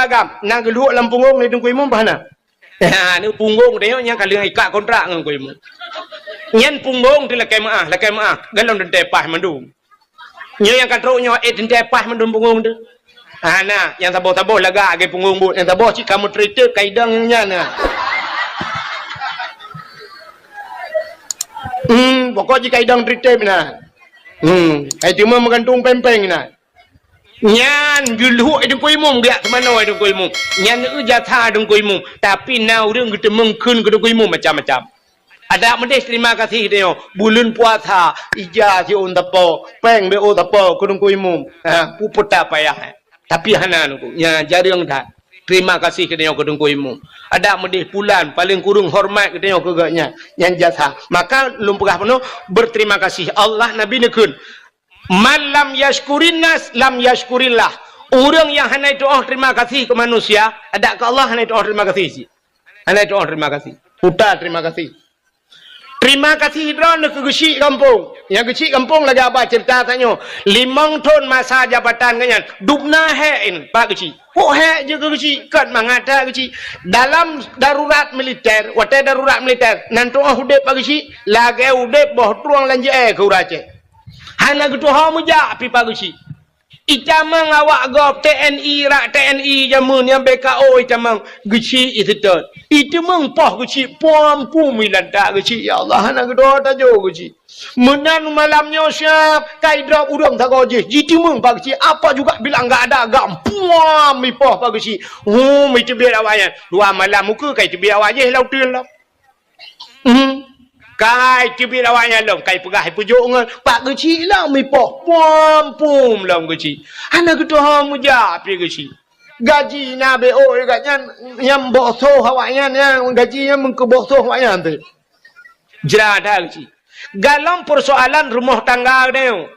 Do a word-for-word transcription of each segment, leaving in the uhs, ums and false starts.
agam, na geulhok lam punggong lé Teungku Imum bah na. Ha, ni punggong teuh nyan ka lheueh ikat kontrak ngon Teungku Imum. Nyan punggong teuh lakèe meu'ah, lakèe meu'ah, golom teuntèe paih mandum. Nyoe nyang ka trok nyoe, eh, teuntèe paih mandum punggong teuh. Hana, nyang saboh-saboh lagak lagèe punggong buet, nyang saboh cit ka meutritiep ka idong nyan na. Hmm, pokok jih ka idong tritiep na. Hmm, ka iteumèe meugantung péng-péng na. Nyan geulhok Teungku Imum geujak teumanoe Teungku Imum. Nyan eu jasa Teungku Imum. Tapi na ureueng geuteumeung kheun keu Teungku Imum macam-macam. Adak meudeh terima kasih tanyoe. Buleuen puasa, ija siôn sapo, péng B O sapo keu Teungku Imum. Ha, peue payah. Tapi hana Teungku. Nya jareueng that. Terima kasih keu tanyoe keu Teungku Imum. Adak meudeh pulan, paléng kureueng hormat keu tanyoe keu geuh nyan. Nyan jasa. Maka lôn peugah bunoe, berterima kasih. Allah, Nabi neukheun, "Man lam yashkurin nas, lam yashkurillah." Ureueng nyang hana itu'oh terima kasih keu manusia, adak keu Allah hana itu'oh terima kasih cit. Hana itu'oh terima kasih. Puta terima kasih. Terima kasih droeneuh keu geuchik gampông. Nyang geuchik gampông lagèe haba ceurita tanyoe. Limong thon masa jabatan geuh nyan, dubna hék in bak geuchik. Pok hék jeuet keu geuchik, kon mangat that geuchik. Dalam darurat militer, watèe darurat militer, nan tu'oh udép bak geuchik, lagèe udép boh trueng lam jeu'èe keu ureueng Aceh. Hana geutuho meujak pih bak geuchik. Itamong awak gob T N I, rak T N I jameun nyang B K O itamong geuchik iseutôt. Iteumong poh geuchik puam-puam ilantak geuchik, ya Allah, hana geutuho tajok geuchik. Meunan malam nyoe siap, ka idrob ureueng sagoe jih, jiteumong bak geuchik, apa juga bilang gak ada gam, puam ipoh bak geuchik. Hum, iteubiet awak nyan. Dua malam muka ka iteubiet awak jih lam uteuen lom. Hmm. Ka iteubiet awak nyan lom, ka ipeugah ipeujok ngon bak geuchik lom ipoh, puam-puam lom geuchik. Hana geutuho meujak pih geuchik. Gaji na B O geuh nyan, nyang boh soh awak nyan, nyang gaji nyan meukeu boh soh awak nyan teuh. Jra that geuchik. Galom peusoalan rumoh tangga geutanyoe.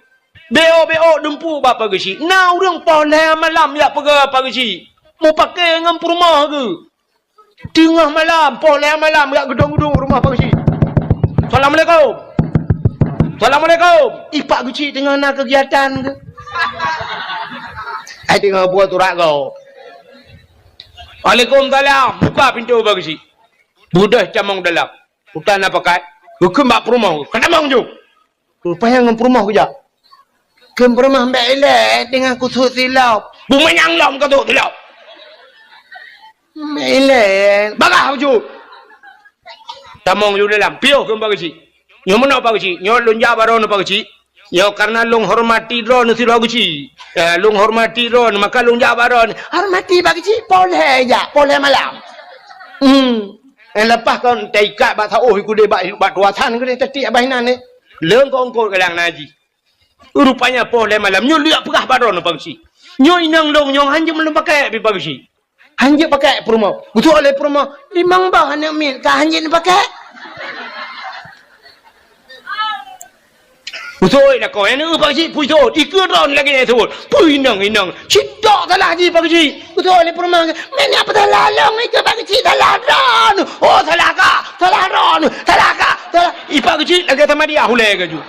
B O B O dumpeue bak Pak Geuchik. Na ureueng poh lhèe malam jak peugah Pak Geuchik. Mupakè ngon peurumoh geuh. Teungoh malam, poh lhèe malam jak geudong-geudong rumoh Pak Geuchik. "Assalamualaikum. Assalamualaikum." Ih, Pak Geuchik teungoh na keugiatan geuh. Ai teungoh buet urat gob. "Waalaikumsalam." Buka pintoe Pak Geuchik. Beudôh tamong dalam. Utan na pakat, geukheun bak peurumoh, "Ka tamong ju!" Rupanya ngon peurumoh geujak. Kheun peurumoh, "Bèk ilèe, teungoh kusut silop." "Beumanyang lom kusut silop." "Bèk ilèe, bagah ju!" Tamong ju dalam, piôh kheun Pak Geuchik. "Nyoe meunoe Pak Geuchik, nyoe lôn jak bak droeneuh Pak Geuchik. Nyoe karena lôn hormati droeneuh sidroe Geuchik. Eh, lôn hormati droeneuh, maka lôn jak bak droeneuh." "Hormati Pak Geuchik, poh lhèe jak, poh lhèe malam." Hmm. Eh, leupah kon taikat bak saôh ikudeh bak, bak tuasan keudeh tatiek bak inan, eh. Leueng kon eungkôt galang na jih. Rupanya poh lhèe malam, nyoe lheueh peugah bak droeneuh Pak Geuchik. "Nyoe inong lôn nyoe hanjeuet lôn pakèk pih Pak Geuchik." Hanjeuet pakèk peurumoh. Geuseuôt lé peurumoh, "Limong boh aneuk miet ka hanjeuet pakèk." Geuseuôt lakoe, "Nyoe Pak Geuchik, peue seuôt?" Ikeue droeneuh lagèe nyan seuôt. "Peue inong-inong? Cit tok salah jih Pak Geuchik." Geuseuôt lé peurumoh, "Meunyoe peusalah lôn ikeue Pak Geuchik, salah droeneuh." "Oh, salah kah? Salah droeneuh. Salah kah? Salah." Ih, Pak Geuchik lagèe sama dia hulèe geuh ju.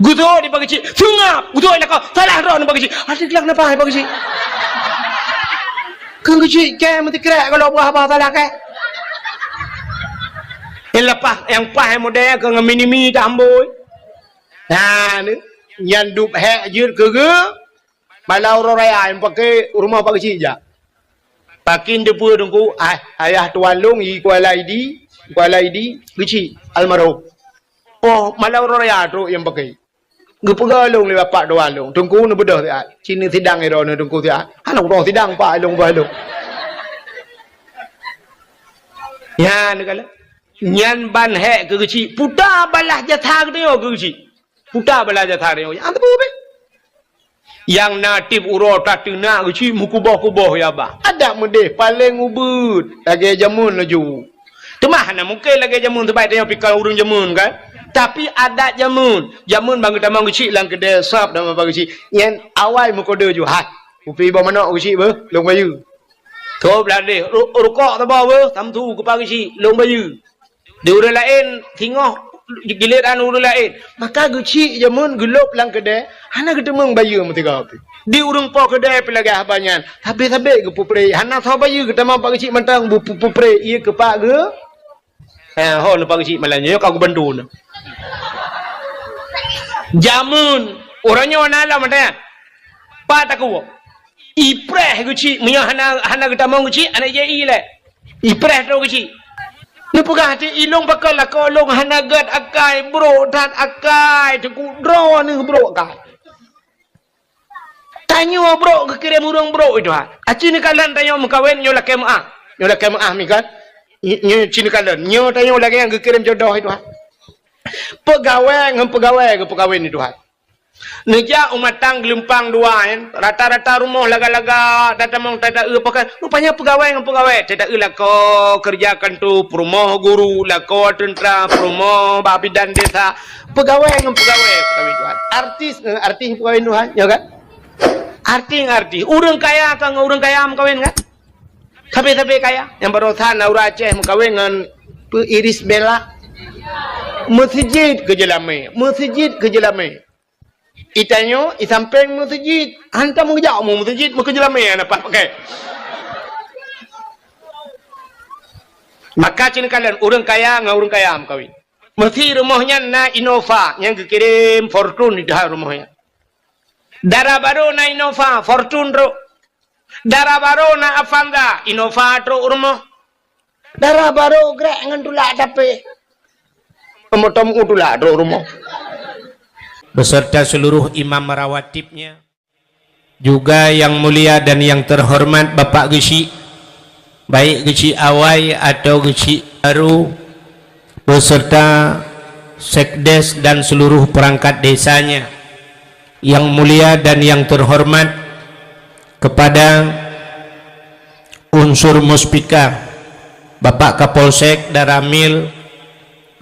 Geuseuôt di Pak Geuchik, seungab. Geuseuôt lakoe, salah droeneuh Pak Geuchik. Adak glak napa Pak Geuchik? Keu Geuchik kèe meusikrek kalau buah haba salah kèe. Nyang leupah, nyang paih model keu ngon mini-mini tambôi. Nah, ni. Nyan dub hék jeuet keu geuh. Malam uroe raya, nyang pakè rumoh Pak Geuchik jak. Pakè teupeue Teungku, ah, ayah tuan lôn, i Kuala Idi, Kuala Idi, Geuchik, almarhum. Oh, malam uroe raya trok nyang pakè. Geupeugah lôn lé bapak tuan lôn, "Teungku, neubeudôh siat. Cit neusidang droeneuh Teungku siat." "Hana uroe sidang, Pak, lôn bah lôn." Nyan kala. Nyan ban hék keu Geuchik. Puta balah jasa geutanyoe keu Geuchik. Puta balah jasa geutanyoe. Nyang teupeue beh. Nyang na tiep uroe tateunak Geuchik meukuboh-kuboh ya bah. Adak meudeh paleng ubit lagèe jameun laju. Teuma hana mungken lagèe jameun, sabab tanyoe pih kon ureueng jameun kan. Tapi adat jameun, jameun ban geutamong Geuchik lam keudè sab dan Pak Geuchik. Nyan awai meukodeu ju, "Hai, kupi boh manok Geuchik beuh, lôn bayeue." Tôb ladeh, ru-, rukok saboh beuh, samsu keu Pak Geuchik, lôn bayeue. Di ureueng laén singoh giliran ureueng laén. Maka Geuchik jameun geulôb lam keudè, hana geuteumeung bayeue meusigoe pih. Di ureuëng po keudè pih lagèe haba nyan. Sabé-sabé geupeupreh. Hana soe bayeue geutamong Pak Geuchik mantong bu-, bu-, peupreh. Ié keu Pak Geu-, eh, ho neu Pak Geuchik malam nyoe ka geubantu neu. Jameun, uroe nyoe na lom ada. Pat takue. Ipreh Geuchik, meunyoe hana, hana geutamong Geuchik, hana jai lé. Ipreh trok Geuchik. Neupeugah até ilong pakon lakoe lôn hana gèt akai, brok that akai, teungku droeneuh brok akai. Tanyoe brok geukirém ureuëng brok itu ha. Aci neukalon tanyoe meukawen nyoe lakèe meuah. Nyoe lakèe meuah mi kan. Nyoe ci neukalon. Nyoe tanyoe lagèe nyang geukirém jodoh itu ha. Peugawée ngon peugawée geupeukawen itu ha. Neujak u matang geulumpang dua nyan, rata-rata rumoh laga-laga tatamong tata-eu pakai. Rupanya peugawée ngon peugawée tata-eu lakoe keureuja kanto, peurumoh guru, lakoe teuntra, peurumoh bak bidan desa. Peugawée ngon peugawée peukawén Tuhan. Artis ngon artis peukawén Tuhan, ya kan? Artis ngon artis. Ureuëng kaya ka ngon ureuëng kaya meukawén kan? Sabe-sabe kaya. Nyang barosa na ureuëng Aceh meukawén ngon peu Iris Bella. Meuseujid keu jeulamé. Meuseujid keu jeulamé. Itanyoe, isampéng meuseujid. Hantom geujak mu meuseujid, meukeujeulamé na pat pakai. Maka cen kalon ureuëng kaya ngon ureuëng kaya meukawén. Meusi rumoh nyan na Innova nyang geukirém Fortuner di dalam rumoh nyan. Dara barô na Innova, Fortuner trok. Dara barô na Avanza, Innova trok rumoh. Dara barô grek ngon tulak tapé. Meutong u tulak trok rumoh. Beserta seluruh imam rawatibnya. Juga yang mulia dan yang terhormat Bapak Geuchik, baik Geuchik awai atau Geuchik baru, beserta sekdes dan seluruh perangkat desanya. Yang mulia dan yang terhormat kepada unsur Muspika, Bapak Kapolsek, Danramil,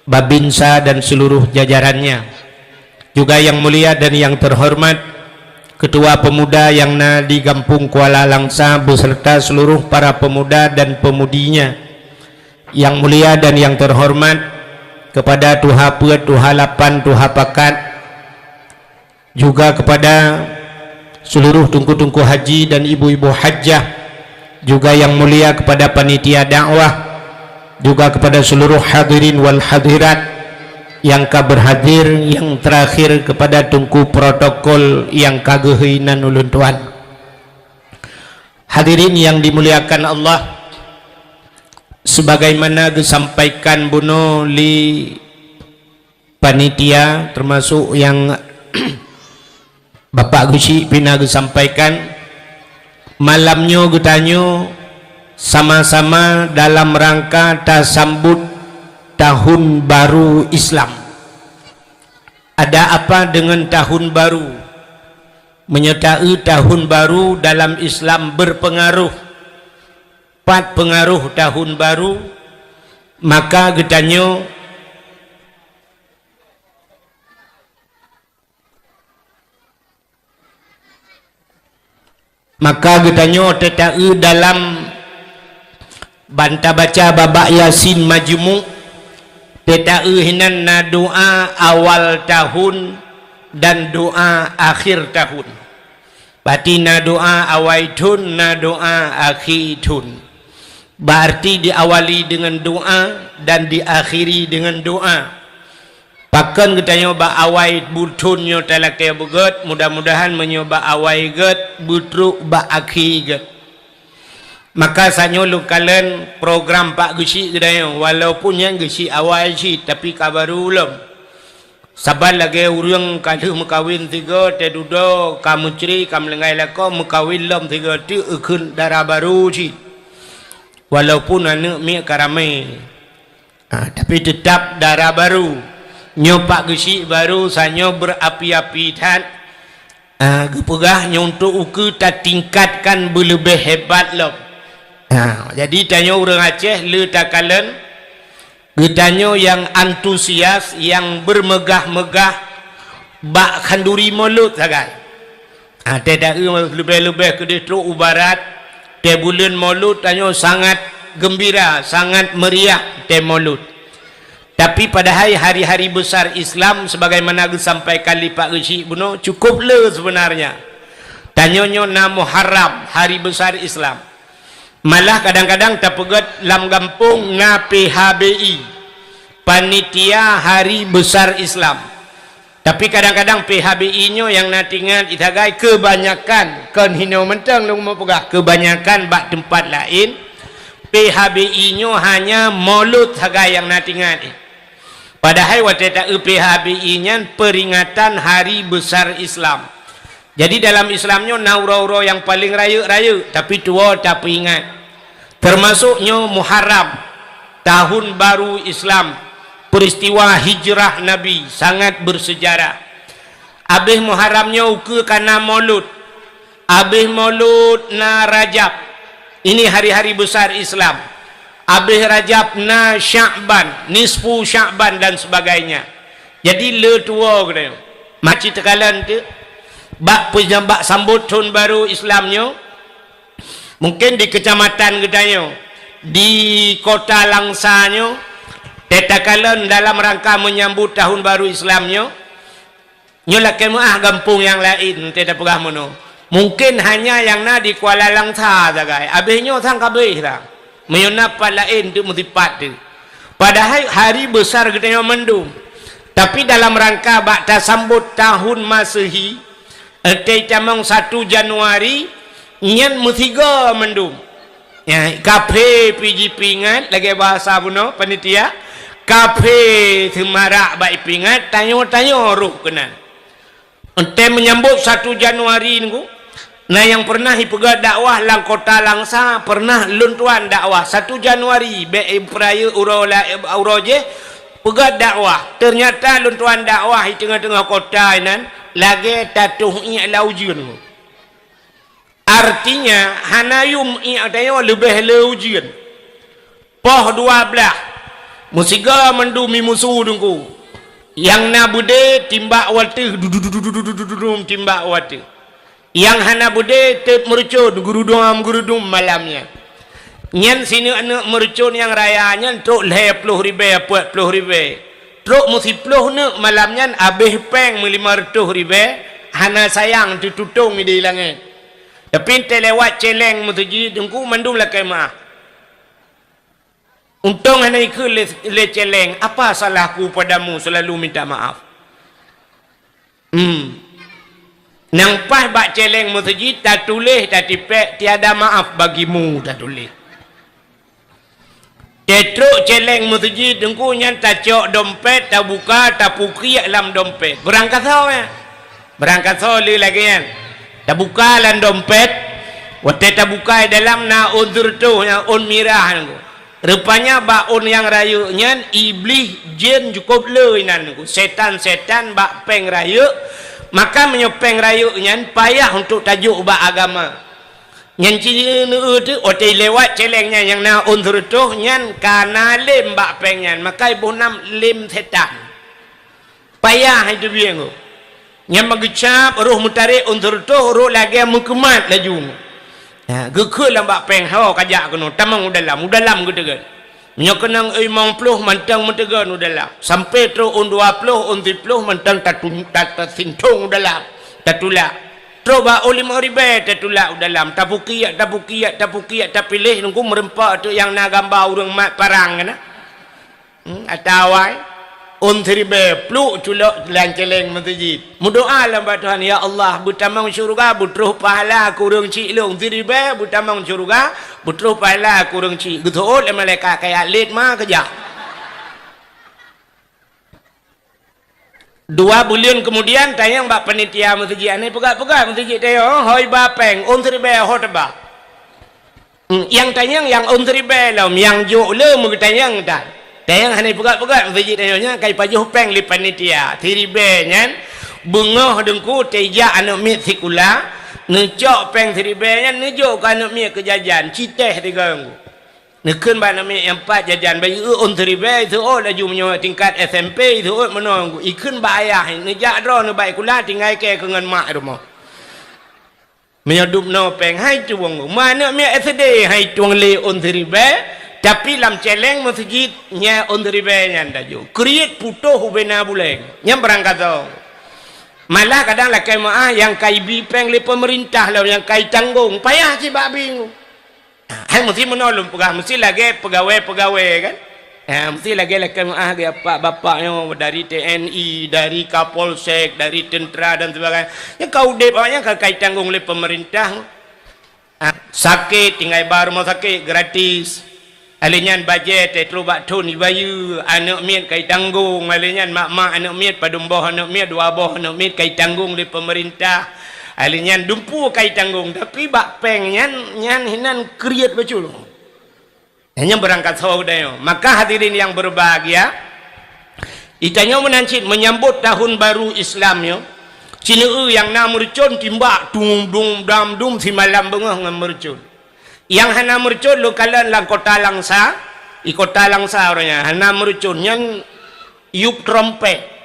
Babinsa dan seluruh jajarannya. Juga yang mulia dan yang terhormat Ketua Pemuda yang na di Gampong Kuala Langsa beserta seluruh para pemuda dan pemudinya. Yang mulia dan yang terhormat kepada Tuha Peuet, Tuha Lapan, Tuha Pakat, juga kepada seluruh teungku-teungku haji dan ibu-ibu hajjah, juga yang mulia kepada panitia dakwah, juga kepada seluruh hadirin wal hadirat yang ka berhadir, yang terakhir kepada teungku protokol yang ka geuhôi nan ulôn tuan. Hadirin yang dimuliakan Allah, sebagaimana geusampaikan bunoe lé panitia, termasuk yang Bapak Geuchik pina geusampaikan, malam nyoe geutanyoe sama-sama dalam rangka tasambut tahun baru Islam. Ada apa dengan tahun baru? Meunyoe ta-eu tahun baru dalam Islam berpengaruh, pat peungaroh tahun baru, maka geutanyoe Maka geutanyoe teuta-eu dalam ban tabaca babak Yasin majmuk, teuta-eu hinan na doa awal tahun dan doa akhir tahun. Berarti na doa awai thon, na doa akhé thon. Berarti diawali dengan doa dan diakhiri dengan doa. Pakon geutanyoe bak awai buthon nyoe talakée beugét, mudah-mudahan meunyoe bak awai gét, beutrok bak akhé gét. Maka sanyoe lôn kalon program Pak Geuchik geutanyoe, walaupun nyan Geuchik awai cit, tapi ka barô lom. Saban lagée ureuëng ka lheueh meukawen sigoe, teududoe ka meucre, ka meulinggai lakoe, meukawen lom sigoe teuk eukheun dara barô cit. Walaupun aneuëk miet ka ramé. Ha, tapi teutab dara barô. Nyoe Pak Geuchik barô, sanyoe beurapi-api that. Ha, geupeugah nyoe untuk ukeue tatingkatkan beuleubeh hebat lom. Ha, jadi tanyoe ureuëng Aceh le takalon, geutanyoe nyang antusias, nyang beumegah-megah bak khanduri Molot sagai. Ha, teuta-eu leubeh-leubeh keudeh trok u barat, teubuleuen Molot tanyoe sangat geumbira, sangat meuriah tée Molot. Tapi padahai hari-hari besar Islam sebagaimana geusampaikan lé Pak Geuchik bunoe cukup le sebenarnya. Tanyoe nyoe na Muharram, hari besar Islam. Malah kadang-kadang tapeugét lam gampông na P H B I, Panitia Hari Besar Islam. Tapi kadang-kadang P H B I nyoe nyang na tingat sagai, keubanyakan, kon hinoe mantong lôn meupeugah, keubanyakan bak teumpat laén, P H B I nyoe hanya Maulud sagai nyang na tingat. Padahai watée ta-eu P H B I nyan peringatan hari besar Islam. Jadi dalam Islam nyoe na uroe-uroe nyang paleng rayeuk-rayeuk, tapi tuwoe tapeuingat. Teumasok nyoe Muharram, tahun baru Islam, peristiwa hijrah Nabi, sangat bersejarah. Abéh Muharram nyoe ukeue ka na Maulud. Abéh Maulud na Rajab. Ini hari-hari besar Islam. Abéh Rajab na Sya'ban, nisfu Sya'ban dan sebagainya. Jadi le tuwoe geutanyoe. Maci teukalon teuk bak peujam-, bak sambot thon baru Islam nyoe. Mungkin di kecamatan geutanyoe, di kota Langsa nyoe, teukalon dalam rangka menyambut tahun baru Islam nyoe, nyoe lakée meuáh gampông nyang laén, teupeugah meunoe. Mungkin hanya nyang na di Kuala Langsa sagai. Abéh nyoe sang ka abéh dah. Meunyoe na pat laén teuk meusipat teuk. Padahai hari besar geutanyoe mandum. Tapi dalam rangka bak tasambot tahun Masehi, Ente tamong satu Januari, nyan meusigoe mandum. Ya, kaphé pih jipeuingat, lagée bahasa bunoe panitia, kaphé seumarak bak ipeuingat, tanyoe-tanyoe rôh keunan. Ente menyambot satu Januari nunggu, na nyang pernah ipeugét dakwah lam kota Langsa, pernah lôn tuan dakwah satu Januari, bék ipeurayeuk uroe la-, uroe jih, peugét dakwah. Ternyata lôn tuan dakwah di teungoh-teungoh kota inan, lagée tatoh iék lam ujeuen. Artinya, hana yum iék tanyoe leubeh le ujeuen. Poh dua blaih, meusigoe mandum i musu teungku. Nyang na beudé timbak wateuh, dudum timbak wateuh. Nyang hana beudé teuk meurucon, gurudum-gurudum malam nyan. Nyan sineuk-neuk meurucon nyang raya nyan trok lhée ploh ribée, peuet ploh ribée. Trok meusiploh neuk malam nyan abéh péng meulimong reutôh ribée, hana sayang teututong di langét. Tapi ente lewat céléng meuseujid teungku mandum lakée meuáh. Untông hana ikheun lé, lé céléng, "Apa salahku padamu selalu minta maaf?" Hmm. Nyang paih bak céléng meuseujid tatuléh, tatipék, "Tiada maaf bagimu," tatuléh. Teutrok céléng meuseujid teungku nyan tacok dompét, tabuka, tapukiek lam dompét. Beurangkasoe, ya? Beurangkasoe le lagée nyan. Tabuka lam dompét, watée tabuka dalam na ôn seureutôh, na ôn mirah teungku. Rupanya bak ôn nyang rayeuk nyan, iblih jén cukôp le inan teungku. Sétan-sétan bak péng rayeuk, maka meunyoe péng rayeuk nyan payah untuk tajok bak agama. Nyan ci neu teuk, watée lewat céléng nyan nyang na ôn seureutôh nyan ka na lém bak péng nyan, maka iboh nam lém sétan. Payah hai teubieng. Nyan meugeucab, roh meutarek ôn seureutôh, roh lagée meukeumat laju. Ha, geukheun lam bak péng, "Ho ka jak keunoe, tamong u dalam, u dalam geuteugét." Meunyoe keunong limong ploh mantong meuteugét u dalam. Sampai trok ôn dua ploh, ôn siploh mantong tatu-, ta-, tasintong u dalam, tatulak. Trok bak ôn limong ribée tatulak u dalam, tapukiek, tapukiek, tapukiek, tapiléh teungku meureumpok teuk nyang na gamba ureuëng mat parang keunan. Hmm, atawa ôn siribée pluek culok lam céléng meuseujid. Meudoá lam bak Tuhan, "Ya Allah, beutamong syeuruga, beutroh pahala keu ureuëng chik lôn." Siribée beutamong syeuruga, beutroh pahala keu ureuëng chik. Geuseuôt lé malaikat kaya lét ma keujak. Dua buleuen keumudian, tanyong bak panitia meuseujid, "Aneh peugah-peugah meuseujid tayong, hôi ba péng, ôn siribée ho teuba." Hmm, nyang tanyong nyang ôn siribée lom, nyang jok le meugeutanyong tan. Tanyong hana peugah-peugah meuseujid tayong nyan ka ipajoh péng lé panitia. Siribée nyan beungoh teungku teujak aneuëk miet sikula, neucok péng siribée nyan neujok keu aneuëk miet keu jajan, citéh tiga teungku. Neukheun bak aneuëk miet nyang pat jajan, bayeue ôn siribée, iseuôt laju meunyoe tingkat S M P, iseuôt meunoe teungku. Ikheun bak ayah, neujak droeneuh bak sikula, tinggai kée keu ngon mak rumoh. Meunyoe dub noe péng hai tueng, manök miet S D hai tueng lé ôn siribée, tapi lam céléng meuseujid nyan ôn siribée nyan tajok. Kriet putôh ubena buleng. Nyan beurangkasoe. Malah kadang lakée meuáh nyang ka ibi péng lé peumeurintah lom nyang ka itanggong, payah cit bak bingung. Hai meusti meunoe lôn peugah, meusti lagée peugawée-peugawée kan. Ha, meusti lagée lakée meuáh geuh bapak-bapak nyoe dari T N I, dari Kapolsek, dari tentera dan sebagainya. Nyang ka udeb awaknyan ka, ka itanggong lé peumeurintah. Ah, sakét tinggai ba rumoh sakét gratis. Alèh nyan bajée teuh trok bak thon ibayeue, aneuk miet ka itanggong, alèh nyan mak-mak aneuk miet, padum boh aneuk miet, dua boh aneuk miet ka itanggong lé peumeurintah. Alèh nyan dumpeue ka itanggong, tapi bak péng nyan, nyan hinan kriet bacut. Nyan beurangkat soe geutanyoe. Maka hadirin yang berbahagia, geutanyoe meunan cit menyambot tahun baru Islam nyoe, sineue nyang na meurucon timbak dung dung dam dum simalam beungoh ngon meurucon. Nyang hana meurucon lôn kalon lam kota Langsa, di kota Langsa uroe nyan hana meurucon nyan yup trompet.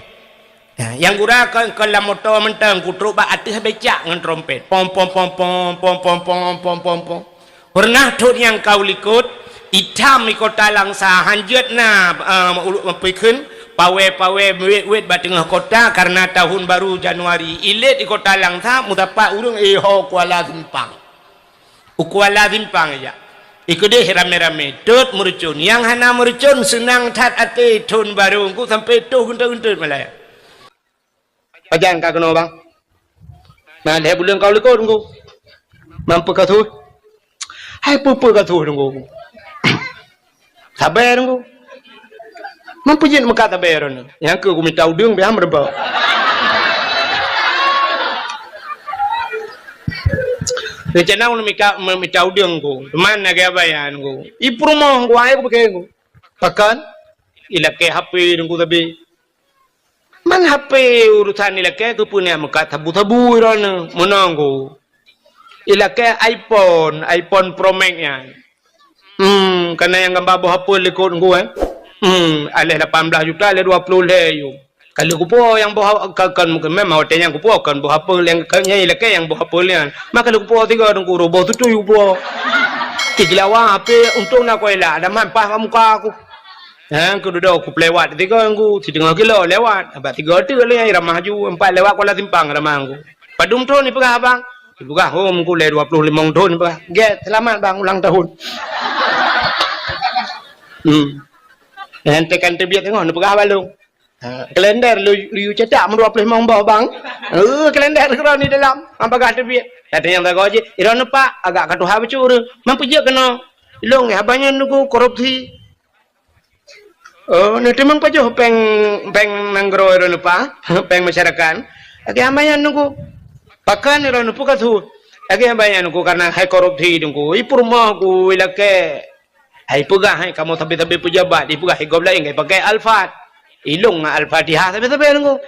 Ya, nyang gura kon, kon lam moto mantong, kutrok bak ateueh becak ngon trompet. Pom, pom, pom, pom. Peureunah thon nyang ka u likot, itam di kota Langsa, hanjeuet na, eh, ulu-, peukheun, pawé-pawé, wét-wét bak teungoh kota karena tahun baru Januari. Ilét di kota Langsa, meusapat ureuëng, eh, ho Kuala Simpang. U Kuala Simpang ijak. Ikeudeh ramé-ramé, tot meurucon. Nyang hana meurucon seunang that até thon barô, engku sampai toh geuntot-geuntot malam. Pajan ka keunoe, bang? Na lhée buleuen ka u likot, engku. Mampu ka tuh? Hai peue-peue ka tuh, engku. Sabe, engku. Mampu jeuet meukat sabe droeneuh. Nyang keu kumita udeueng, biasa meureubah. Rencana ulôn mika, me-, mita udeueng ku. Teuma lagée abaya ku. I peurumoh ku, ai ku pike ku. Pakon? Ilakée H P dengku sabe. Man H P urusan ilakée keupeue na meukat sabu-sabu droeneuh. Meunoe ku. Ilakée iPhone, iPhone Pro Max nyan. Hmm, kana nyang gamba boh apel likot ngku, eh. Hmm, aleh lapan belas juta, aleh dua puluh lhée yum. Kalau kupo nyang boh, ka, kan, mungkin memang watée nyang kupo kan boh apel nyang, kan nyang ilakée nyang boh apel nyan. Maka lé kupo tiga dengku, roboh tutuih kupo. Tiga lawa H P untung na kuela, ada man paih bak muka aku. Ha, kududoe kupelewat tiga ngku, siteungoh kilo lewat. Abak tiga tu lé nyang ramah ju, empat lewat Kuala Simpang ramah ngku. Padum thon ipeugah abang? Ipeugah, "Oh, meukulée dua puluh limong thon," ipeugah. "Gét, selamat bang ulang tahun." Hmm. Nyan tekan teubiet teungoh neupeugah balong. Ha, kalender lu, lu cetak meudua puluh limong boh bang. Eh, kalender keudroe di dalam. Am bagah teubiet. Kata nyang sagoe jih, "Iroe neupak, agak ka tuha bacut ureuëng. Man peujeuet keunoe." Ilong, "Haba nyan nunggu korupsi." Oh, neuteumeung pajoh péng, péng nanggroe droeneuh pa, péng masyarakat. Lagée hamba nyan nunggu. Pakon droeneuh peugah su. Lagée hamba nyan nunggu karena hai korupsi nunggu. I peurumoh ku ilakée. Hai peugah hai kamoe sabe-sabe pejabat, ipeugah hai gob laén kai pakai Alphard. Ilong ngon Al-Fatihah sabe-sabe nunggu.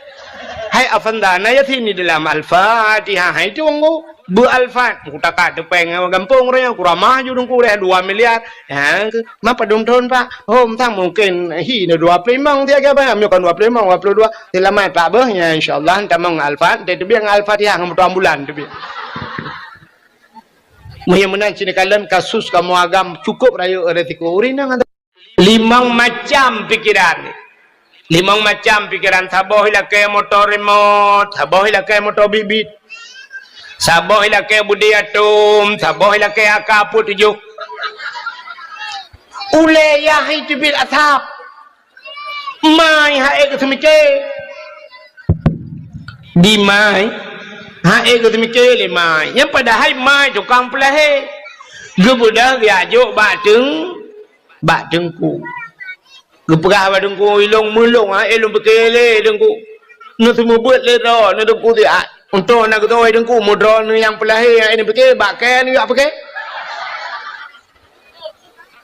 Hai Afanda, na Yasin di dalam Al-Fatihah hai tu nunggu. Beu Alphard, ku takat teu péng gampông raya, ku ramah ju dengku deh dua miliar. Ha, ma padum thon, Pak? Hom sang mungkin hi na dua puluh limong dia ke, Abang? Nyoe kan dua puluh limong, dua puluh dua. Selamat, Pak, beuh. Ya, insya Allah, tamong Alphard, dia teubiet ngon Al-Fatihah, ngon moto ambulan teubiet. Meuhiang meunan cit kalon kasus kamoe agam cukup rayeuk resiko. Ureueng inong ada limong macam pikiran. Limong macam pikiran, saboh ilakée moto remote, saboh ilakée moto bit-bit, saboh ilakée budi atom, saboh ilakée A K empat tujuh. Ulée yah hai teubiet asap. Mai hai geuseumiké. Di mai, hai geuseumiké lé mai. Nyang padahai mai tukang peulahé. Geubeudôh geujak jok bak teung-, bak teungku. Geupeugah bak teungku, "Ilong meulong, ha, ilong pike lé teungku. Neuseumeubeuet lé droe, neu teungku siat. Untok na geutoe teungku, meudroe neu nyang peulahé, ha, ilong pike, bak kée neu jak pike."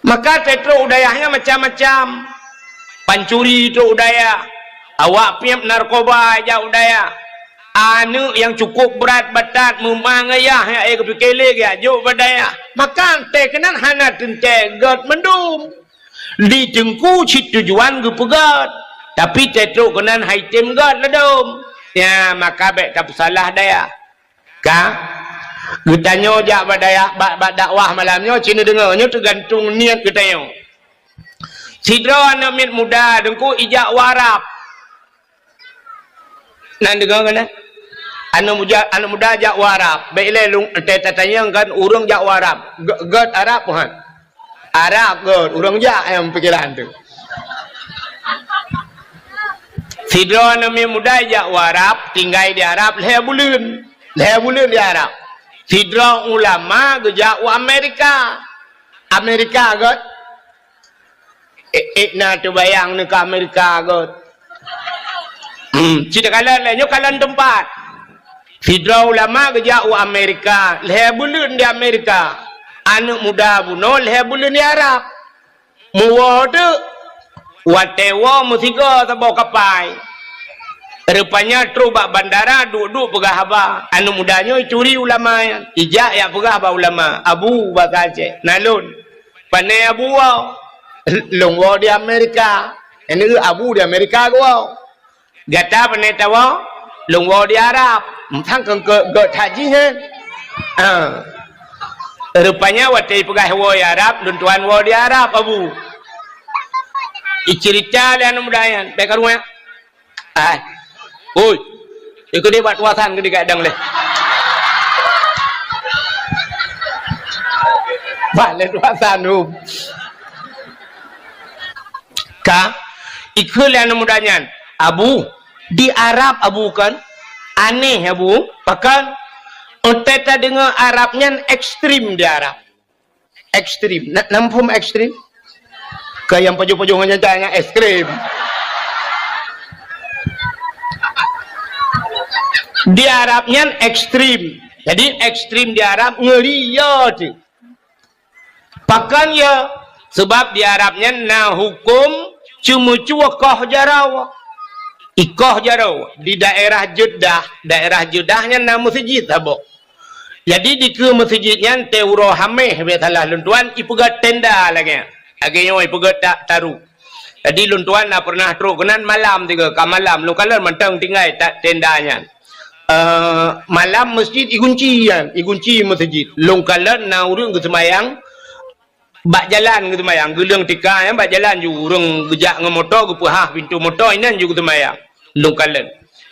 Maka teutrok u dayah nyan macam-macam. Pancuri trok u dayah. Awak piep narkoba jak u dayah. Aneuk nyang cukup brat batat meumang ayah nyang ék geupike lé geujak jok bak dayah. Maka teuh keunan hana teuntée gét mandum. Di teungku cit tujuan geupeugét, tapi teutrok keunan hai tem gét ladom. Nyan, maka bék tapeusalah dayah. Ka geutanyoe jak bak dayah, bak, bak dakwah malam nyoe, ci neudeungoe, nyoe teugantung niet geutanyoe. Sidroe aneuk miet muda teungku ijak u Arab. Na neudeungoe keunan? Aneuk muda, aneuk muda jak u Arab. Bèk ilèe lôn, teuh tatanyong kan ureueng jak u Arab. Gèt, gèt Arab, han? Arab gèt, ureueng jak nyang pikiran tu. Sidroe aneuk miet muda jak u Arab, tinggai di Arab lhèe buleuen. Lhèe buleuen di Arab. Sidroe ulama geujak u Amerika. Amerika gèt. Eh, eh, na teubayang neu ka Amerika gèt. Hmm, cit kalon lé, nyoe kalon teumpat. Sidroe ulama geujak u Amerika, lhèe buleuen di Amerika. Aneuk muda bunoe lhèe buleuen di Arab. Meuwoe teuk, watèe woe meusigoe saboh kapai. Rupanya trôk bak bandara, duek-duek peugah haba. Aneuk muda nyoe ituri ulama nyan. Ijak jak peugah bak ulama, "Abu," basa Aceh, "Na lôn." "Pané Abu woe?" "Lôn woe di Amerika." "Nyan abu di Amerika geuwoe." "Gata pané tawoe?" "Lôn woe di Arab." Sang keu, keu, keu that jih nyan. Ah. Rupanya watèe ipeugah woe di Arab, lôn tuan woe di Arab, Abu. Iceurita lé aneuk muda nyan, bèk karuan. Ai. Oi. Ikeu deh bak tuasan keu digadang leh. Bak lé tuasan tu. Ka, ikheun lé aneuk muda nyan, "Abu, di Arab Abu kan? Aneh Abu, pakon? Watèe tadeungö Arab nyan ekstrem di Arab." Ekstrem. Na, na muphom ekstrem? Keu nyang pajoh-pajoh ngon nyan, nyan ekstrem. Di Arab nyan ekstrem. Jadi ekstrem di Arab ngeuri yo teuh. Pakon yo? Sabab di Arab nyan na huköm ceumeucue koh jaroe. Ikoh jaroe di daerah Jeddah, daerah Jeddah nyan na meuseujid saboh. Jadi dikeue meuseujid nyan teuh uroe Hamèh, bèk salah lôn tuan, ipeugöt tenda lagèe nyan. Lagèe nyoe ipeugöt ta-, taru. Jadi lôn tuan na pernah trôk keunan malam tiga, ka malam lôn kalon mantong tinggai ta-, tenda nyan. Eh, malam meuseujid igunci nyan, igunci meuseujid. Lôn kalon na ureueng geuseumayang bak jalan geuseumayang, geuleueng tika nyan bak jalan ju ureueng geujak ngon moto, geupeuhah pintoe moto, inan ju geuseumayang. Lôn kalon.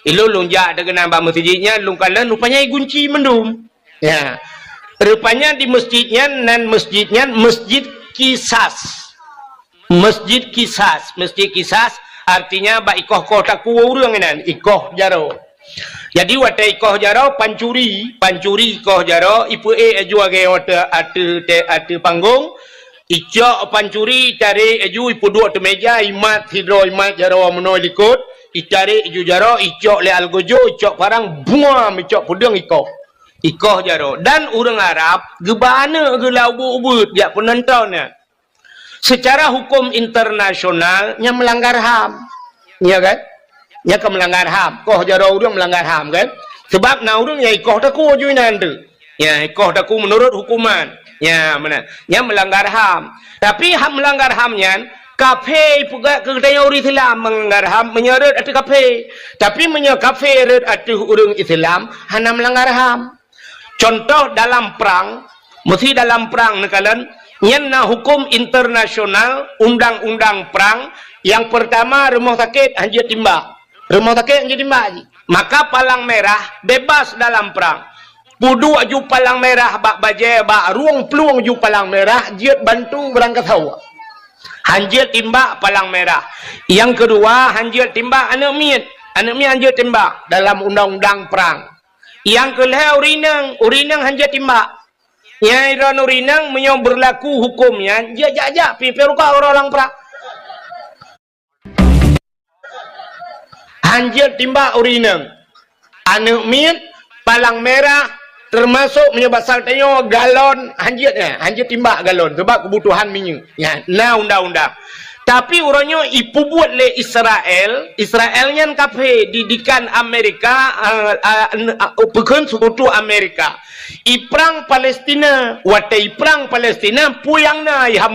Ilôn lôn jak teuh keunan bak meuseujid nyan, lôn kalon rupanya igunci mandum. Ya. Rupanya di meuseujid nyan, nan meuseujid nyan Meuseujid Kisas. Meuseujid Kisas, Meuseujid Kisas artinya bak ikoh-koh takue ureueng inan, ikoh jaroe. Jadi watèe ikoh jaroe pancuri, pancuri ikoh jaroe, ipeuék aju lagèe watèe ateueh te-, ateueh panggong, icok pancuri, itarek aju, ipeuduek ateueh meuja, imat sidroe imat jaroe meunoe likot, itarek aju jaroe, icok lé algojo, icok parang, buam, icok peudeueng ikoh. Ikoh jaroe. Dan ureueng Arab geuba aneuk geuh lam ubeuet-ubeuet jak peunonton nyan. Seucara huköm internasional, nyan meulanggar HAM. Ya kan? Nyan ka meulanggar HAM. Koh jaroe ureueng meulanggar HAM kan? Sabab na ureueng nyang ikoh takue ju inan teuh. Ya, ikoh takue meunurot huköman. Ya, meunan. Nyan meulanggar HAM. Tapi hak meulanggar HAM nyan, kafé ipeugah keu geutanyoe ureueng Islam meulanggar HAM meunyoe rhot ateueh kafé. Tapi meunyoe kafé rhot ateueh ureueng Islam, hana meulanggar HAM. Contoh dalam prang, meusi dalam prang neukalon, nyan na huköm internasional, undang-undang prang, nyang peurtama rumoh sakét hanjeuet timbak. Rumoh sakét hanjeuet timbak jih. Maka palang merah bebas dalam prang. Peuduek ju palang merah bak bajèe, bak rueng plueng ju palang merah, jeuet bantu beurangkasoe. Hanjeuet timbak palang merah. Nyang keudua, hanjeuet timbak aneuk miet. Aneuk miet hanjeuet timbak dalam undang-undang prang. Nyang keu lhèe ureueng inong, ureueng inong hanjeuet timbak. Nyang droeneuh ureueng inong meunyoe beurlaku huköm nyan, jeuet jak-jak pih, pih rukok uroe lam prang. Hanjeuet timbak ureueng inong. Aneuk miet, palang merah, teumasok meunyoe basa tanyoe galon, hanjeuet nyan, hanjeuet timbak galon, sabab keubutuhan minyeuk. Nyan, na undang-undang. Tapi uroe nyoe ipeubuet lé Israel, Israel nyan kafé, didikan Amerika, a, a, n-, a, peukheun seukutu Amerika. Iprang Palestina, watèe iprang Palestina, peue nyang na iham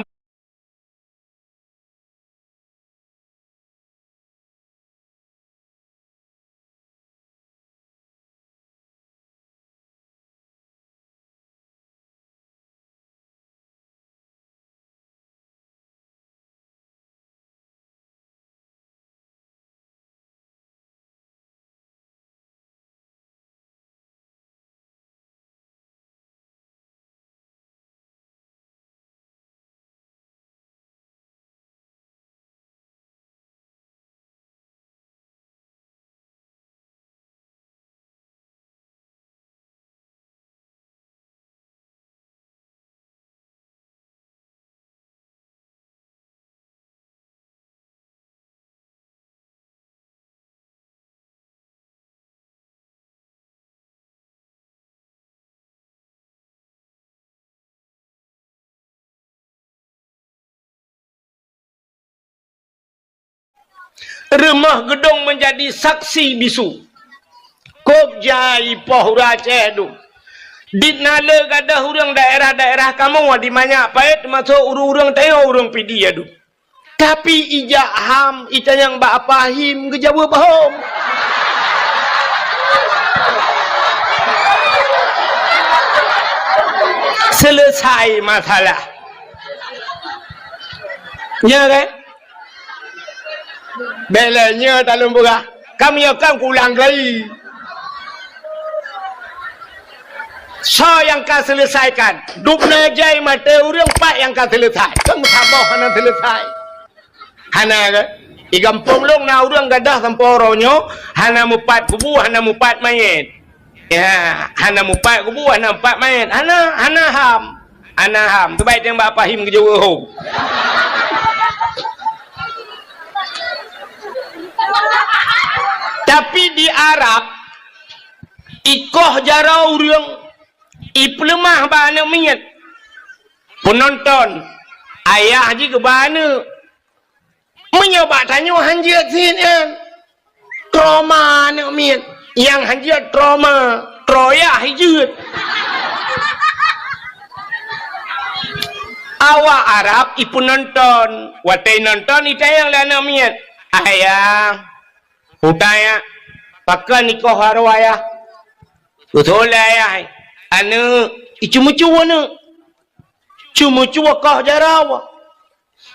Rumoh geudong meunjadi saksi bisu. Kôb jai poh uroe Aceh dum. Di na le gadôh ureuëng daerah-daerah kamoe di Manyak Payet, teumasok ureuëng-ureuëng tanyoe ureuëng Pidie dum. Tapi ijak ham itanyong bak Apa Him geujaweueb hom. Selesai masalah. Nya kan? Bèk lé nyoe talôn peugah. Ka meunyoe kan kuulang kali. Soe nyang ka selesaikan? Dubna jai maté ureuëng pat nyang ka selesai. Kan saboh hana selesai. Hana kan? Di gampông lôn na ureuëng gadôh sampoe uroe nyoe hana mupat kubu, hana mupat manyét. Ya, hana mupat kubu, hana mupat manyét. Hana, hana ham. Hana ham. Teubai teueng bak Apa Him geujaweueb hom. Tapi di Arab, ikoh jaroe ureuëng, ipeuleumah bak aneuëk miet. Peunonton, ayah jih keu bak aneuëk. Meunyoe bak tanyoe hanjeuet cit nyan, trauma aneuëk miet. Nyang hanjeuet trauma, troyah jeuet. Awak Arab ipeunonton, watée nonton itanyong lé aneuëk miet, "Ayah, utanyong, pakon ikoh jaroe ayah?" Beutôi lé ayah, aneuëk, iceumeucue aneuëk. Ceumeucue koh jaroe.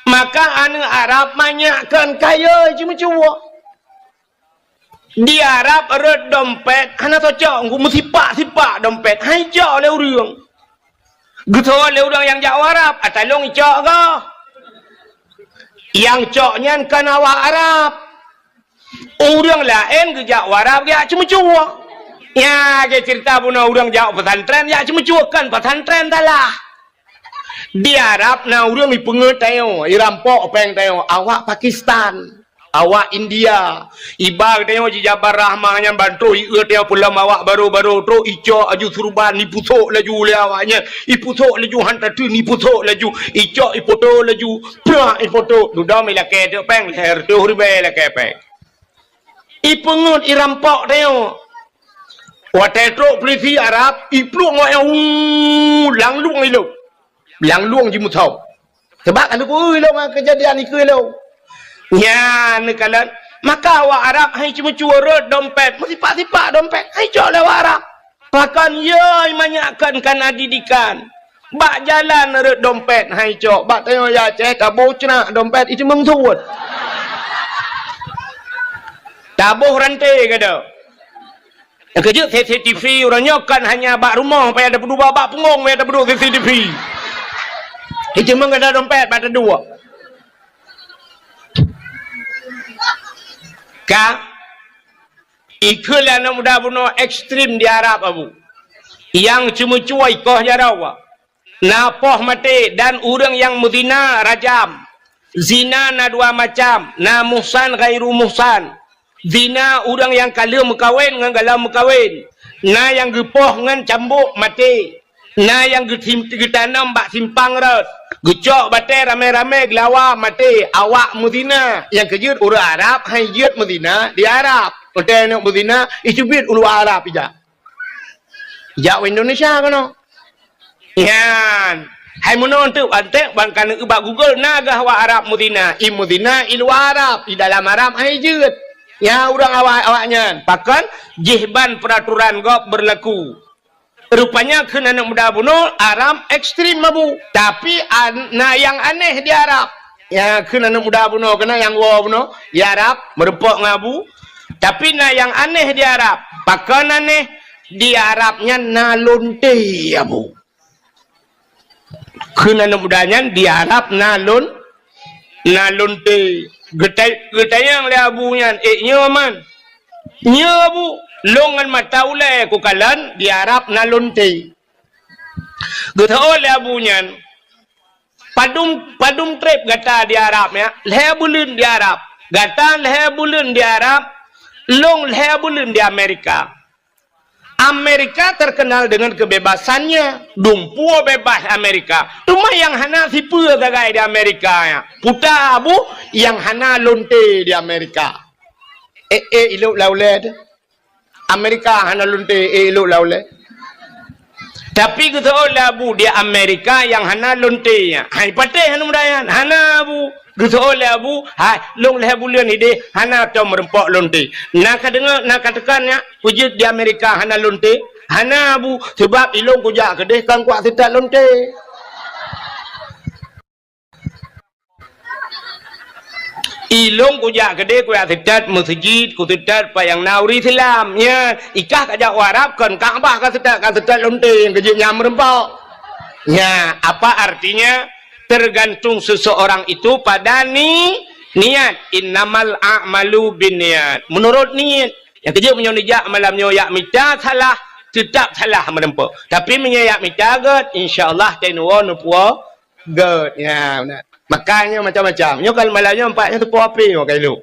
Maka aneuëk Arab manyak kon kayée ceumeucue. Di Arab rot dompet hana cocok, meusipak-sipak dompet, hai cok lé ureuëng. Geutho lé ureuëng nyang jak u Arab, ata lôn icok goh. Nyang cok nyan kon awak Arab. Ureuëng laén geujak u Arab jak ceumeucue. Nya, geucerita bunoe ureuëng jak pesantren jak ceumeucue, kon pesantren salah. Di Arab na ureuëng ipeungeut tanyoe, irampok péng tanyoe, awak Pakistan, awak India. Iba tanyoe jijabar rahmah nyan ban troh ieu tanyoe peulom awak baro-baro troh icok aju surban, ipusok laju lé awak nyan, ipusok laju han tateun, ipusok laju, icok ipoto laju, prak ipoto. Dudoe ilakée teuk péng, lhée reutôh ribée ilakée péng. Ipeungeut irampok tanyoe. Watée trok peulisi Arab, iplueng awak nyan, uu, lam lueng ilong. Lam lueng jimusau. Sabab ka neukui ilong ngon keujadian ikeu ilong. Nyan neukalon, maka awak Arab hai ceumeucue rot dompet, meusipak-sipak dompet, hai cok lé awak Arab. Pakon yoi manyak kon kana didikan. Bak jalan rot dompet hai cok, bak tanyoe ya Aceh taboh ceunak dompet iteumeung suet. Taboh ranté gada. Nyang keujeuet C C T V uroe nyoe kon hanya bak rumoh payah tapeuduek, bak punggong payah tapeuduek C C T V. Iteumeung gada dompet bak taduek. Ka Ikheun lé aneuk muda bunoe ekstrem di Arab, Abu. Nyang ceumeucue ikoh jaroe, na poh maté dan ureuëng nyang meuzina rajam. Zina na dua macam, na muhsan, ghairu muhsan. Zina ureuëng nyang ka lheueh meukawen ngon galom meukawen, na nyang geupoh ngon cambuk maté. Na nyang geutim-, geutanom bak simpang rot, geucok batée ramé-ramé geulawa maté, awak meuzina. Nyang keujeuet ureuëng Arab han jeuet meuzina di Arab. Watée neuk meuzina, iteubiet u luwa Arab ijak. Ijak u Indonesia keunoe. Nyan. Hai meunoe teuk antek ban ka neuk bak Google na gah awak Arab meuzina. I meuzina i luwa Arab, i dalam Arab han jeuet. Nyan ureuëng awak, awak nyan. Pakon? Jih ban peuraturan gob beurlaku. Rupanya kheun aneuk muda bunoe Arab ekstrem, Abu. Tapi an-, na nyang aneh di Arab. Ya, kheun aneuk muda bunoe, keunan nyang woe bunoe di Arab, meurumpok ngon Abu. Tapi na nyang aneh di Arab. Pakon aneh? Di Arab nyan na lonte, Abu. Kheun aneuk muda nyan di Arab na lon-, na lonte. Geutai-, geutanyong lé Abu nyan, "Eh, nyoe man?" "Nyoe, Abu, lôn ngon mata ulée kukalon di Arab na lonte." Geutanyong lé Abu nyan, "Padum, padum treb gata di Arab, ya?" "Lhée buleuen di Arab." "Gata lhée buleuen di Arab, lôn lhée buleuen di Amerika." Amerika terkenal dengan kebebasannya. Dumpeue bebas Amerika. Teuma nyang hana sipeue sagai di Amerika nyan. Peue, Abu, nyang hana lonte di Amerika. Eh, eh, ilok lam ulèe teuh. Amerika hana lonte, eh, ilok lam ulèe. Tapi geuseuôt lé Abu di Amerika nyang hana lonte nyan. Hai patéh anu muda nyan? Hana Abu. Geuseuôt lé Abu, hai, lôn lhèe buleuen idéh hana tom meurumpok lonte. Na ka deungö, na ka teuka nyak, peue jeuet di Amerika hana lonte? Hana Abu, sabab ilôn kujak keudéh kon kuat seutôt lonte. Ilôn kujak keudéh kujak seutôt meuseujid, kuseutôt pat nyang na ureueng Islam. Nyan, ikah kajak u Arab kon Ka'bah kaseutôt, kaseutôt lonte nyang keujeuet nyan meurumpok. Nyan, apa artinya? Tergantung seseorang itu pada ni-, niat. Innamal a'malu binniyat. Menurut niet. Nyang keujeuet meunyoe neujak malam nyoe jak mita salah, teutap salah meurumpok. Tapi meunyoe jak mita gèt, insya Allah teunoe neupuwoe Gèt, ya, beuna. Makajih nyoe macam-macam. Nyoe kan malam nyoe nampak nyoe teupeue api nyoe ka ilok.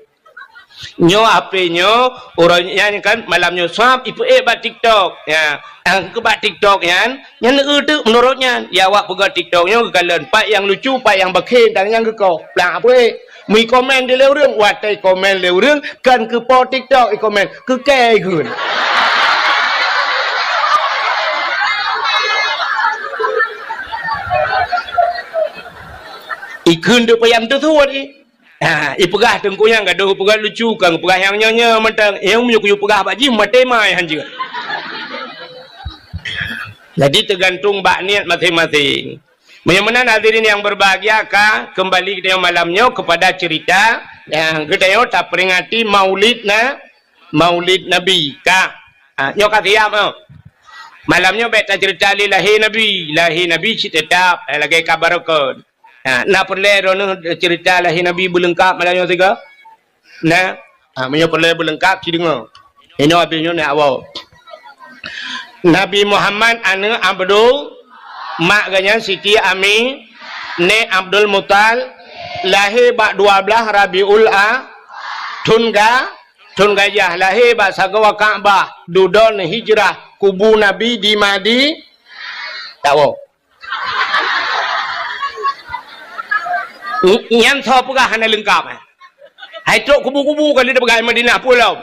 Nyoe api nyoe, uroe nyan kan malam nyoe swab ipeuék bak TikTok. Ya, nyang keu bak TikTok nyan, nyan eu teuk meunurot nyan. Ya, awak peugah TikTok nyoe geukalon pat nyang lucu, pat nyang bakhen, dan nyang geukoh. Plang peuék. Meu komen di lé ureueng, watèe komen lé ureueng, kan keu po TikTok ikomen, keu kèe ikheun. Ikheun teuk payah teusuet i. Ha, ipeugah teungku nyang gadôh peugah lucu, kan peugah nyang nyoe-nyoe mantong. Nyang meunyoe kuyue peugah bak jih maté mai hanjeuet. Jadi teugantung bak niet maséng-maséng. Meunyoe meunan hadirin nyang berbahagia, ka keumbali geutanyoe malam nyoe keupada ceurita nyang geutanyoe taperingati Maulid na-, Maulid Nabi, ka. Ha, nyoe ka siap, oh. Malam nyoe bèk taceurita lé lahé Nabi. Lahé Nabi cit teutap, eh, lagèe ka barokon. Ha, na peureulèe droeneuh ceurita lahé Nabi beuleungkap malam nyoe sigoe? Nah, ha, meunyoe peureulèe beuleungkap, ci deungö. Inoe abéh nyoe nyak woe. Nabi Muhammad aneuëk Abdul, mak geuh nyan Siti Ami, nèk Abdul Muthalib, lahé bak dua blaih Rabiul A, thon ga-, thon gajah, lahé bak sagoe Ka'bah, dudoe hijrah, kubu Nabi di Madi-, tawoe. Nyan soe peugah hana leungkap, eh? Hai trok kubu-kubu kali tapeugah Madinah pulo.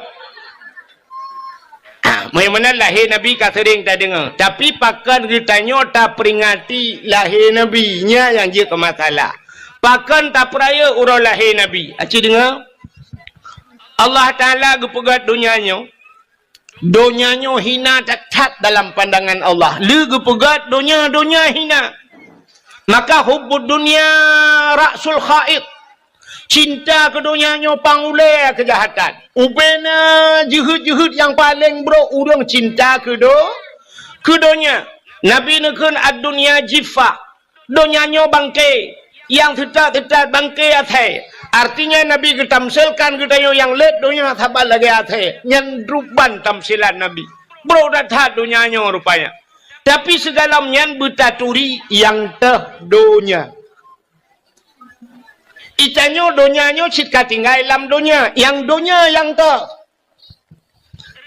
Ah, meunyoe meunan lahé Nabi ka seuring tadeungö, tapi pakon geutanyoe taperingati lahé Nabi, nyan nyang jeuet keu masalah. Pakon tapeurayeuk uroe lahé Nabi? Aci deungö, Allah Taala geupeugöt donya nyoe, donya nyoe hina that-that dalam pandangan Allah. Lé geupeugöt donya, donya hina. Maka hubbud dunya ra'sul khati'ah. Cinta keu donya nyoe pang ulèe keujahatan. Ubena jeuhet-jeuhet nyang paleng brok ureueng cinta keu do-, keu donya. Nabi neukheun, "Ad-dunya jiffah." Donya nyoe bangke, nyang teutat-teutat bangke asèe. Artinya Nabi geutamsilkan geutanyoe nyang lét donya saban lagèe asèe. Nyan ruban tamsilan Nabi. Brok that-that donya nyoe rupanya. Tapi sigohlom nyan beutaturi nyang teuh donya. Geutanyoe donya nyoe cit ka tinggai lam donya, nyang donya nyang teuh.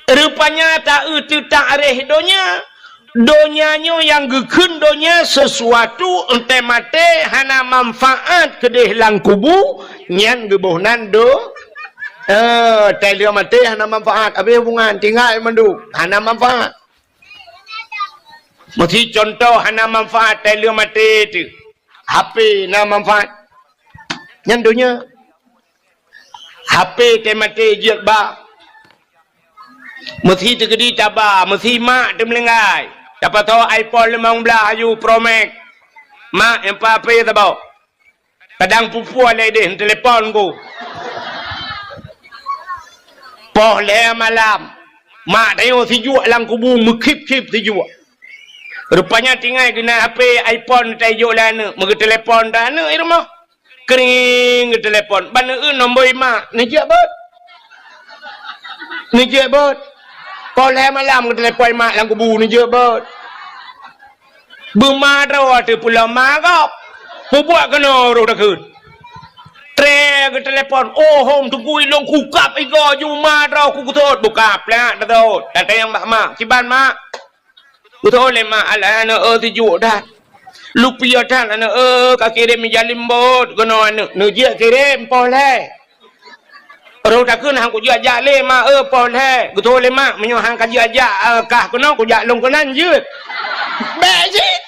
Rupanya ta-eu teutak réh donya. Donya nyoe nyang geukheun donya sesuatu, eunteuk maté hana manfaat keudeh lam kubu, nyan geuboh nan do-, eh, tai lheueh maté hana manfaat, abéh hubungan, tinggai mandum, hana manfaat. Meusi contoh hana manfaat tai lheueh maté teuh. H P na manfaat. Nyan donya. H P teuh maté jeuet ba. Meusi teukeudi taba, meusi mak teumeulinggai. Tapasoe iPhone limong blaih aju Pro Max. Mak, nyang pa H P saboh. Kadang pue-pue lé deh, telepon ku. Poh lhèe malam. Mak tanyoe sijuek lam kubu, meukhip-khip sijuek. Rupanya tinggai geunan H P iPhone tajok lé aneuk, meugeuteulepon dah aneuk di rumoh. Kring, geutelepon. Ban eu nombor mak, neujeuet beuet. Neujeuet beuet. Poh lhèe malam geutelepon mak lam kubu, neujeuet beuet. Beuma droe teuh pulo ma gob. Peubuet keunoe roh takheun. Tré geutelepon, "Oh, hom teungku ilôn kukab igoe ju ma droe ku geusot." Buka plak teusot. Tatanyong bak mak, "Kiban mak?" Geusot lé mak, "Alah aneuk eu, sijuek that. Lupiôh that aneuk eu, kakirém ija limbot keunoe aneuk." Neujeuet kirém poh lhèe. Roh takheun han kujak-jak lé mak, eh, poh lhèe. Geutuwo lé mak, meunyoe han kajak-jak, eh, kah keunoe kujak lôn keunan jeuet. Bèk jeuet.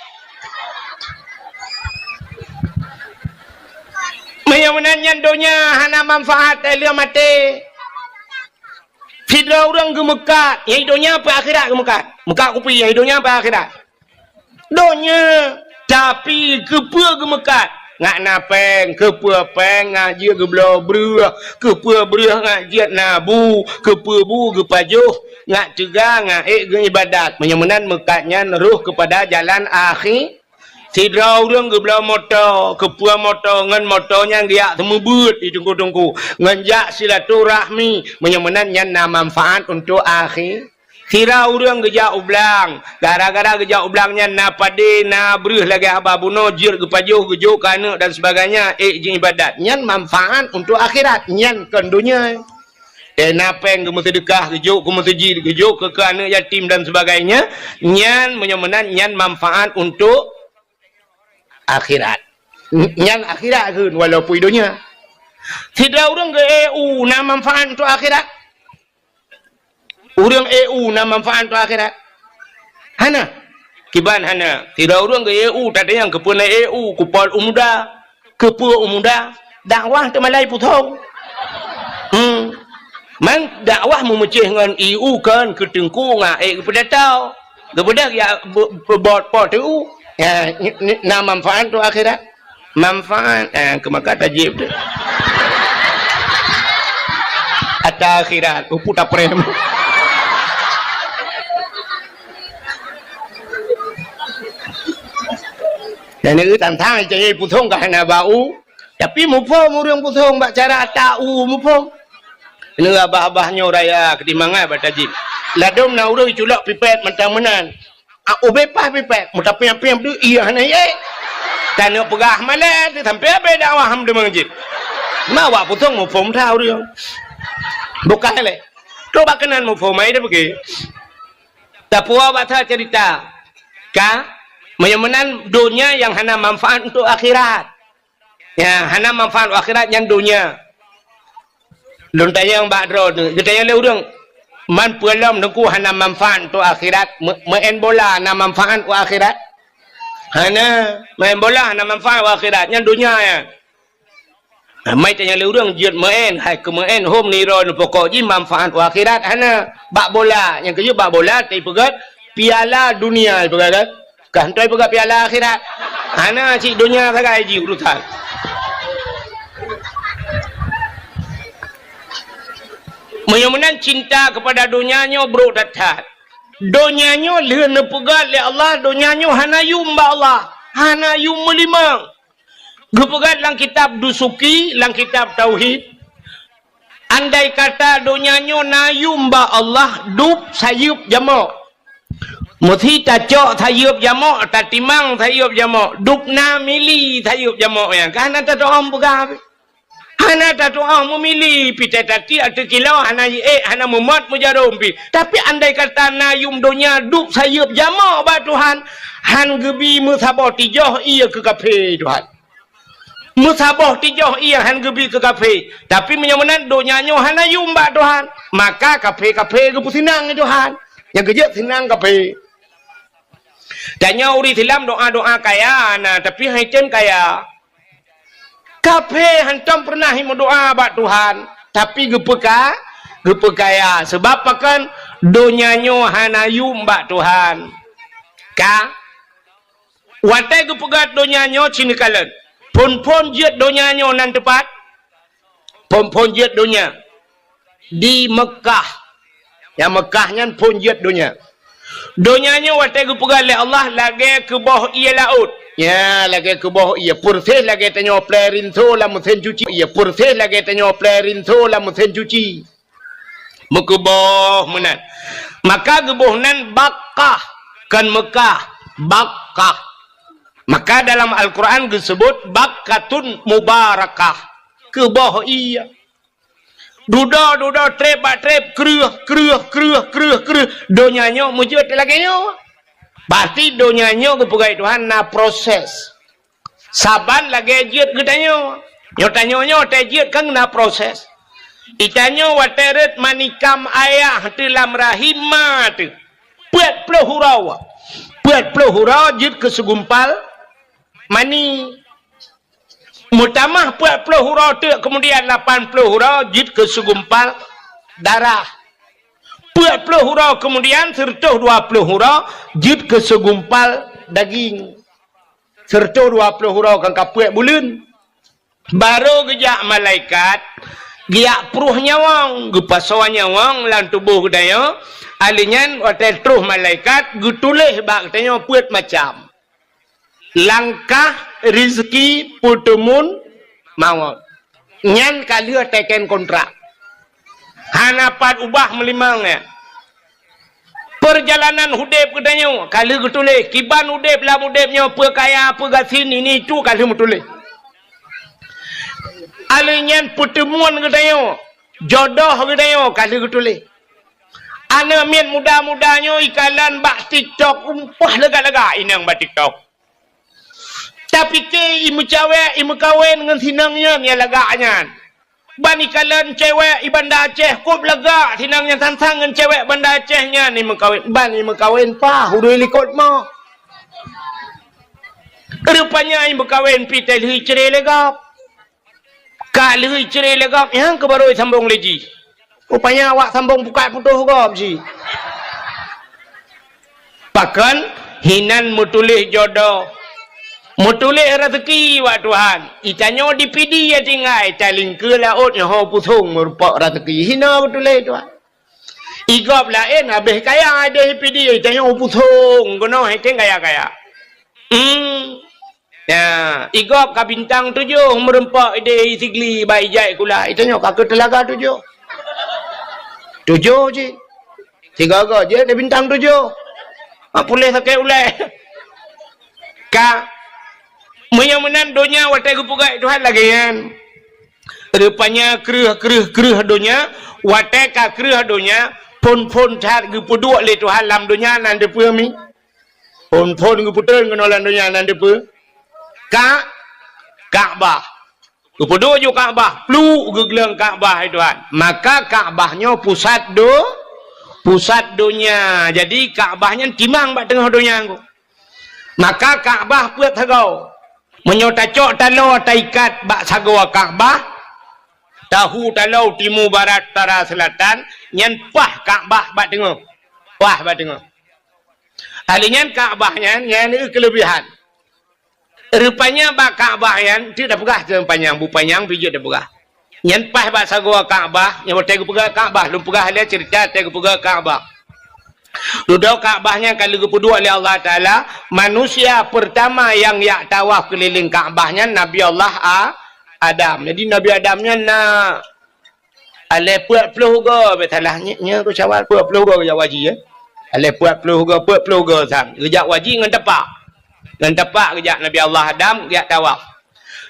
Meunyoe meunan nyan donya hana manfaat, eh, lheueh maté. Sidroe ureueng geumeukat, nyang donya peue akhirat geumeukat. Meukat kupi, nyang donya peue akhirat. Donya, tapi keupeue geumeukat? Ngat na pèng, keupeue pèng ngat jeuet geubloe breueh, keupeue breueh ngat jeuet na bu, keupeue bu geupajoh, ngat teuga, ngat ék geuibadat. Meunyoe meunan meukat nyan roh keupada jalan akhi-, Sidroe ureueng geubloe moto, keupeue moto, ngon moto nyan geujak seumeubeuet di teungku-teungku, ngon jak silaturahmi, meunyoe meunan nyan na manfaat untuk akhi-, Sira ureueng geujak u blang, gara-gara geujak u blang nyan na padé, na breueh lagèe haba bunoe, jeuet geupajoh, geujok keu aneuk dan sebagainya, ék jiibadat. Nyan manfaat untuk akhirat, nyan kon donya. Eh, na pèng geumeuseudeukah, geujok keu meuseujid, geujok keu, keu aneuk yatim dan sebagainya, nyan meunyoe meunan, nyan manfaat untuk akhirat. Nyan akhirat kheun, walaupun donya. Sidroe ureueng geu-E U na manfaat untuk akhirat? Ureueng E U na manfaat untuk akhirat? Hana. Kiban hana. Sidroe ureueng geu-E U, tatanyong keupeue na E U, kupol u muda. Keupeue u muda? Dakwah teumalai pusong. Hmm. Man dakwah meumeucéh ngon E U kon keu teungku ngon ék geupeudatau. Geubeudôh ya be-, be-, bot po teu. Ya, ni, ni, na manfaat tu akhirat. Manfaat, eh, keu maka tajib tu. Ata akhirat, upu taprem. Dan itu tantang cahaya pusong ka hana bau. Tapi muphom ureueng pusong bak cara ata u muphom. Lé abah-abah nyoe raya keutimbangan bak tajib. Ladôm na ureueng culok pipet mantong meunan. Ah, ubé paih pipet, meutapiang-piang tu iya hana ye. Taneuk peugah malèe tu sampai abéh dakwah ham deungon jih. Ma awak pusong muphom that ureueng. Bukan lé. Tu bak keunan muphom ai dah pergi. Tapuwoe bak that cerita. Ka? Meunyoe meunan donya nyang hana manfaat untuk akhirat. Ya, hana manfaat akhirat nyan donya. Lôn tanyong bak droeneuh, geutanyong lé ureueng, "Man peue lom Teungku hana manfaat untuk akhirat? Me-, meu'en bola na manfaat untuk akhirat?" Hana, meu'en bola hana manfaat untuk akhirat, nyan donya nyan. Nah, mai tanyong lé ureueng jeuet meu'en, hai keu meu'en hom nirôn pokok jih manfaat untuk akhirat hana. Bak bola, nyang keujeuet bak bola teupeugöt piala dunia teupeugöt kan? Ka hana teupeugah piala akhirat. Hana cit donya sagai jih urusan. Meunyoe meunan cinta keupada donya nyoe brok that-that. Donya nyoe lheueh neupeugah lé Allah, donya nyoe hana yum bak Allah, hana yum meulimong. Geupeugah lam kitab Dusuki, lam kitab Tauhid, andai kata donya nyoe na yum bak Allah, dub sayeuep jamok. Meusi tacok sayeuep jamok, tatimang sayeuep jamok, dub na mili sayeuep jamok nyan. Ka hana tatu'oh peugah. Hana tatu'oh meumili, pih tati ateueh kilo hana jiék, hana meumot meujarom pih. Tapi andai kata na yum donya dub sayeuep jamok bak Tuhan, han geubi meusaboh tijoh ie keu kafé Tuhan. Meusaboh tijoh ie han geubi keu kafé. Tapi meunyoe meunan donya nyoe hana yum bak Tuhan, maka kafé-kafé geupeusinang lé Tuhan. Nyang keujeuet sinang kafé. Tanyoe ureueng Islam doa-doa kaya na, tapi han tem kaya. Kafé hantom peureunah meudoa bak Tuhan, tapi geupeuka-, geupeukaya. Sabab pakon? Donya nyoe hana yum bak Tuhan. Ka? Watée geupeugah donya nyoe cit neukalon. Phon-phon jeuet donya nyoe nan teupat? Phon-phon jeuet donya di Meukah. Nyang Meukah nyan phon jeuet donya. Donya nyoe watée geupeugah lé Allah lagée keuboh ie laôt. Ya, lagée keuboh ie, peureséh lagée tanyoe plée rinso lam meusén cuci. Ie, peureséh lagée tanyoe plée rinso lam meusén cuci. Meukeuboh meunan. Maka geuboh nan Bakkah, kon Meukah, Bakkah. Maka dalam Al-Quran geuseubut Bakkatun Mubarakah. Keuboh ie. Dudoe-dudoe, treb bak treb, kreueh, kreueh, kreueh, kreueh, kreueh. Donya nyoe meujeuet lagée nyoe. Berarti donya nyoe geupeugah Tuhan na proses. Saban lagée jeuet geutanyoe. Nyoe tanyoe nyoe watée jeuet kan na proses. Itanyoe watée rhot manikam ayah teuh lam rahim ma teuh. Peuet ploh uroe. Peuet ploh uroe jeuet keu segumpal mani. Meutamah peuet ploh uroe teuk, keumudian lapan ploh uroe jeuet keu segumpal darah. Peuet ploh uroe keumudian sireutôh dua ploh uroe jeuet keu segumpal daging. Sireutôh dua ploh uroe kan ka peuet buleuen. Barô geujak malaikat, geujak pruh nyawöng, geupasoe nyawöng lam tuboh geutanyoe. Alheuh nyan watée troh malaikat geutuléh bak geutanyoe peuet macam. Langkah, rizki, peuteumun, mawöt. Nyan ka lheueh teken kontrak. Hana pat ubah meulimong nyan. Peurjalanan udeb geutanyoe ka lheueh geutuléh. Kiban udeb lam udeb nyoe, peue kaya, peue gasien, ini itu ka lheueh meutuléh. Alheuh nyan peuteumun geutanyoe, jodoh geutanyoe ka lheueh geutuléh. Aneuk miet muda-muda nyoe ikalon bak TikTok, umpah lagak-lagak inong bak TikTok. Tapike imeucawek, imeukawen ngon sinong nyan nyang lagak nyan. Ban ikalon cewek i Banda Aceh kôb lagak sinong nyan sang-sang ngon cewek Banda Aceh nyan imeukawen. Ban imeukawen paih ureuëng likot mo. Rupanya imeukawen pih teuh lheueh icre lé gob. Ka lheueh icre lé gob, nyang keu barô isambong lé jih. Rupanya awak sambong pukat putôh gob jih. Pakon hinan meutuléh jodoh, meutuléh raseuki bak Tuhan. Itanyoe di Pidie tinggai, talingkeue laôt nyoe ho pusong meurumpok raseuki. Hina meutuléh Tuhan. Igob laén habéh kaya ideh Pidie, itanyoe pusong keunoe hèteng kaya-kaya. Hmm. Ya, igob ka bintang tujoh meurumpok ideh Sigli bak ijai kula. Itanyoe ka keu teulaga tujoh. Tujoh cit. Sigoe-goe jeuet di bintang tujoh. Ha, puléh sakét ulée. Ka. Meunyoe meunan donya watée geupeugah Tuhan lagée nyan. Rupanya kreueh, kreueh, kreueh donya, watée ka kreueh donya, phon-phon that geupeuduek lé Tuhan lam donya nan teupeue mi. Phon-phon geupeutreun keunoe lam donya nan teupeue. Ka, Ka'bah. Geupeuduek ju Ka'bah, pluek geugleueng Ka'bah hai Tuhan. Maka Ka'bah nyoe pusat do, pusat donya. Jadi Ka'bah nyan timang bak teungoh donya nyoe. Maka Ka'bah peuet sagoe. Meunyoe tacok taloe taikat bak sagoe Ka'bah, tahu taloe timu, barat, utara, seulatan, nyan paih Ka'bah bak teungoh. Paih bak teungoh. Ahli nyan Ka'bah nyan, nyan keuleubihan. Rupanya bak Ka'bah nyan, teuk tapeugah teuh panyang, bu panyang pih jeuet tapeugah. Nyan paih bak sagoe Ka'bah, nyan watée geupeugah Ka'bah, lôn peugah lé ceurita watée geupeugah Ka'bah. Dudoe Ka'bah nyan ka lheueh geupeuduek lé Allah Taala, manusia peurtama nyang jak tawaf keulileng Ka'bah nyan Nabi Allah A-, Adam. Jadi Nabi Adam nyan na aleh peuet ploh goe, bèk salah nyoe, nyoe Syawal peuet ploh goe geujak haji, ya. Aleh peuet ploh goe, peuet ploh goe sang. Geujak haji ngon tapak. Ngon tapak geujak Nabi Allah Adam geujak tawaf.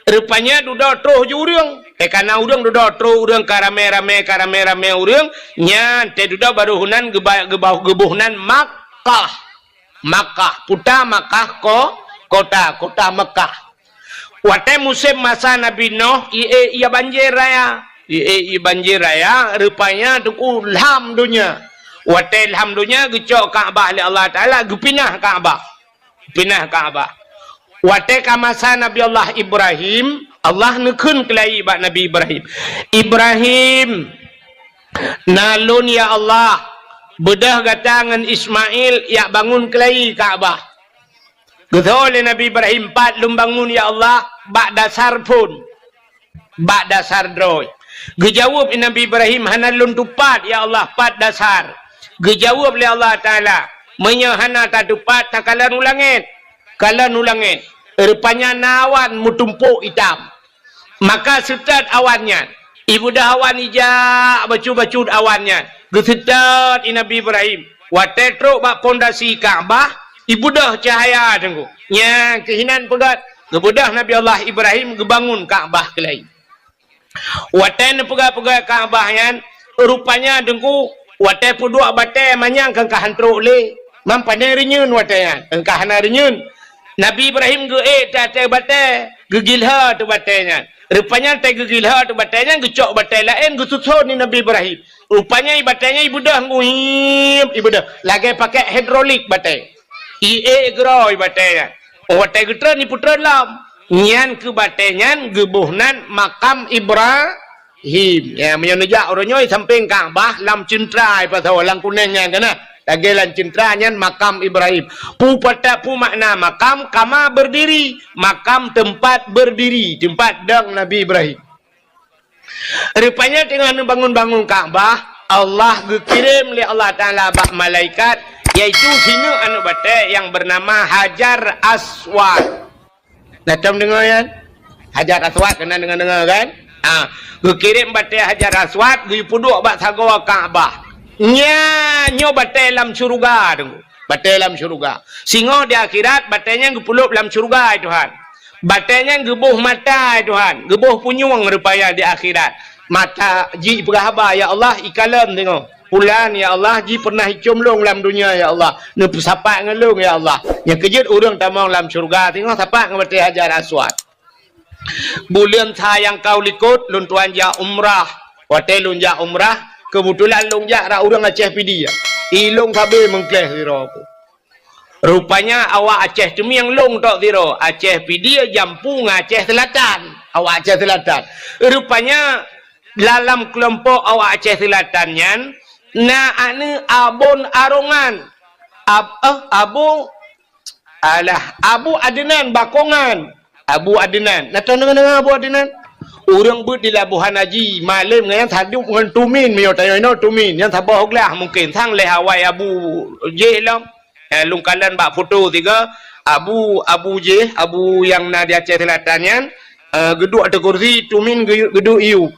Rupanya dudoe troh ju ureuëng. Eh, kana ureuëng dudoe troh ureuëng ka ramé-ramé, ka ramé-ramé ureuëng, nyan teuh dudoe barô heunan geuba-, geuba-, geuboh nan Makkah. Makkah, puta Makkah ko-, kota, kota Makkah. Watée musém masa Nabi Noh, ié, ié banjir raya. Ié, ié banjir raya, rupanya teungku lham donya. Watée lham donya geucok Ka'bah lé Allah Taala, geupinah Ka'bah. Pinah Ka'bah. Watée ka masa Nabi Allah Ibrahim, Allah neukheun keulayi bak Nabi Ibrahim, "Ibrahim, na lôn ya Allah, beudôh gata ngon Ismail jak bangun keulayi Ka'bah." Geutho lé Nabi Ibrahim, "Pat lôn bangun ya Allah, bak dasar phon." Bak dasar droe. Geujaweueb Nabi Ibrahim, "Hana lôn tupat, ya Allah, pat dasar." Geujaweueb lé Allah Taala, "Meunyoe hana tatupat, takalon u langét." Kalon u langét. Rupanya na awan meutumpôk itam. Maka seutôt awan nyan. Ibeudôh awan ijak bacut-bacut awan nyan. Geuseutôt i Nabi Ibrahim. Watée trok bak pondasi Ka'bah, ibeudôh cahya teungku. Nyan keuh hinan peugét, geubeudôh Nabi Allah Ibrahim geubangun Ka'bah keulayi. Watée neupeugah-peugah Ka'bah nyan, rupanya teungku, watée peuduek batée manyang keu ka han trok lé. Mam pane reunyeun watée nyan, keu ka hana reunyeun. Nabi Ibrahim geuék teuh ateueh batée. Geugilhô teuk batèe nyan. Rupanya teugeugilhô teuk batèe nyan, geucok batèe laén, geususon di Nabi Ibrahim. Rupanya i batèe nyan ibeudôh nguip, ibeudôh. Lagèe pakèk hidrolik batèe. Ié geuro i batèe nyan. Watèe geutreun, ipeutreun lom. Nyan keuh batèe nyan geuboh nan makam Ibra- him. Ya, meunyoe neujak uroe nyoe sampéng Ka'bah lam ceuntra, i pasoe lam kunéng nyan kana. Lagèe lam ceuntra nyan makam Ibrahim. Peue pata-, peue makna makam? Kama berdiri. Makam tempat berdiri, tempat dong Nabi Ibrahim. Rupanya teungoh neubangun-bangun Ka'bah, Allah geukirém lé Allah Taala bak malaikat, yaitu sineuk aneuk batèe nyang beunama Hajar Aswad. Nah, tom deungoe nyan? Hajar Aswad, keunan deungoe-deungoe kan? Ah, geukirém batèe Hajar Aswad, geupeuduek bak sagoe Ka'bah. Nyan nyoe batèe lam syeuruga, Teungku. Batèe lam syeuruga. Singoh di akhirat, batèe nyan geupeulop lam syeuruga, hai Tuhan. Batèe nyan geuboh mata, hai Tuhan. Geuboh punyueng rupanya di akhirat. Mata jih peugah haba, "Ya Allah, ikalon singoh." Pulan, ya Allah, jih pernah icôm lôn lam dunia, ya Allah. Neupeusapat ngon lôn, ya Allah. Nyang keujeuet ureueng tamong lam syeuruga, singoh sapat ngon batèe Hajar Aswad. Buleuen sa nyang ka u likôt, lôn tuan jak umrah. Watèe lôn jak umrah, keubeutulan lôn jak rot ureueng Aceh Pidie. I lôn sabe meungkléh sidroe. Rupanya awak Aceh Teumieng lôn tok sidroe, Aceh Pidie jampu ngon Aceh Seulatan. Awak Aceh Seulatan. Rupanya lam keulompok awak Aceh Seulatan nyan, na aneuk Abon Arongan. Ab-, eh, Abu, alah, Abu Adnan Bakongan. Abu Adnan. Na tadeungoe-deungoe Abu Adnan? Ureueng beuet di Labuhan Haji, malém ngon nyan saduek ngon Tumin, meunyoe tanyoe inoe Tumin, nyan saboh glah mungken, sang lhèe awai Abu jih lom. Eh, lôn kalon bak foto sigoe, Abu, Abu jih, Abu nyang na di Aceh Seulatan nyan, eh, geuduek ateueh kursi, Tumin geu-, geuduek iyup.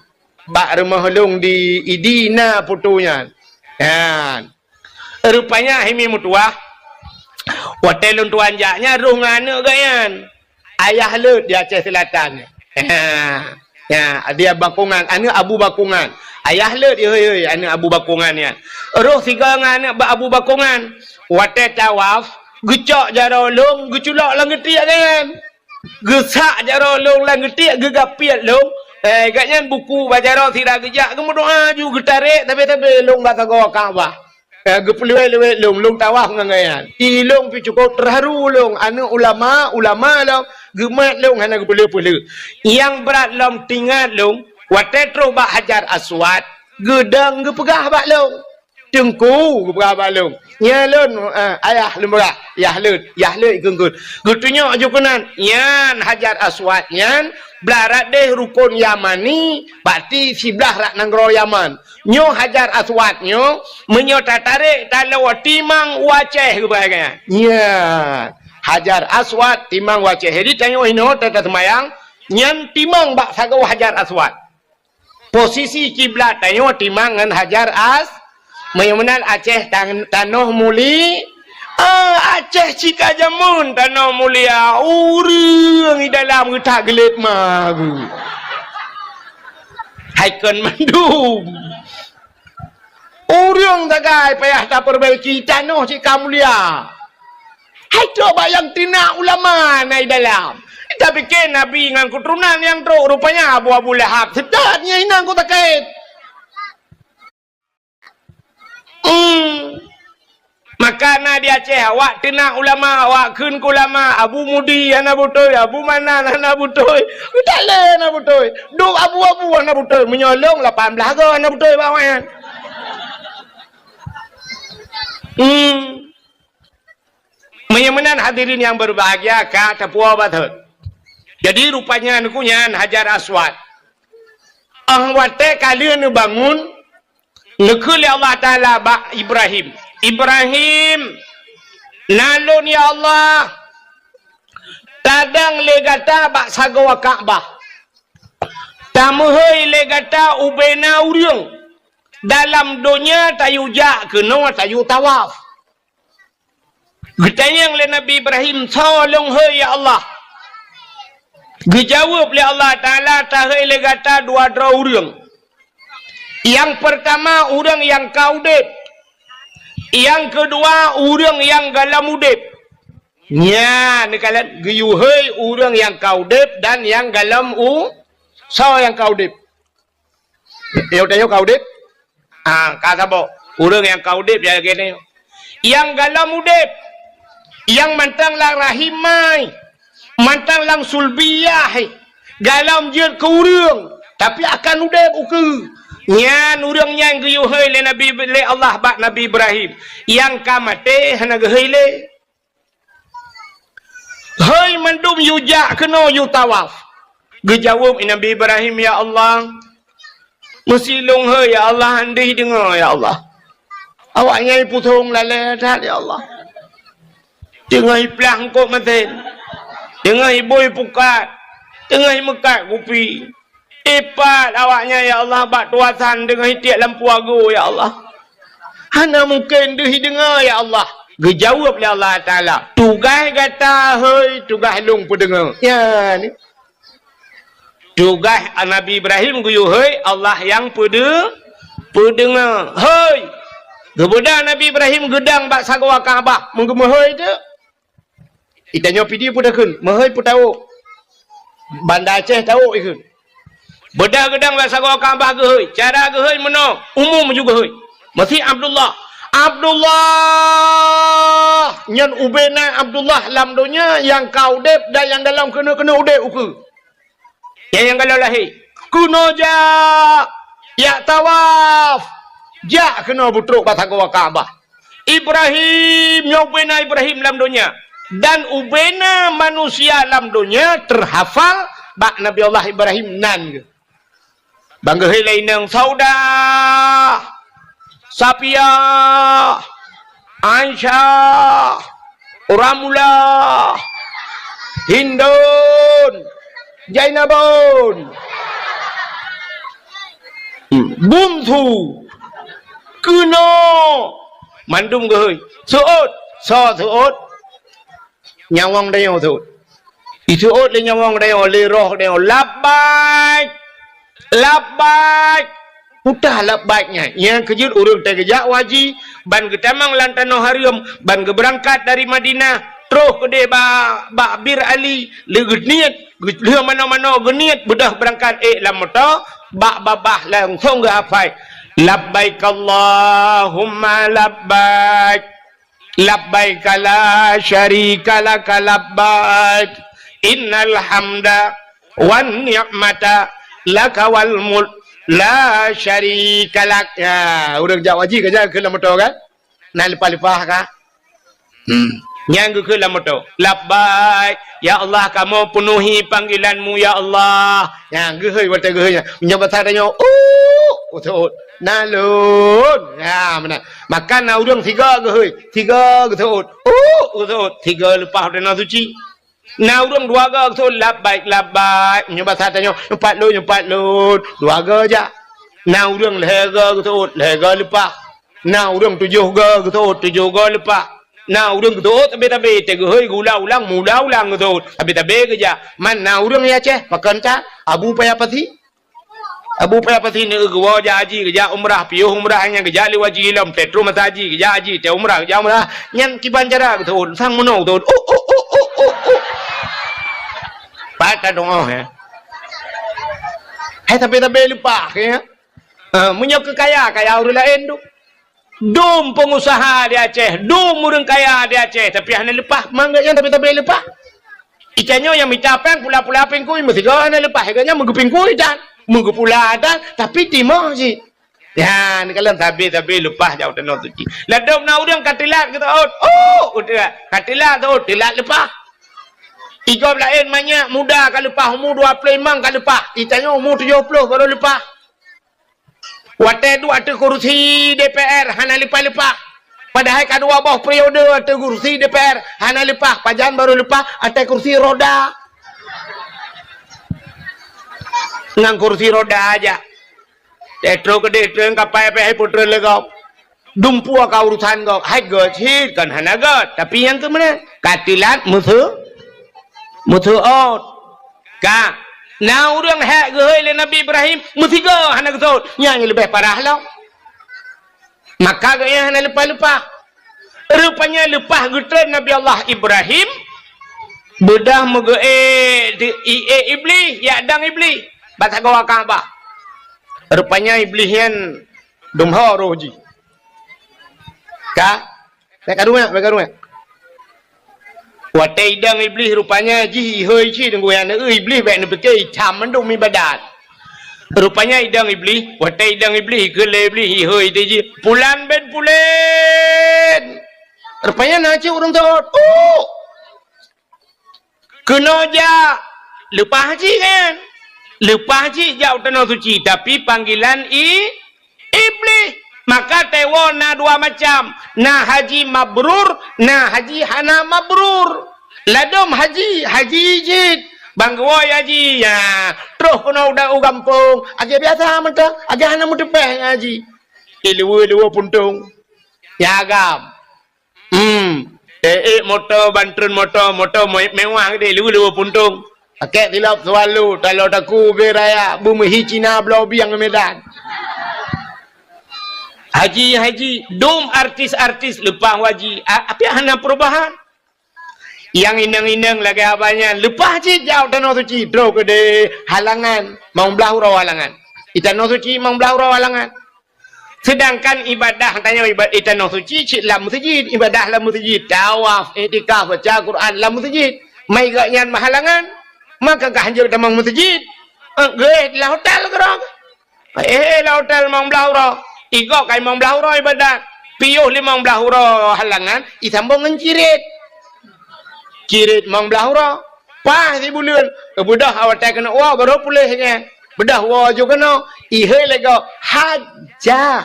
Bak rumoh lôn di Idi na foto nyan. Nyan. Rupanya hai mi meutuwah, watèe lôn tuan jak nyan, rôh ngon aneuk geuh nyan. Ayah Lôt di Aceh Seulatan. Ha. Ya, dia Bakongan, aneuk Abu Bakongan. Ayah Lôt, hôi, hôi, aneuk Abu Bakongan nyan. Rôh sigoe ngon aneuk ba-, Abu Bakongan. Watèe tawaf, geucok jaroe lôn, geuculok lam geutiek geuh nyan. Geusak jaroe lôn lam geutiek, geugapiet lôn. Eh, gobnyan buku bak jaroe sira geujak, geumeudoa ju geutarek, tapi-tapi lôn bak sagoe Ka'bah. Eh, geupeuleuwet-leuwet lôn, lôn tawaf ngon gobnyan. I lôn pih cukôp teuharu lôn, aneuk ulama, ulama lôn, geumat lôn hana geupeuleueh-peuleueh. Nyang brat lom teuingat lôn, watèe trôh bak Hajar Aswad, geudong geupeugah bak lôn. Teungku, geupeugah bak lôn. Nyan lôn, eh, ayah lôn peugah, Yah Lôt, Yah Lôt geunggon. Geutunyok ju keunan, nyan Hajar Aswad nyan, blah rot deh rukon Yamani, berarti siblah rot nanggroe Yaman. Nyoe Hajar Aswad nyoe, meunyoe tatarek taloe timang u Aceh geupeugah nyan. Nyan, Hajar Aswad timang u Aceh. Jadi tanyoe inoe ta-, taseumayang, nyan timang bak sagoe Hajar Aswad. Posisi kiblat tanyoe timang ngon Hajar As-, meunyoe meunan Aceh tan-, tanoh muli-, ah, Aceh cit ka jameun tanoh mulia, ureueng i dalam geutak geulet ma geuh. Hai kon mandum. Ureueng sagai payah tapeubaiki, tanoh cit ka mulia. Hai trok bak nyang teunak ulama na i dalam. Tapike Nabi ngon keuturonan nyang trok, rupanya Abu, Abu Lahab. Seutôt nyan inong ku sakét. Hmm. Maka na di Aceh, awak teunak ulama, awak kheun keu ulama, Abu Mudi hana beutôi, Abu Manan hana beutôi, geutalé hana beutôi, duek abu-abu hana beutôi, meunyoe lôn lapan blaih goe hana beutôi bak awaknyan. Hmm. Meunyoe meunan hadirin nyang berbahagia ka tapuwoe batot. Jadi rupanya neukeu nyan Hajar Aswad. Ah watée ka lheueh neubangun, neukheun lé Allah Taala bak Ibrahim, "Ibrahim, na lôn ya Allah, tadong lé gata bak sagoe Ka'bah. Tameuhôi lé gata ubena ureuëng dalam donya tayue jak keunoe tayue tawaf." Geutanyong lé Nabi Ibrahim, "Soe lôn hôi ya Allah?" Geujaweueb lé Allah Taala, "Tahôi lé gata dua droe ureuëng. Nyang peurtama ureuëng nyang ka udeb, nyang keudua ureuëng nyang gohlom udeb." Nyan, neukalon geuyue hôi ureuëng nyang ka udeb dan nyang galom u-, soe nyang ka udeb? Yoh tanyoe ka udeb? Ah, ka saboh. Ureuëng nyang ka udeb ya lagée nyoe. Nyang galom udeb, nyang mantong lam rahim mai, mantong lam sulbiyah, galom jeuet keu ureuëng, tapi akan udeb ukeue. Nyan ureuëng nyan geuyue hôi lé Nabi, lé Allah bak Nabi Ibrahim. Nyang ka maté hana geuhôi lé. Hôi mandum yue jak keunoe yue tawaf. Geujaweueb Nabi Ibrahim, "Ya Allah, meusilong hôi ya Allah, han deuh deungoe ya Allah. Awaknyan pusong lalée that ya Allah. Teungoh iplah eungkot meusén, teungoh ibui pukat, teungoh imeukat kupi." Ipat awaknyan, ya Allah, bak tuasan deungon itiek lampu ago, ya Allah. Hana mungken deuh deungoe, ya Allah. Geujaweueb lé Allah Taala, "Tugaih gata hôi, tugaih lôn peudeungoe." Ya, ni. Tugaih Nabi Ibrahim geuyue hôi, Allah nyang peude-, peudeungoe. Hôi! Geubeudôh Nabi Ibrahim geudong bak sagoe Ka'bah, meugeumeuhôi teuk. Itanyoe Pidie peue takheun, meuhôi peue tawök. Banda Aceh tawök ikheun. Beudôh geudong bak sagoe Ka'bah geuhôi. Cara geuhôi meunoe, umum ju geuhôi. Meusi Abdullah. Abdullah! Nyan ubena Abdullah lam donya nyang ka udeb dan nyang galom keuneuk-keuneuk udeb ukeue. Nyang, nyang galom lahé. Keunoe jak, jak tawaf. Jak keunoe beutrok bak sagoe Ka'bah. Ibrahim, nyoe ubena Ibrahim lam donya. Dan ubena manusia lam donya teuhafal bak Nabi Allah Ibrahim nan geuh. Ban geuhôi lé inong Saudah, Safiah, Aisyah, Ramlah, Hindun, Zainabun, hmm, Bungsu, keunoe, mandum geuhôi. Seuôt, soe seuôt? Nyawöng tanyoe seuôt. Iseuôt lé nyawöng tanyoe, lé roh tanyoe, "Labbaik! Labbaik!" Peue labbaik nyan? Nyang keujeuet ureuëng teuh geujak u haji, ban geutamong lam tanoh hareuem, ban geubeurangkat dari Madinah, troh keudeh ba-, bak Bir Ali, lé geuniet, lheueh manoe-manoe geuniet, beudôh beurangkat ék lam moto, bak babah langsong geuhafai, "Labbaik Allahumma labbaik." Labbaika la syarika laka labbaik. Innal hamda wan ni'mata laka wal mulk la syarika lak. Ya, ureuëng jak haji ka jak keu lam moto kan? Na leupah-leupah ka? Hmm. Nyang geukheun lam moto. Labbaik. Ya Allah, kamoe peunuhi panggilan-Mu, ya Allah. Nyang geuhôi watée geuhôi nyan. Meunyoe basa tanyoe, "Uh, uh, uh." Na lôn. Ya, meunan. Maka na ureuëng sigoe geuhôi, sigoe geuseuôt. Uh, geuseuôt. Sigoe leupah u tanoh suci. Na ureuëng dua goe geuseuôt, "Labbaik, labbaik." Meunyoe basa tanyoe, "Nyumpat lôn, nyumpat lôn." Dua goe jak. Na ureuëng lhée goe geuseuôt, lhée goe leupah. Na ureuëng tujoh goe geuseuôt, tujoh goe leupah. Na ureuëng geuseuôt tabe-tabe, teuh geuhôi geuulang-ulang, meuulang-ulang geuseuôt. Tabe-tabe geujak. Man na ureuëng di Aceh, pakon that, Abu Paya Pasi. Abu Paya Pasi neu geuwoe jak haji, geujak umrah, piôh umrah nyan geujak lé haji lom, teuh troh masa haji, geujak haji, teuh umrah, geujak umrah. Nyan kiban cara geuseuôt, sang meunoe geuseuôt. Uh, uh, uh, uh, uh, uh. Pat ka deungoe, ya. Hai tabe-tabe leupah, ya. Ah, meunyoe keu kaya, kaya ureuëng laén tu. Dum peungusaha di Aceh, dum ureuëng kaya di Aceh, tapi hana leupah, mangat nyan tabe-tabe leupah. Itanyoe nyang mita péng pula-pula pingkui, meusigoe hana leupah, itanyoe meugeupingkui dan meugeupula dan, tapi timoh cit. Ya, neukalon tabe-tabe leupah jak u tanoh suci. Ladôm na ureuëng ka teulat geuseuôt, oh, udeb, ka teulat seuôt, teulat leupah. Igob laén manyak muda ka leupah, umu dua ploh limong ka leupah, itanyoe umu tujoh ploh barô leupah. Watée duek ateueh kursi D P R hana leupah-leupah. Padahai ka dua boh periode ateueh kursi D P R hana leupah, pajan barô leupah ateueh kursi roda. Ngon kursi roda aja. Teuh troh keudeh treun kapai pih hai peutrön lé gob. Dumpeue ka urusan gob, hai göt cit kon hana göt, tapi nyang keu meunan ka teulat meuseu-, meuseuôt. Ka, na ureuëng hék geuhôi lé Nabi Ibrahim, meusigoe hana geuseuôt, nyan nyang leubeh parah lom. Maka geuh nyan hana leupah-leupah. Rupanya leupah geutrön Nabi Allah Ibrahim, beudôh meugeuék di, iék Iblih, jak dong Iblih bak sagoe Ka'bah. Rupanya Iblih nyan dum ho roh jih. Ka? Bèk karu nyan, bèk karu nyan. Watèe idong Iblih rupanya jih ihôi cit deungon nyan, Iblih bèk neupike icam mandum ibadat. Rupanya idong Iblih, watèe idong Iblih, keu lé Iblih ihôi teuh jih, "Pulan bin Pulan." Rupanya na cit ureueng teuôt. "Oh! Keunoe jak, leupah cit kan? Leupah cit jak u Tanoh Suci, tapi panggilan i-, Iblih." Maka teuôt na dua macam, na haji mabrur, na haji hana mabrur. Ladôm haji, haji cit. Ban geuwoe haji, ya, troh keunoe u da-, u gampông, lagèe biasa mantong, lagèe hana meuteupèh ngon haji. Ileue-leue puntông. Ya agam. Hmm. Eh, eh, moto, ban trön moto, moto me-, mewah geude, leue-leue puntông. Pakèk silop Swallow, talo taku ubé raya, beumeuhi Cina bloe biang Medan. Haji, haji, dum artis-artis leupah haji, a-, tapi hana perubahan. Nyang inong-inong lagèe abah nyan, leupah cit jak u Tanoh Suci, troh keudeh halangan, mong blah uroe halangan. Di Tanoh Suci mong blah uroe halangan. Seudangkan ibadah tanyoe iba-, i Tanoh Suci cit lam meuseujid, ibadah lam meuseujid, tawaf, iktikaf, baca Quran lam meuseujid. Mai gobnyan meuhalangan, maka ka hanjeuet tamong meuseujid. Eh, geuéh lam hotel keudroe. Eh, lam hotel mong blah uroe. Igob kai mong blah uroe ibadat. Piôh limong blah uroe halangan, isambong ngon cirit. Cirit mong blah uroe. Paih sibuleuen, beudôh awai watèe keuneuk woe, barô puléh nyan. Beudôh woe ju keunoe, ihôi lé gob, hajjah.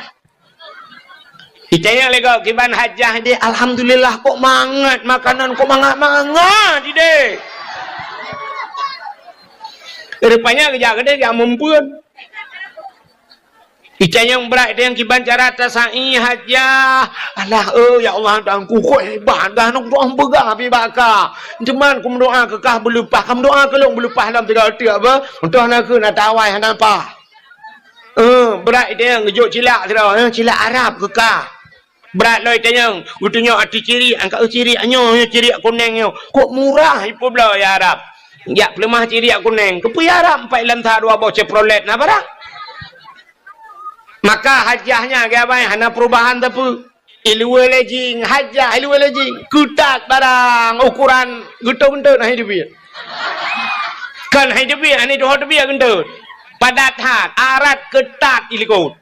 Itanyong lé gob, "Kiban hajjah deh?" "Alhamdulillah, kok mangat makanan, kok mangat-mangat deh." Rupanya geujak keudeh jak meumpeuen. Itanyong brat, itanyong kiban cara tasa'i hajjah. "Alah, eh, ya Allah, Tuhanku, kok hebat, dah nong doa peugah pi bak ka. Teuma kumeudoa keu kah beuleupah, kumeudoa keu lôn beuleupah lom tiga teuk beuh. Untôh na keu na tawai hana pah." Eh, brat itanyong geujok cilak sidroe, eh, cilak Arab keu kah. Brat lom itanyong, geutunyok ateueh cirik, angkat, "Eh, cirik nyoe, nyoe cirik kunéng nyoe. Kok murah ipeubloe ya Arab. Jak peuleumah cirik kunéng. Keupeue ya Arab, empat lam sa dua boh Chevrolet na barang?" Maka hajjah nyan, geubai, hana perubahan sapeue. Ileue lé jing, hajjah ileue lé jing. Keutat barang, ukuran geutot-geutot, hai teubiet. Kon hai teubiet, hai tuho teubiet geutot. Padat that, arat keutat ilikot.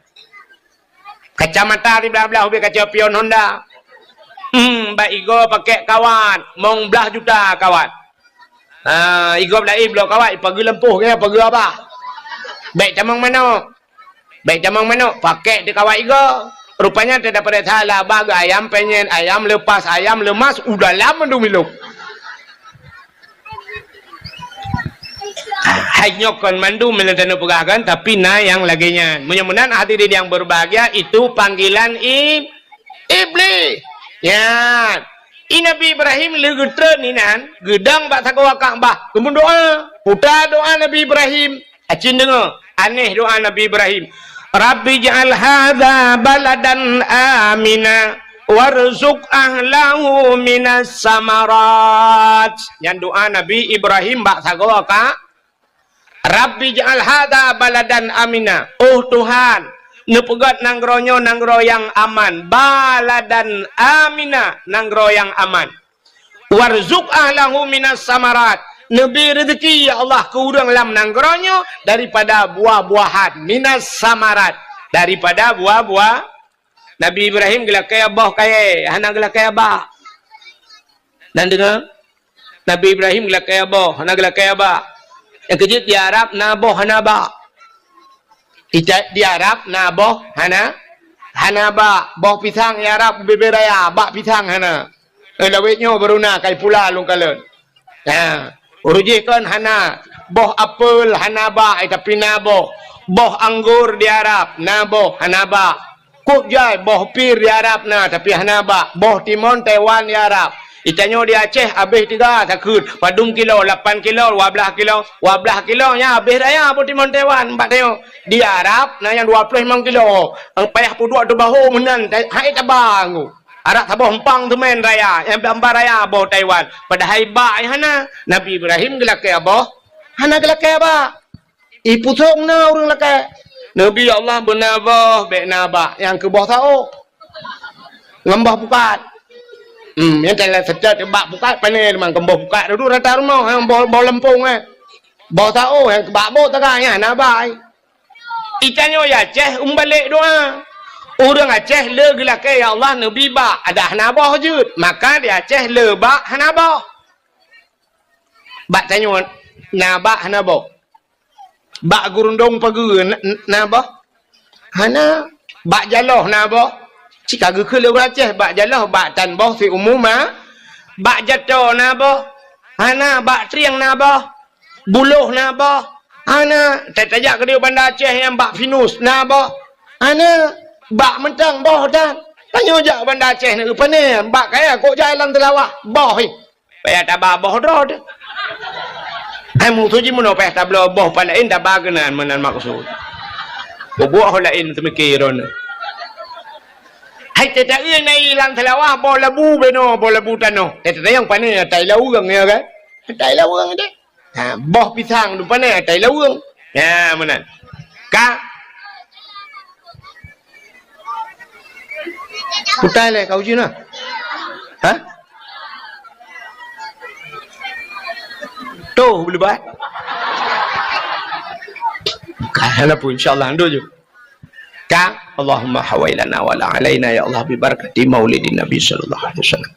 Kacamata siblah-blah ubé kaca pion Honda. Hmm, bak igob pakèk kawat, mong blah juta kawat. Ha, igob laén bloe kawat, ipageue lampôh, ipageue abah. Bèk tamong manok. Bèk tamong manok, pakèk di kawat igob. Rupanya teudapat salah, bak geuayam penyet, ayam lepas, ayam lemas, u dalam mandum ilông. Hai nyoe kon mandum nyang taneuk peugah kan, tapi na nyang lagèe nyan. Meunyoe meunan hadirin yang berbahagia, itu panggilan i-, Iblih. Nyan. I Nabi Ibrahim lheueh geutrön inan, geudong bak sagoe Ka'bah, geumeudoa. Peue doa Nabi Ibrahim? Acin deungö, aneh doa Nabi Ibrahim. "Rabbi ij'al hadza baladan amina warzuq ahlahu minas samarat." Nyan doa Nabi Ibrahim bak sagoe Ka-, "Rabbi ij'al hadza baladan amina." Oh Tuhan, neupeugöt nanggroe nyoe nanggroe nyang aman. Baladan amina, nanggroe nyang aman. "Warzuq ahlahu minas samarat." Neubri reuzeuki, ya Allah, keu ureuëng lam nanggroe nyoe daripada buah-buahan. Minas samarat, daripada buah-buah. Nabi Ibrahim geulakèe boh kayèe, hana geulakèe abah. Nan deungö? Nabi Ibrahim geulakèe boh, hana geulakèe abah. Nyang keujeuet di Arab na boh hana abah. Di, di Arab na boh hana, hana abah. Boh pisang di Arab ubé-bé raya, abah pisang hana. Eh, lawét nyoe baru na kai pula lôn kalon. Ha, ureuëng jih kon hana. Boh apel hana abah, eh, tapi na boh. Boh anggor di Arab, na boh, hana abah. Kok jai boh pir di Arab na, tapi hana abah. Boh timon Taiwan di Arab. Di tanyoe di Aceh habéh tiga takheun. Padum kilo, lapan kilo, dua blah kilo. Dua blah kilo nyan habéh raya boh timon Taiwan bak tanyoe. Di Arab na nyang dua ploh limong kilo. Payah peuduek teubaho meunan, hai tabang. Arak saboh empang teumèn raya, nyang bak raya boh Taiwan. Padahai bak nyang hana. Nabi Ibrahim geulakèe boh, hana geulakèe bak. Ipusong na ureueng lakèe. Nabi Allah beuna boh, bèk na bak, nyang keu boh saôh. Ngon boh pukat. Hmm, nyang teulah seutôt bak pukat, pané teuma ngon boh pukat. Dudu rata rumoh, nyang boh, boh leumpông, eh. Boh saôh, nyang keu bak boh taga, nyan na bak, eh. Itanyoe ya Aceh, umbalek doa. Ureueng Aceh le geulakèe, "Ya Allah, neubi bak," adak hana boh jeuet. Maka di Aceh le bak hana boh. Bak tanyoe na bak hana boh. Bak gurundong pageue na, na boh? Hana. Bak jaloh na boh? Cit ka geukheun lé ureueng Aceh, bak jaloh, bak tan boh siumu ma. Bak jato na boh? Hana. Bak trieng na boh? Buloh na boh? Hana. Ta-, tajak keudéh Banda Aceh nyang bak pinus na boh? Hana. Bak mantong boh tan. Tanyoe jak Banda Aceh na, pane? Bak kaya kok jalan teulawah boh, eh. Payah taba boh droe teuh. Hai musoh jih meunoe payah tabloe boh pat laén taba keunan meunan maksud. Boh laén teumike droeneuh. Hai teuta ié na ilang teulawah boh labu benoe, boh labu tanoh. Teuta nyang pane atai laweueng, ya kan? Atai laweueng deh. Ha, boh pisang tu pane atai laweueng. Ha, meunan. Ka. Putai lé kau jina. Ha? Tuh, boleh buat. Ka, hana pun, insya Allah, ando je. Ka, Allahumma hawailana wala alaina, ya Allah, bi barakati maulidin Nabi sallallahu alaihi wasallam.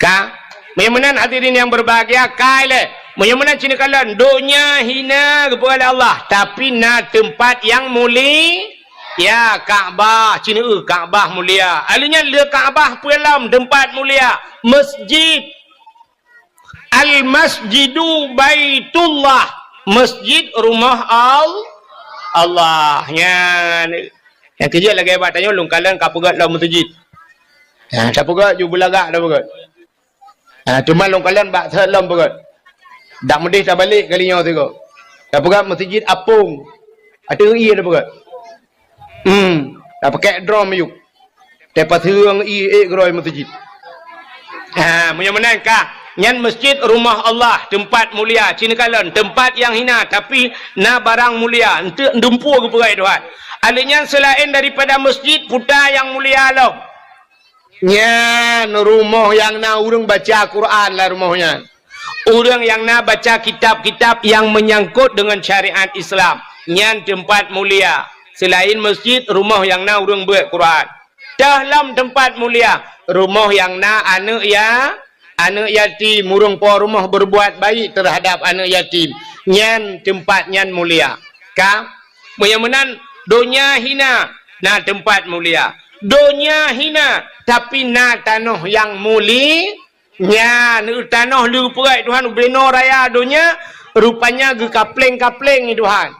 Ka, meunyoe meunan hadirin yang berbahagia, kai lé. Meunyoe meunan cit neukalon, donya hina geupeugah lé Allah, tapi na teumpat yang muli-, ya, Ka'bah, cit neueu Ka'bah mulia. Aleuh nyan le Ka'bah peue lom teumpat mulia, masjid. Al-Masjidu Baitullah, masjid rumoh Al-, Allah. Nyan. Nyang keujeuet lagèe bak tanyoe lôn kalon ka peugöt lom meuseujid. Ha, tapeugöt ju beulagak tapeugöt. Ha, teuma lôn kalon bak thot lom peugöt. Dak meudeh tabalek kali nyoe sigoe. Tapeugöt meuseujid apong. Ateueh ié tapeugöt. Hmm, tapakèk drom yub. Tapaseueng ié ék keudroe meuseujid. Ha, meunyoe meunan ka, nyan masjid rumoh Allah, teumpat mulia, cit neukalon, teumpat nyang hina, tapi na barang mulia, eunteuk dumpeue geupeugah Tuhan. Aleuh nyan seulaén daripada masjid, puta nyang mulia lom. Nyan rumoh nyang na ureueng baca Quran lam rumoh nyan. Ureueng nyang na baca kitab-kitab nyang meunyangkot deungon syariat Islam, nyan teumpat mulia. Seulaén masjid, rumoh nyang na ureueng beuet Quran. Teuh lom teumpat mulia, rumoh nyang na aneuk ya-, aneuk yatim, ureueng po rumoh berbuat baik terhadap aneuk yatim, nyan teumpat nyan mulia. Ka, meunyoe meunan, donya hina, na teumpat mulia. Donya hina, tapi na tanoh nyang muli-, Nyan, tanoh le geupeugöt Tuhan, ubé noe raya donya, rupanya geukapleng-kapleng Tuhan.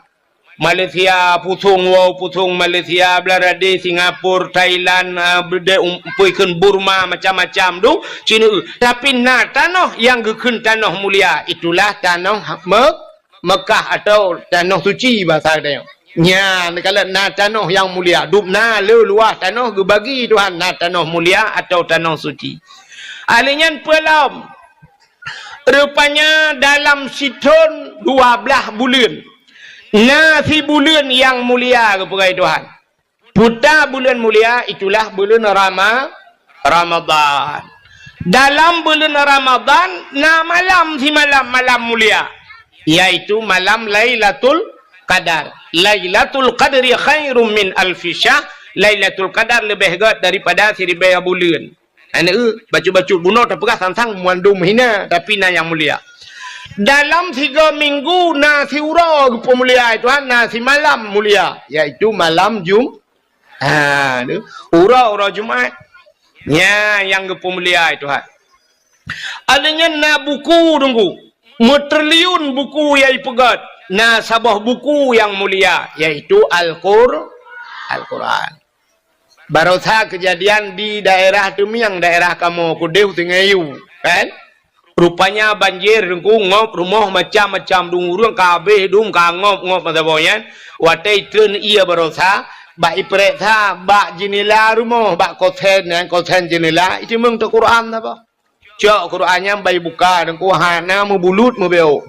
Malaysia, pusong woe, pusong Malaysia, Bangladesh, Singapura, Thailand, ah, beudé um-, peue kheun Burma, macam-macam tu, cit neueu. Tapi na tanoh nyang geukheun tanoh mulia, itulah tanoh Me-, Mekah atau tanoh suci basa geutanyoe. Nyan, kalau na tanoh nyang mulia, dum na le luwah tanoh geubagi Tuhan, na tanoh mulia atau tanoh suci. Ahli nyan peue lom? Rupanya dalam sithon dua blaih buleuen, na sibuleuen nyang mulia geupeugah Tuhan. Puta buleuen mulia itulah buleuen Rama-, Ramadhan. Dalam buleuen Ramadhan na malam simalam, malam mulia, yaitu malam Lailatul Qadar. Lailatul Qadri khairum min alfi syahr. Lailatul Qadar leubeh gét daripada siribèe buleuen. Aneuk, bacut-bacut bunoe tapeugah sang-sang mandum hina, tapi na nyang mulia. Dalam tiga minggu na siuroe geupeumulia Tuhan, na simalam mulia, yaitu malam Jum-, ha, tu, uroe-uroe Jumat. Nyan nyang geupeumulia Tuhan. Alheuh nyan na buku Teungku, meutriliun buku nyang ipeugöt, na saboh buku nyang mulia, yaitu Al-Qur-, Al-Quran. Barosa keujadian di daerah Teumieng, daerah kamoe keudéh u Sungai Yu, kan? Rupanya banjir, Teungku, ngop rumoh macam-macam, dum ureueng ka habéh dum, ka ngop-ngop masa boh nyan. Watèe itreun ié barosa, Bak iprek that, bak jeunela rumoh, bak kosen nyan, kosen jeunela, iteumeung teuh Quran saboh. Cok Quran nyan bak ibuka, deungon hana meubulut meubeuôk.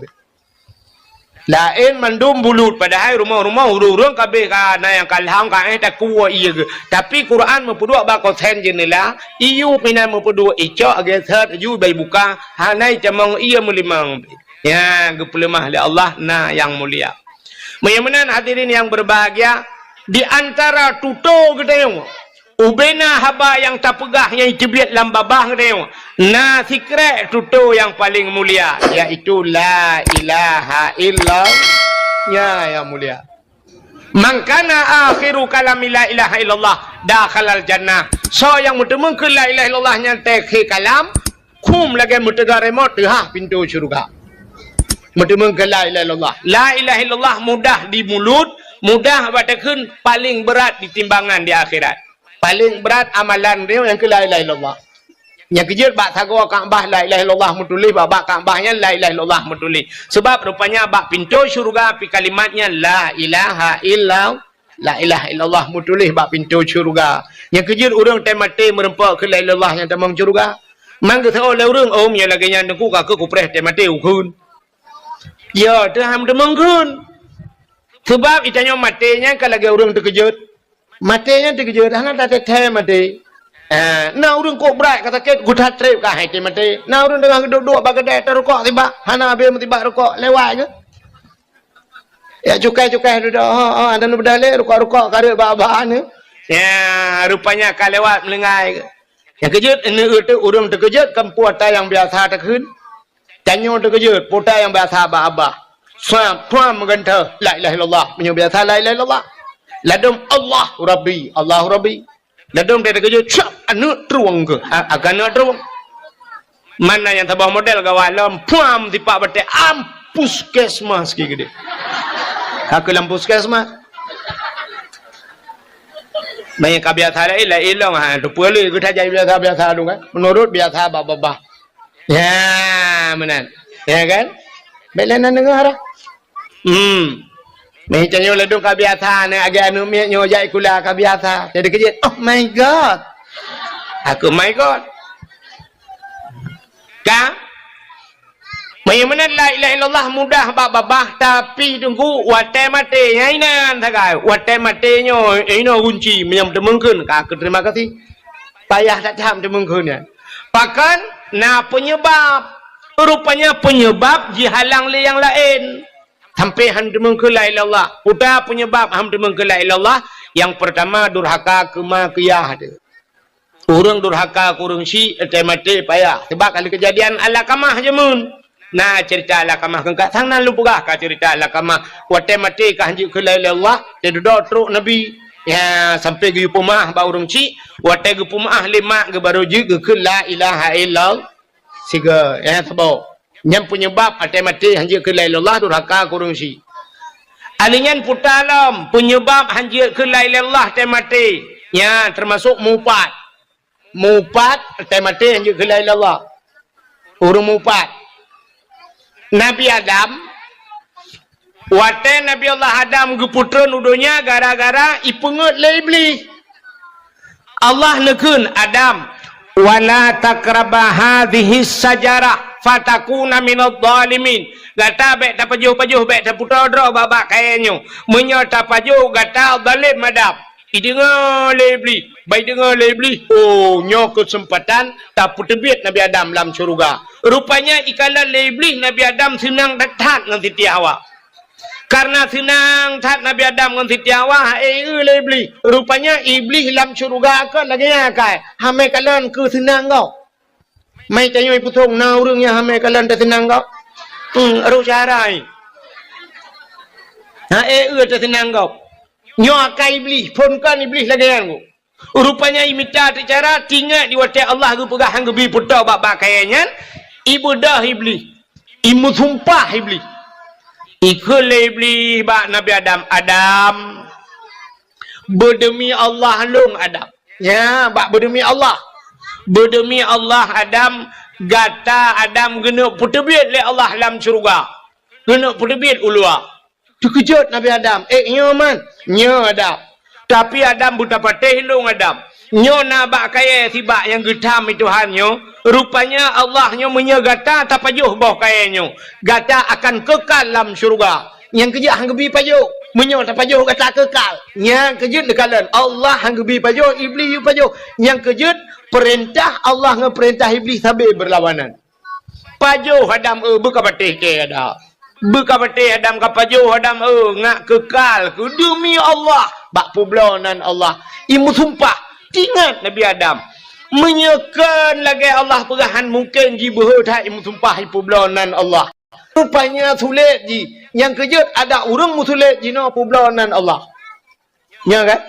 Laén mandum bulut, padahai rumoh-rumoh ureuëng-ureuëng ka abéh ka na nyang ka lham ka éh takue ié geuh. Tapi Quran meupeuduek bak kosen jeunela, iyup inan meupeuduek icok geuseuet ju bak ibuka, hana itamong ié meulimong. Nyan geupeuleumah lé Allah na nyang mulia. Meunyoe meunan hadirin nyang berbahagia, di antara tutoe geutanyoe, ubena haba nyang tapeugah nyang iteubiet lam babah geutanyoe, na sikrek tutoe nyang paleng mulia, yaitu la ilaha illallah. Nyan nyang mulia. Man kana akhiru kalami la ilaha illallah dakhalal jannah. Soe nyang meuteumeung keu la ilaha illallah nyan teukhé kalam, khum lagée meuteuga remote teuhah pintoe syeuruga. Meuteumeung keu la ilaha illallah. La ilaha illallah mudah di mulut, mudah bak takheun, paleng brat di timbangan di akhirat. Paleng brat amalan droe nyang keu la ilaha illallah. Nyang keujeuet bak sagoe Ka'bah la ilaha illallah meutuléh, bak, bak Ka'bah nyan la ilaha illallah meutuléh. Sebab rupanya bak pintoe syeuruga pih kalimat nyan la ilaha illallah. La ilaha illallah meutuléh bak pintoe syeuruga. Nyang keujeuet ureuëng teumaté meureumpok keu la ilaha illallah nyang tamong syeuruga. Man geuseuôt lé ureuëng, "Oh, meunyoe lagée nyan Teungku, ka keuh kupreh teumaté ukheun." Ya, teuham tamong kheun. Sebab itanyoe maté nyan ka lagée ureuëng teukeujot. Maté nyan teukeujot, hana tateuthée maté. Ah, na ureuëng kok brat ka sakét, geutat treb ka hai teumaté. Na ureuëng teungoh geuduek-duek bak keudée tarukok sibak, hana abéh meusibak rukok, lewat geuh. Ya cukai-cukai dudoe, oh, oh, ada nu beudalé rukok-rukok ka reuet bak-bak ni. Ya, rupanya ka lewat meulinggai. Nyang keujeuet, neueu teuh ureuëng teukeujot kan peue ata nyang biasa takheun. Tanyoe teukeujot, peue ata nyang biasa bak babah. Suam, puam meugantoh, la ilaha illallah. Meunyoe biasa la ilaha illallah. Ladom Allah Rabbi, Allahu Rabbi. Ladom teukeujot, cap, aneuk trueng keuh. A-, akan aneuk trueng. Mana nyang saboh model gawat lom, puam tipak batée, am puskesmas ki gede. Ka keu lam puskesmas. Manyang ka biasa laén, laén lom, ha, teupeue lé geutanyoe biasa-biasa dong kan. Meunurot biasa bak babah. Ya, meunan. Ya kan? Bék lé na deungoe dah. Hmm. Meutanyoe ladom ka biasa, na agée aneuk miet nyoe jak sikula ka biasa. Jadi keujeuet, "Oh my God." Aku, "My God." Ka? Meunyoe meunan la ilaha illallah mudah bak babah, tapi Teungku, watée maté, nyan inan sagai. Watée maté nyoe, inoe gunci, meunyoe teumeung kheun, ka keu terima kasih. Payah that tham teumeung kheun nyan. Pakon na peunyeubab. Rupanya peunyeubab jihalang lé nyang laén. Sampai han teumeung kheun la ilaha illallah. Peue ata peunyeubab han teumeung kheun la ilaha illallah? Nyang peurtama durhaka keu ma keu yah teuh. Ureuëng durhaka keu ureuëng syik, teumaté payah. Sebab ka lheueh keujadian Alakamah jameun. Na ceurita Alakamah keungkat, sang nan lôn peugah ka ceurita Alakamah. Watée maté ka han jeuet kheun la ilaha illallah, teududoe trok Nabi. Ya, sampai geuyue peumeu'ah bak ureuëng syik, watée geupeumeu'ah lé mak geuh barô jeuet geukheun la ilaha illallah. Sigoe, ya, saboh. Nyan peunyeubab watée maté han jeuet kheun la ilaha illallah, durhaka keu ureuëng syik. Alheuh nyan peue ata lom, peunyeubab han jeuet kheun la ilaha illallah watée maté. Nyan teumasok mupat. Mupat, watée maté han jeuet kheun la ilaha illallah. Ureuëng mupat. Nabi Adam, watée Nabi Allah Adam geupeutreun u donya gara-gara ipeungeuet lé Iblih. Allah neukheun, "Adam, wala taqraba hadhihi syajarah fatakuna minadh dhalimin." Gata bék tapajoh-pajoh, bék taputoe droe bak-bak kayée nyoe. Meunyoe tapajoh, gata zalém Adam. Ideungoe lé Iblih, bak ideungoe lé Iblih, oh, nyoe keuseumpatan tapeuteubiet Nabi Adam lam syeuruga. Rupanya ikalon lé Iblih Nabi Adam seunang that-that ngon Siti Hawa. Kareuna seunang that Nabi Adam ngon Siti Hawa, ha-e lé Iblih. Rupanya Iblih lam syeuruga kon lagée nyan akai, hamé kalon keu seunang gob. Mai tanyoe peusong na ureuëng nyang hamé kalon teuseunang gob. Hmm, roh syara nyan. Ha-e teuseunang gob. Nyoe akai Iblih, phon kon Iblih lagée nyan gob. Rupanya imita teucara, tingat di watée Allah geupeugah han geubi peutôh bak-bak kayée nyan, ibeudôh Iblih, imeusumpah Iblih. Ikheun lé Iblih bak Nabi Adam, "Adam, beudeumi Allah lôn, Adam." Ya, bak beudeumi Allah. "Beudeumi Allah, Adam, gata Adam geuneuk peuteubiet lé Allah lam syeuruga. Geuneuk peuteubiet u luwa." Teukeujot Nabi Adam, "Eh, nyoe man?" "Nyoe, Adam." Tapi Adam beutapatéh lôn Adam. Nyoe na bak kayée sibak nyang geutham i Tuhan nyoe. Rupanya Allah nyoe meunyoe gata tapajoh boh kayée nyoe, gata akan keukal lam syeuruga. Nyang keujeuet han geubi pajoh. Meunyoe tapajoh gata keukal. Nyang keujeuet neukalon Allah han geubi pajoh, Iblih yue pajoh. Nyang keujeuet peurintah Allah ngon peurintah Iblih sabe beurlawanan. Pajoh Adam, eh, beukapatéh kée Adam. Beukapatéh Adam, kapajoh Adam, eh, ngak keukal keu deumi Allah bak peubloe nan Allah. Imeusumpah, tingat Nabi Adam. Meunyoe kon lagée Allah peugah han mungken jibeuhe that imeusumpah ipeubloe nan Allah. Rupanya sulet jih. Nyang keujeuet adak ureuëng meusulet jinoe peubloe nan Allah. Nya kan?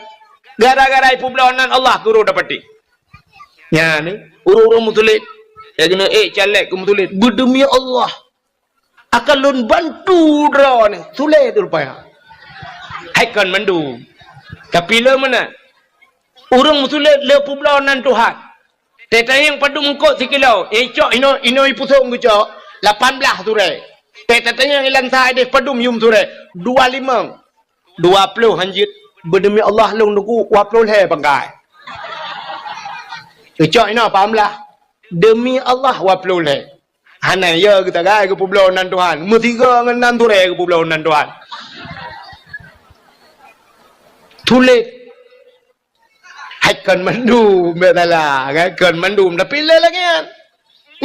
Gara-gara ipeubloe nan Allah keu ureuëng dapatéh. Nya ni, ureuëng-ureuëng meusulet. Ya kena, eh, caleg ke meusulet. Beudeumi Allah. Akan lôn bantu droe ni. Sulet rupanya. Hai kon mandum. Tapi le meunan. Ureuëng meusulet le peubloe nan Tuhan. Teuh tanyong padum eungkot sikilo. Eh, cok inoe, inoe ipusong geucok. Lapan blaih surée. Teuh tatanyong ilan sa ideh padum yum surée. Dua limong. Dua ploh hanjeuet. Beudeumi Allah lôn nuku dua ploh lhée pangkai. Geucok inoe lapan blaih. Deumi Allah dua ploh lhée. Hana ya geutagai geupeubloe nan Tuhan. Meusigoe ngon nan surée geupeubloe nan Tuhan. Sulet. Hai kon mandum, bèk salah, kan? Kon mandum, tapi le lagèe nyan.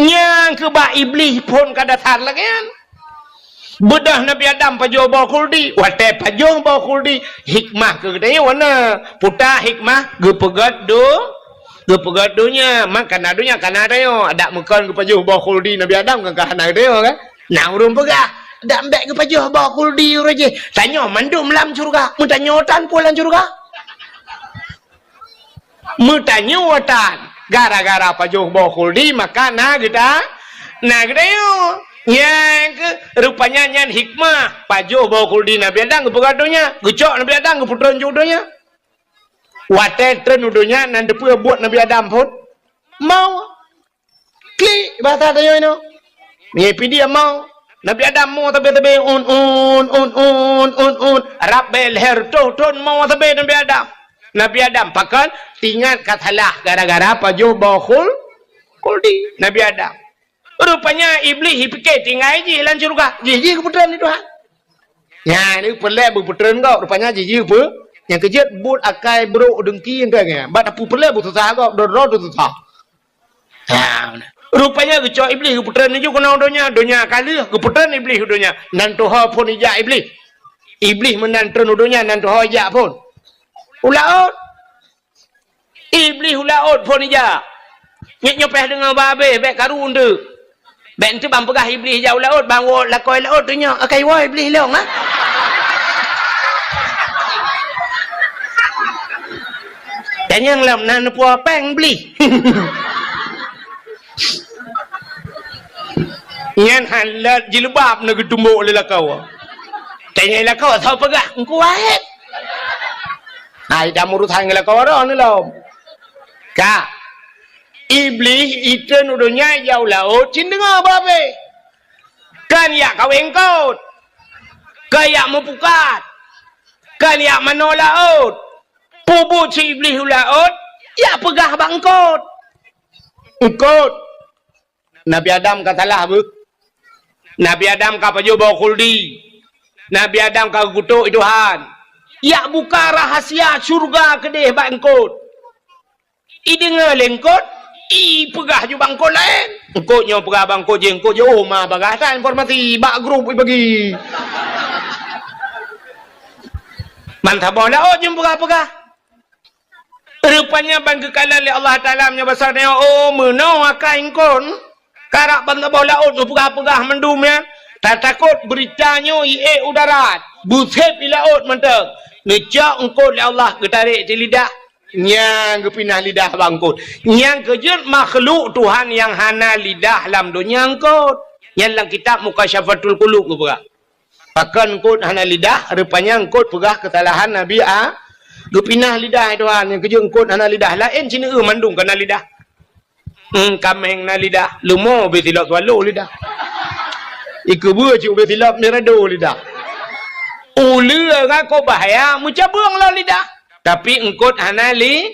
Nyang keu bak Iblih phon ka dasar lagèe nyan. Beudôh Nabi Adam pajoh boh khuldi, watèe pajoh boh khuldi, hikmah keu geutanyoe na. Peue hikmah? Geupeugöt do-, geupeugöt donya. Man kana donya, kana tanyoe. Adak meukon geupajoh boh khuldi Nabi Adam, kan ka hana geutanyoe, kan? Na ureueng peugah, "Dak bèk geupajoh boh khuldi uroe jih. Tanyoe mandum lam syeuruga." Meutanyoe tan peue lam syeuruga? Meutanyoe tan, gara-gara pajoh boh khuldi, maka na geuta-, na geutanyoe. Nyang keu, rupanya nyan hikmah pajoh boh khuldi Nabi Adam geupeugöt donya, geucok Nabi Adam geupeutreun u donya. Watèe treun u donya, na teupeue buet Nabi Adam phon? Maoh. Klik, bahasa tanyoe nyoe. Ngieng pih dia maoh. Nabi Adam maoh sabe-sabe, un, un, un. Rab bèe lhèe reutôh thon maoh sabe Nabi Adam. Nabi Adam pakon? Teuingat ka salah gara-gara pajoh boh khul-, khuldi Nabi Adam. Rupanya Iblih jipike tinggai jih lam syeuruga. Jih, jih geupeutreun lé Tuhan. Nyan, peureulèe beupeutreun gob. Rupanya jih, jih peu-, nyang keujeuet buet akai brôk deungki enteuk nyan. Bak tapeureulèe beususah gob, droe-droe teususah. Ha, rupanya geucok Iblih geupeutreun laju keunoe u donya, donya ka lheueh geupeutreun Iblih u donya. Nan tuho phon ijak Iblih. Iblih meunan treun u donya, nan tuho ijak phon. U laôt. Iblih u laôt phon ijak. Nyoe nyoe payah deungö babeh, bèk karu enteuk. Bèk enteuk ban peugah Iblih ijak u laôt, ban woe lakoe laôt tunyok, akai woe Iblih lông, ha? Dan nyang lom na neupue péng Iblih. Nyan han lôt jilbab na geutumbok lé lakoe. Tanyong lakoe, soe peugah? Engku Wahid. Hai, dak meurusan ngon lakoe droeneuh lom. Ka. Iblih itreun u donya ijak u laôt cit deungö babeh. Kan ijak kawé eungkôt. Kan ijak meupukat. Kan ijak manoe laôt. Peue buet si Iblih u laôt, ijak peugah bak eungkôt. Eungkôt. Nabi Adam ka salah beuh. Nabi Adam ka pajoh boh khuldi. Nabi Adam ka geukutôk i Tuhan. Ijak buka rahsia syeuruga keudeh bak eungkôt. Ideungö lé eungkôt, ipeugah ju bak eungkôt laén. Eungkôt nyoe peugah bak eungkôt jih, eungkôt jih, oh, ma bagah that informasi bak grup ibagi. Man saboh laôt jih peugah-peugah. Rupanya ban geukalon lé Allah Taala meunyoe basa nyoe, oh, meunoe akai eungkôt. Karab ban saboh laôt neupeugah-peugah mandum nyan. Tatakot beurita nyoe iék u darat. Beusép i laôt mantong. Neucok eungkôt lé Allah geutarek di lidah. Nyang geupinah lidah bak eungkôt. Nyang keujeuet makhluk Tuhan nyang hana lidah lam donya eungkôt. Nyan lam kitab Mukasyafatul Qulub geupeugah. Pakon eungkôt hana lidah, rupanya eungkôt peugah keusalahan Nabi A-, geupinah lidah Tuhan, nyang keujeuet eungkôt hana lidah. Laén sineuk mandum ka na lidah. Hmm, kaméng na lidah, leumo ubé silop swallow lidah. Ikeubeue cit ubé silop mirado lidah. Uleue ngaku bahya meucabeueng lom lidah. Tapi eungkôt hana li-,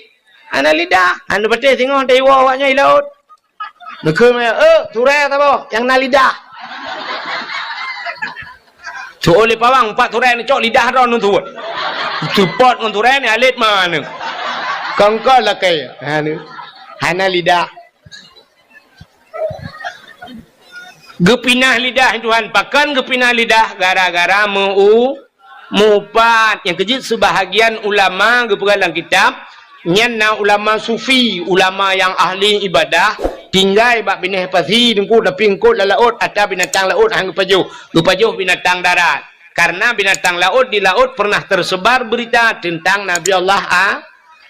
hana lidah. Hana patéh singoh taiwoe awaknyan i laôt. Neukheun meunan, "Eh, turée saboh nyang na lidah." Tu'oh lé pawang, pat turée neucok lidah droe neutuwot. Seupôt ngon turée ni alet mana. Kongkol lakée. Ha, ni. Hana lidah. Geupinah lidah Tuhan. Pakon geupinah lidah? Gara-gara meu-, meuupat. Nyang keujeuet seubahagian ulama geupeugah lam kitab, nyan na ulama sufi, ulama nyang ahli ibadah, tinggai bak binéh pasi teungku, tapi eungkôt lam laôt, atra binatang laôt han geupajoh. Geupajoh binatang darat. Karena binatang laôt di laôt pernah tersebar berita tentang Nabi Allah A-,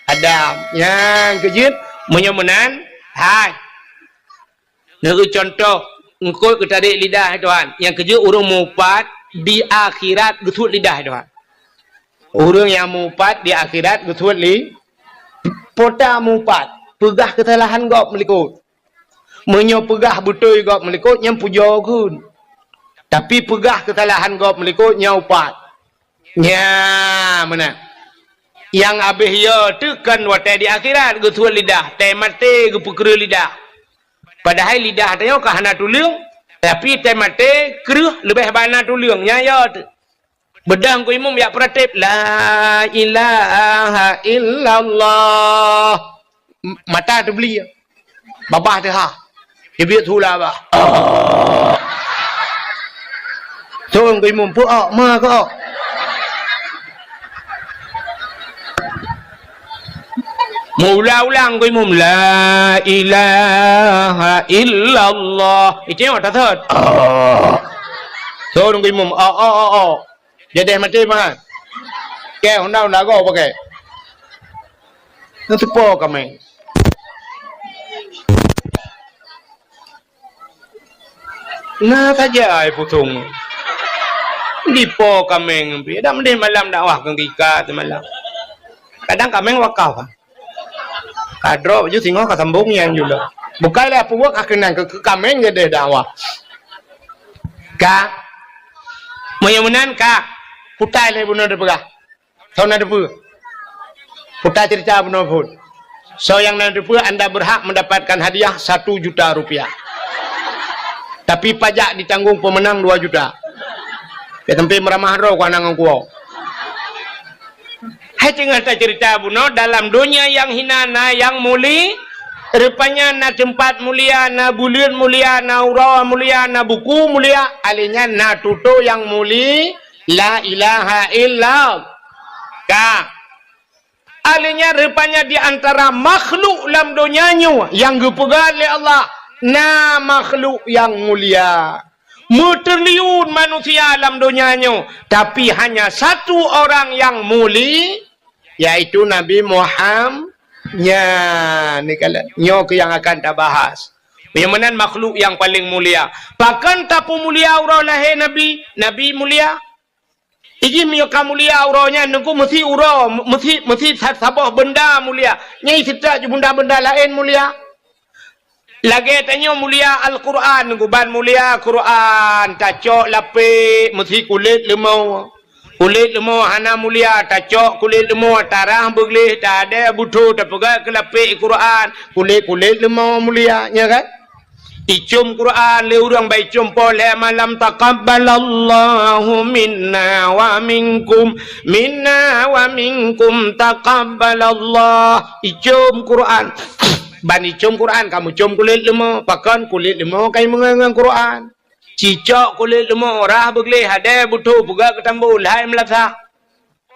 Adam. Nyang keujeuet, meunyoe meunan, hai. Neukeu contoh, eungkôt geutadek lidah Tuhan. Nyang keujeuet ureuëng meuupat di akhirat geusuet lidah Tuhan. Ureuëng nyang meuupat di akhirat geusuet li-, po ta meuupat, peugah keusalahan gob meulikot. Meunyoe peugah beutôi gob meulikot, nyan pujoe kheun. Tapi peugah keusalahan gob meulikot, nyan upat. Nya, meunan. Nyang abéh yo teuh kon watée di akhirat geusuet lidah, tée maté geupeukreueh lidah. Padahai lidah tanyoe ka hana tuleueng, tapi tée maté kreueh leubeh ba na tuleueng, nyan yo teuh. Beudang ku imum jak peuratéb, "La ilaha illallah." M-, mata teubeli. Babah teuhah. Ibiet hula bah. Thon ku imum, "Peu-ok, ma keu-ok." Meuulang-ulang ku imum, "La ilaha illallah." Itu yang tak thot. Thon ku imum, "Ok, ok, ok, ok." Jadeh maté mangat. Kée honda-honda goe pakai. Neuteupo kaméng. Na saja ai pusong. Dipo kaméng pih. Dak meudeh malam dakwah keu gika semalam. Kadang kaméng wakaf. Ka droe baju singoh ka sambong nyang jula. Bukai lé puwak ka keunan keu, keu kaméng jadeh dakwah. Ka. Meunyoe meunan ka. Putai lé bunoe teupeugah. Soe na teupeue? Putai cerita bunoe phon. Soe nyang na teupeue, anda berhak mendapatkan hadiah satu juta rupiah. Tapi pajak ditanggung pemenang dua juta. Keu sampai meuramah droe ku hana ngon kuwoe. Hai teungoh tacerita bunoe, dalam donya nyang hina na nyang muli, rupanya na teumpat mulia, na buleuen mulia, na uroe mulia, na buku mulia, alèh nyan na tutoe nyang muli, la ilaha illa. Ka. Alèh nyan rupanya di antara makhluk lam donya nyoe nyang geupeugah lé Allah, na makhluk nyang mulia. Meutriliun manusia lam donya nyoe, tapi hanya satu orang nyang muli, yaitu Nabi Muham-, nya, ni kala-, nyoe keuh nyang akan tabahas. Nyang meunan makhluk nyang paleng mulia. Pakon tapeumulia uroe lahé Nabi? Nabi mulia. Iji meunyoe ka mulia uroe nyan, nungku meusi uroe, meusi, meusi sa-, saboh beunda mulia. Nyang siteuk ju beunda-beunda laén mulia. Lagèe tanyoe mulia Al-Qur'an, nungku ban mulia Qur'an, tacok lapék meusi kulét leumo. Kulét leumo hana mulia, tacok kulét leumo tarah beugleh, tadè butho tapeugah keu lapék Qur'an, kulét-kulét leumo mulia, nya kan? Icom Qur'an lé ureueng bak icom poh lhèe malam, "Taqabbalallahu minna wa minkum, minna wa minkum taqabbalallah." Icom Qur'an. Ban icom Qur'an, kamoe com kulét leumo. Pakon kulét leumo ka imeungeue ngon Qur'an. Cicok kulét leumo, rah beugleh, hadè butho, peugah keu tambo, lhai meulasah.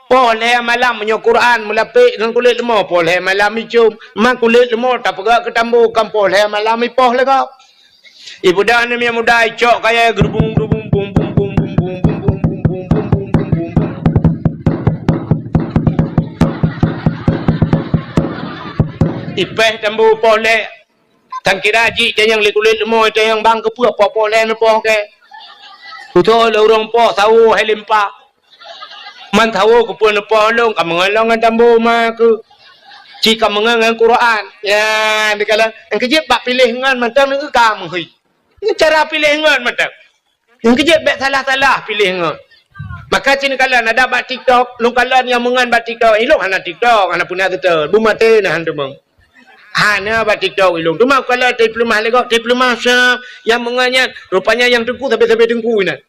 Poh lhèe malam meunyoe Qur'an meulapék ngon kulét leumo, poh lhèe malam icom. Ma kulét leumo tapeugah keu tambo, kan poh lhèe malam ipoh lé gob. Ipeudong aneuk miet muda icok kayèe geurubung-geurubung, bung, bung, bung. Ipèh tambo poh lhèe. Tan kira jih tanyong lé kulét leumo, tanyong bang keupeue poh-poh lhèe neupoh kèe. Beutôi lé ureueng poh sawo hai limpa. Man sawo keupeue neupoh lôn, ka meungon lôn ngon tambo ma keuh. Ci ka meungon ngon Qur'an. Ya, dikalon, nyang keujeuet bak piléh ngon mantong neu ka meuhôi. Ngon cara piléh ngon mantong. Nyang keujeuet bèk salah-salah piléh ngon. Maka cit neukalon, adak bak TikTok, lôn kalon nyang meungon bak TikTok, ilôn hana TikTok, hana peuna tutul, beumaté na han teumong. Hana bak TikTok ilôn. Teuma kalon teupeulumah lé gob, teupeulumah sa nyang meungon nyan. Rupanya nyang teungku sabe-sabe teungku inan.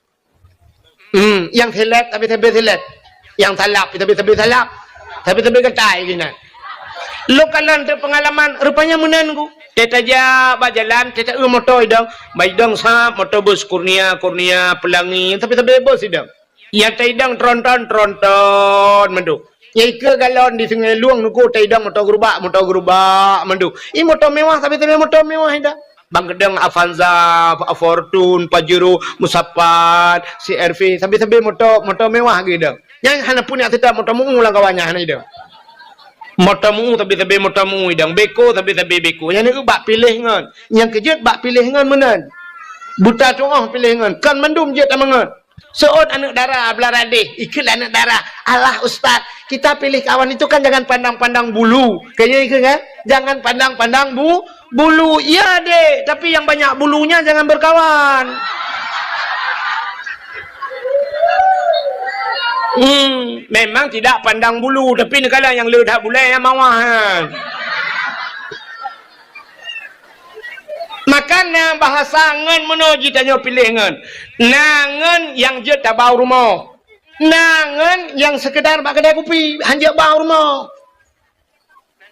Hmm, nyang seleb sabe-sabe seleb. Nyang salab sabe-sabe salab. Sabe-sabe gatai inan. Lôn kalon teupeungalaman, rupanya meunan ku. Teutajak bak jalan, teuta-eu moto idong. Bak idong sab, moto bus Kurnia, Kurnia, Pelangi, sabe-sabe bus idong. Nyang taidong tronton, tronton mandum. Nyang ikeue galon di Sungai Lueng nuku taidong moto gerubak, moto gerubak mandum. I moto mewah, sabe-sabe moto mewah idong. Bang keudong Avanza, Fortuner, Pajero, Musapat, C R V, sabe-sabe moto, moto mewah geuidong. Nyang hana pun nyang tetap moto meu lam kawan nyan hana idong. Moto meu sabe-sabe moto meu idong, beko sabe-sabe beko. Nyang neu bak piléh ngon. Nyang keujeuet bak piléh ngon meunan. Buta tuoh piléh ngon, kon mandum jeuet tameungon. Seuôt aneuk dara beulara deh, ikheun lé aneuk dara, "Alah ustaz, kita pilih kawan itu kan jangan pandang-pandang bulu." Kayaknya ikheun kan? "Jangan pandang-pandang bu-, bulu." Iya deh, tapi yang banyak bulunya jangan berkawan. Hmm, memang tidak pandang bulu, tapi neukalon nyang le that bulée nyang mawah nyan. Maka na bahasa ngon meunoe jitanyoe piléh ngon. Na ngon nyang jeuet tabau rumoh. Na ngon nyang seukeudar bak keudai kupi, han jeuet bau rumoh.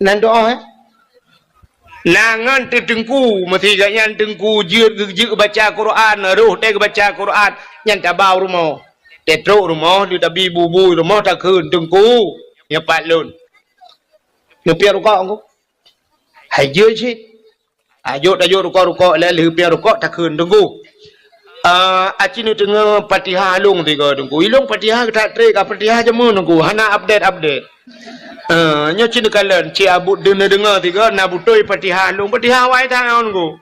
Nan doa, eh? Na ngon teuteungku, meusiga nyan teungku jeuet geu-, jeuet geubaca Quran, roh teuh geubaca Quran, nyan tabau rumoh. Teutrok rumoh, di tabi bubu rumoh takheun, "Teungku, nyoe pat lôn." Neupiep rukok, Teungku. Hai jeuet cit. Ajok tajok rukok-rukok lé lheueh piep rukok takheun, "Teungku, ah, aci neuteungoh Fatihah lôn sigoe Teungku. Ilôn Fatihah that treb ka Fatihah jameun Teungku, hana update-update. Ah, nyoe ci neukalon, ci abut deungoe-deungoe sigoe na beutôi Fatihah lôn, Fatihah awai that ngon Teungku."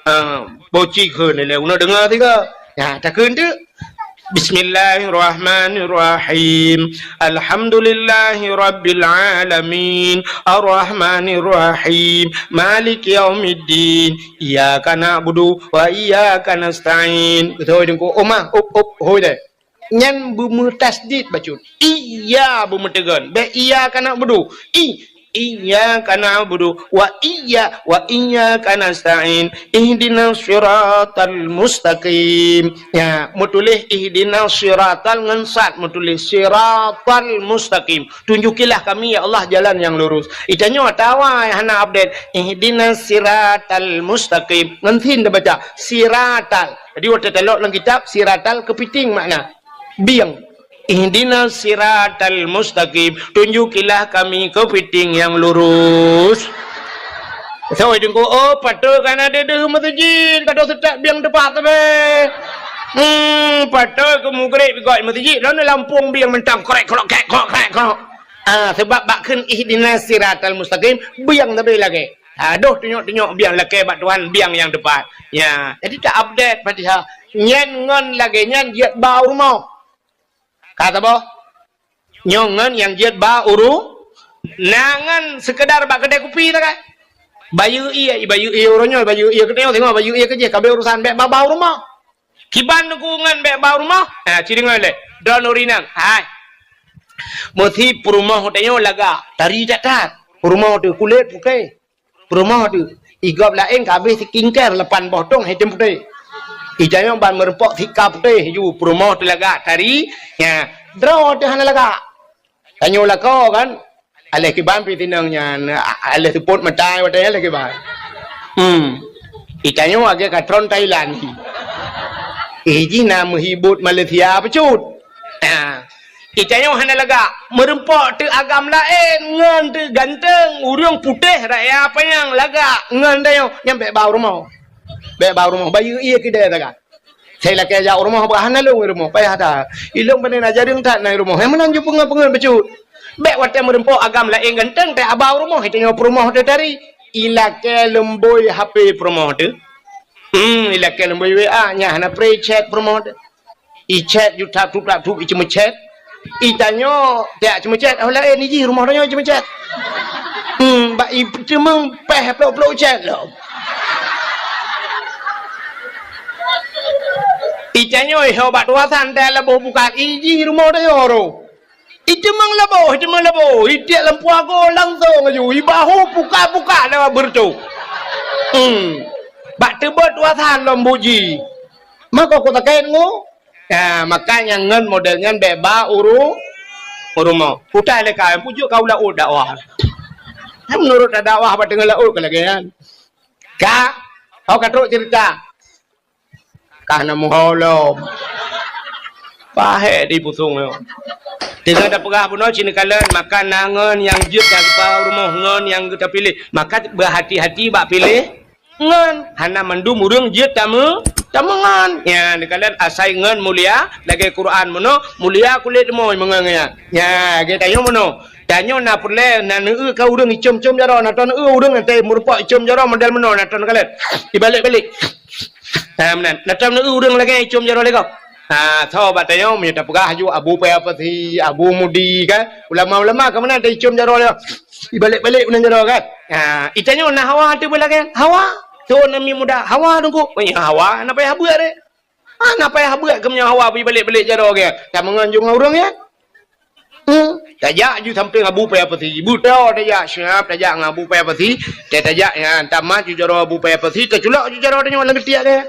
Ah, boci kheun lé uneuk deungoe sigoe. Ya, takheun teuk. Bismillahirrahmanirrahim. Alhamdulillahirabbil alamin. Arrahmanirrahim. Maliki yaumiddin. Iyyaka na'budu wa iyyaka nasta'in. Beutôi Teungku. Omah, up, up, hôi deh. Nyan beumeutasydid bacut. Iya beumeuteugon. Bèk iyyaka na'budu. I, iyyaka na'budu wa iyya-, wa iyyaka nasta'in. Ihdinas siratal mustaqim. Ya, meutuléh ihdinas siratal ngon sad, meutuléh siratal mustaqim. Tunjukilah kami, ya Allah, jalan yang lurus. Itanyoe atawa hana update. Ihdinas siratal mustaqim. Ngon sin tabaca. Siratal. Jadi, watèe talok lam kitab, siratal keupiting makna. Bieng. Ihdinas siratal mustaqim. Tunjukilah kami keupiting yang lurus. Soe Teungku, oh, patôt ka na deuh-deuh meuseujid, ka deuh seutôt bieng teupat sabe. Hmm, patôt keu mugreb gok meuseujid, lalu lampôh bieng mantong krek, krok, krek, krok, krek, krok. Ah, sebab bak kheun ihdinas siratal mustaqim, bieng sabe lagèe. Adoh tunyok-tunyok biang lakèe bak Tuhan, biang nyang teupat. Ya, jadi ta-update Fatihah. Nyan ngon lagèe nyan jeuet ba u rumoh. Ka saboh. Nyoe ngon nyang jeuet ba u ru-, na ngon seukeudar bak keudè kupi takai. Bayeue ie, bayeue ie uroe nyoe, bayeue ie keunoe, singoh bayeue ie keujih, ka abéh urusan bèk ba-ba u rumoh. Kiban Teungku ngon bèk ba u rumoh? Ha, ci deungö lé. Droeneuh ureueng inong. Hai. Meusi peurumoh tanyoe lagak, tari that-that. Peurumoh teuh kulét putéh. Peurumoh teuh. I gob laén ka abéh skincare lapan boh tông, hai tem putéh. I tanyoe ban meureumpok sika putéh ju, peurumoh teuh lagak, tari. Nya, droe teuh hana lagak. Tanyoe lakoe kan, aléh kiban pih tinong nyan, a-, aléh seupôt mata watèe nyan aléh kiban. Hmm. I tanyoe lagèe ka tron Thailand. Eh, jih na meuhibot Malaysia bacut. Ha. I tanyoe hana lagak, meureumpok teuh agam laén, ngon teuh ganteng, ureueng putéh raya panyang lagak, ngon tanyoe, nyan bèk ba u rumoh. Bèk ba u rumoh, bayeue ie keudè takai. Sai lakèe jak u rumoh, bah hana lôn u rumoh, payah that. Ilôn pandai na jareueng that na i rumoh. Hai meunan ju peungeut-peungeut bacut. Bèk watèe meureumpok agam laén ganteng, teuh aba u rumoh, i tanyoe peurumoh teuh tari. I lakèe leumbôi H P peurumoh teuh. Hmm, i lakèe leumbôi W A, nyan hana pré chat peurumoh teuh. I chat ju tap-tup tap-tup, i ceumeuchat. I tanyoe, jak ceumeuchat, oh laén i jih rumoh tanyoe ceumeuchat. Hmm, bak i teumeung péh plôk-plôk chat lom. Itanyoe ho bak tuasan teuh laboh buka iji rumoh tanyoe ro. Itamong laboh, itamong laboh, itiek lampu ago langsong aju, ibahu puka-puka lewat beureutoh. Hmm. Bak teubot tuasan lom buji. Mako ku takét ngu. Ya, makanya ngon model nyan beba uru, urumo. Utai leka, pujuk ka u laôt dakwah. Menurut dakwah bak teungoh laôt ka lagée nyan. Ka, ho ka trok cerita. Ka na muholom. Pahé di pusong nyoe. Teungoh tapeugah bunoe cit neukalon, maka na ngon nyang jeuet dan rumoh ngon nyang geuta piléh. Maka beuhati-hati bak piléh ngon. Hana mandum ureuëng jeuet tameu, tameu ngon. Nya, neukalon asai ngon mulia, lagée Quran bunoe, mulia kulét leumoi meungon nyan. Nya, lagée tanyoe bunoe. Tanyoe na peureulée, na neueu ka ureuëng icom-com jaroe, na ton neueu ureuëng nyang meurumpok icom jaroe model bunoe, na ton neukalon. Ibalek-balek. Ha, meunan. Na tom neueu ureuëng lagée icom jaroe lé gob. Ha, tho bak tanyoe meunyoe tapeugah aju Abu Paya Pasi, Abu Mudi kan. Ulama-ulama ka meunan taicom jaroe lé. Ibalek-balek meunan jaroe kan. Ha, itanyoe na hawa teuh beulagée. Hawa. Tho nami muda. Hawa teungku. Oh, ya, hawa. Na payah buet deh. Hana payah buet keu meunyoe hawa beuibalek-balek jaroe geuh. Tameungon jong ureuëng nyan. Hmm. Tajak ju sampéng Abu Paya Pasi. Beutôi tajak, siap tajak ngon Abu Paya Pasi. Tajak nyan, tamat ju jaroe Abu Paya Pasi, taculok ju jaroe tanyoe lam geutiek geuh.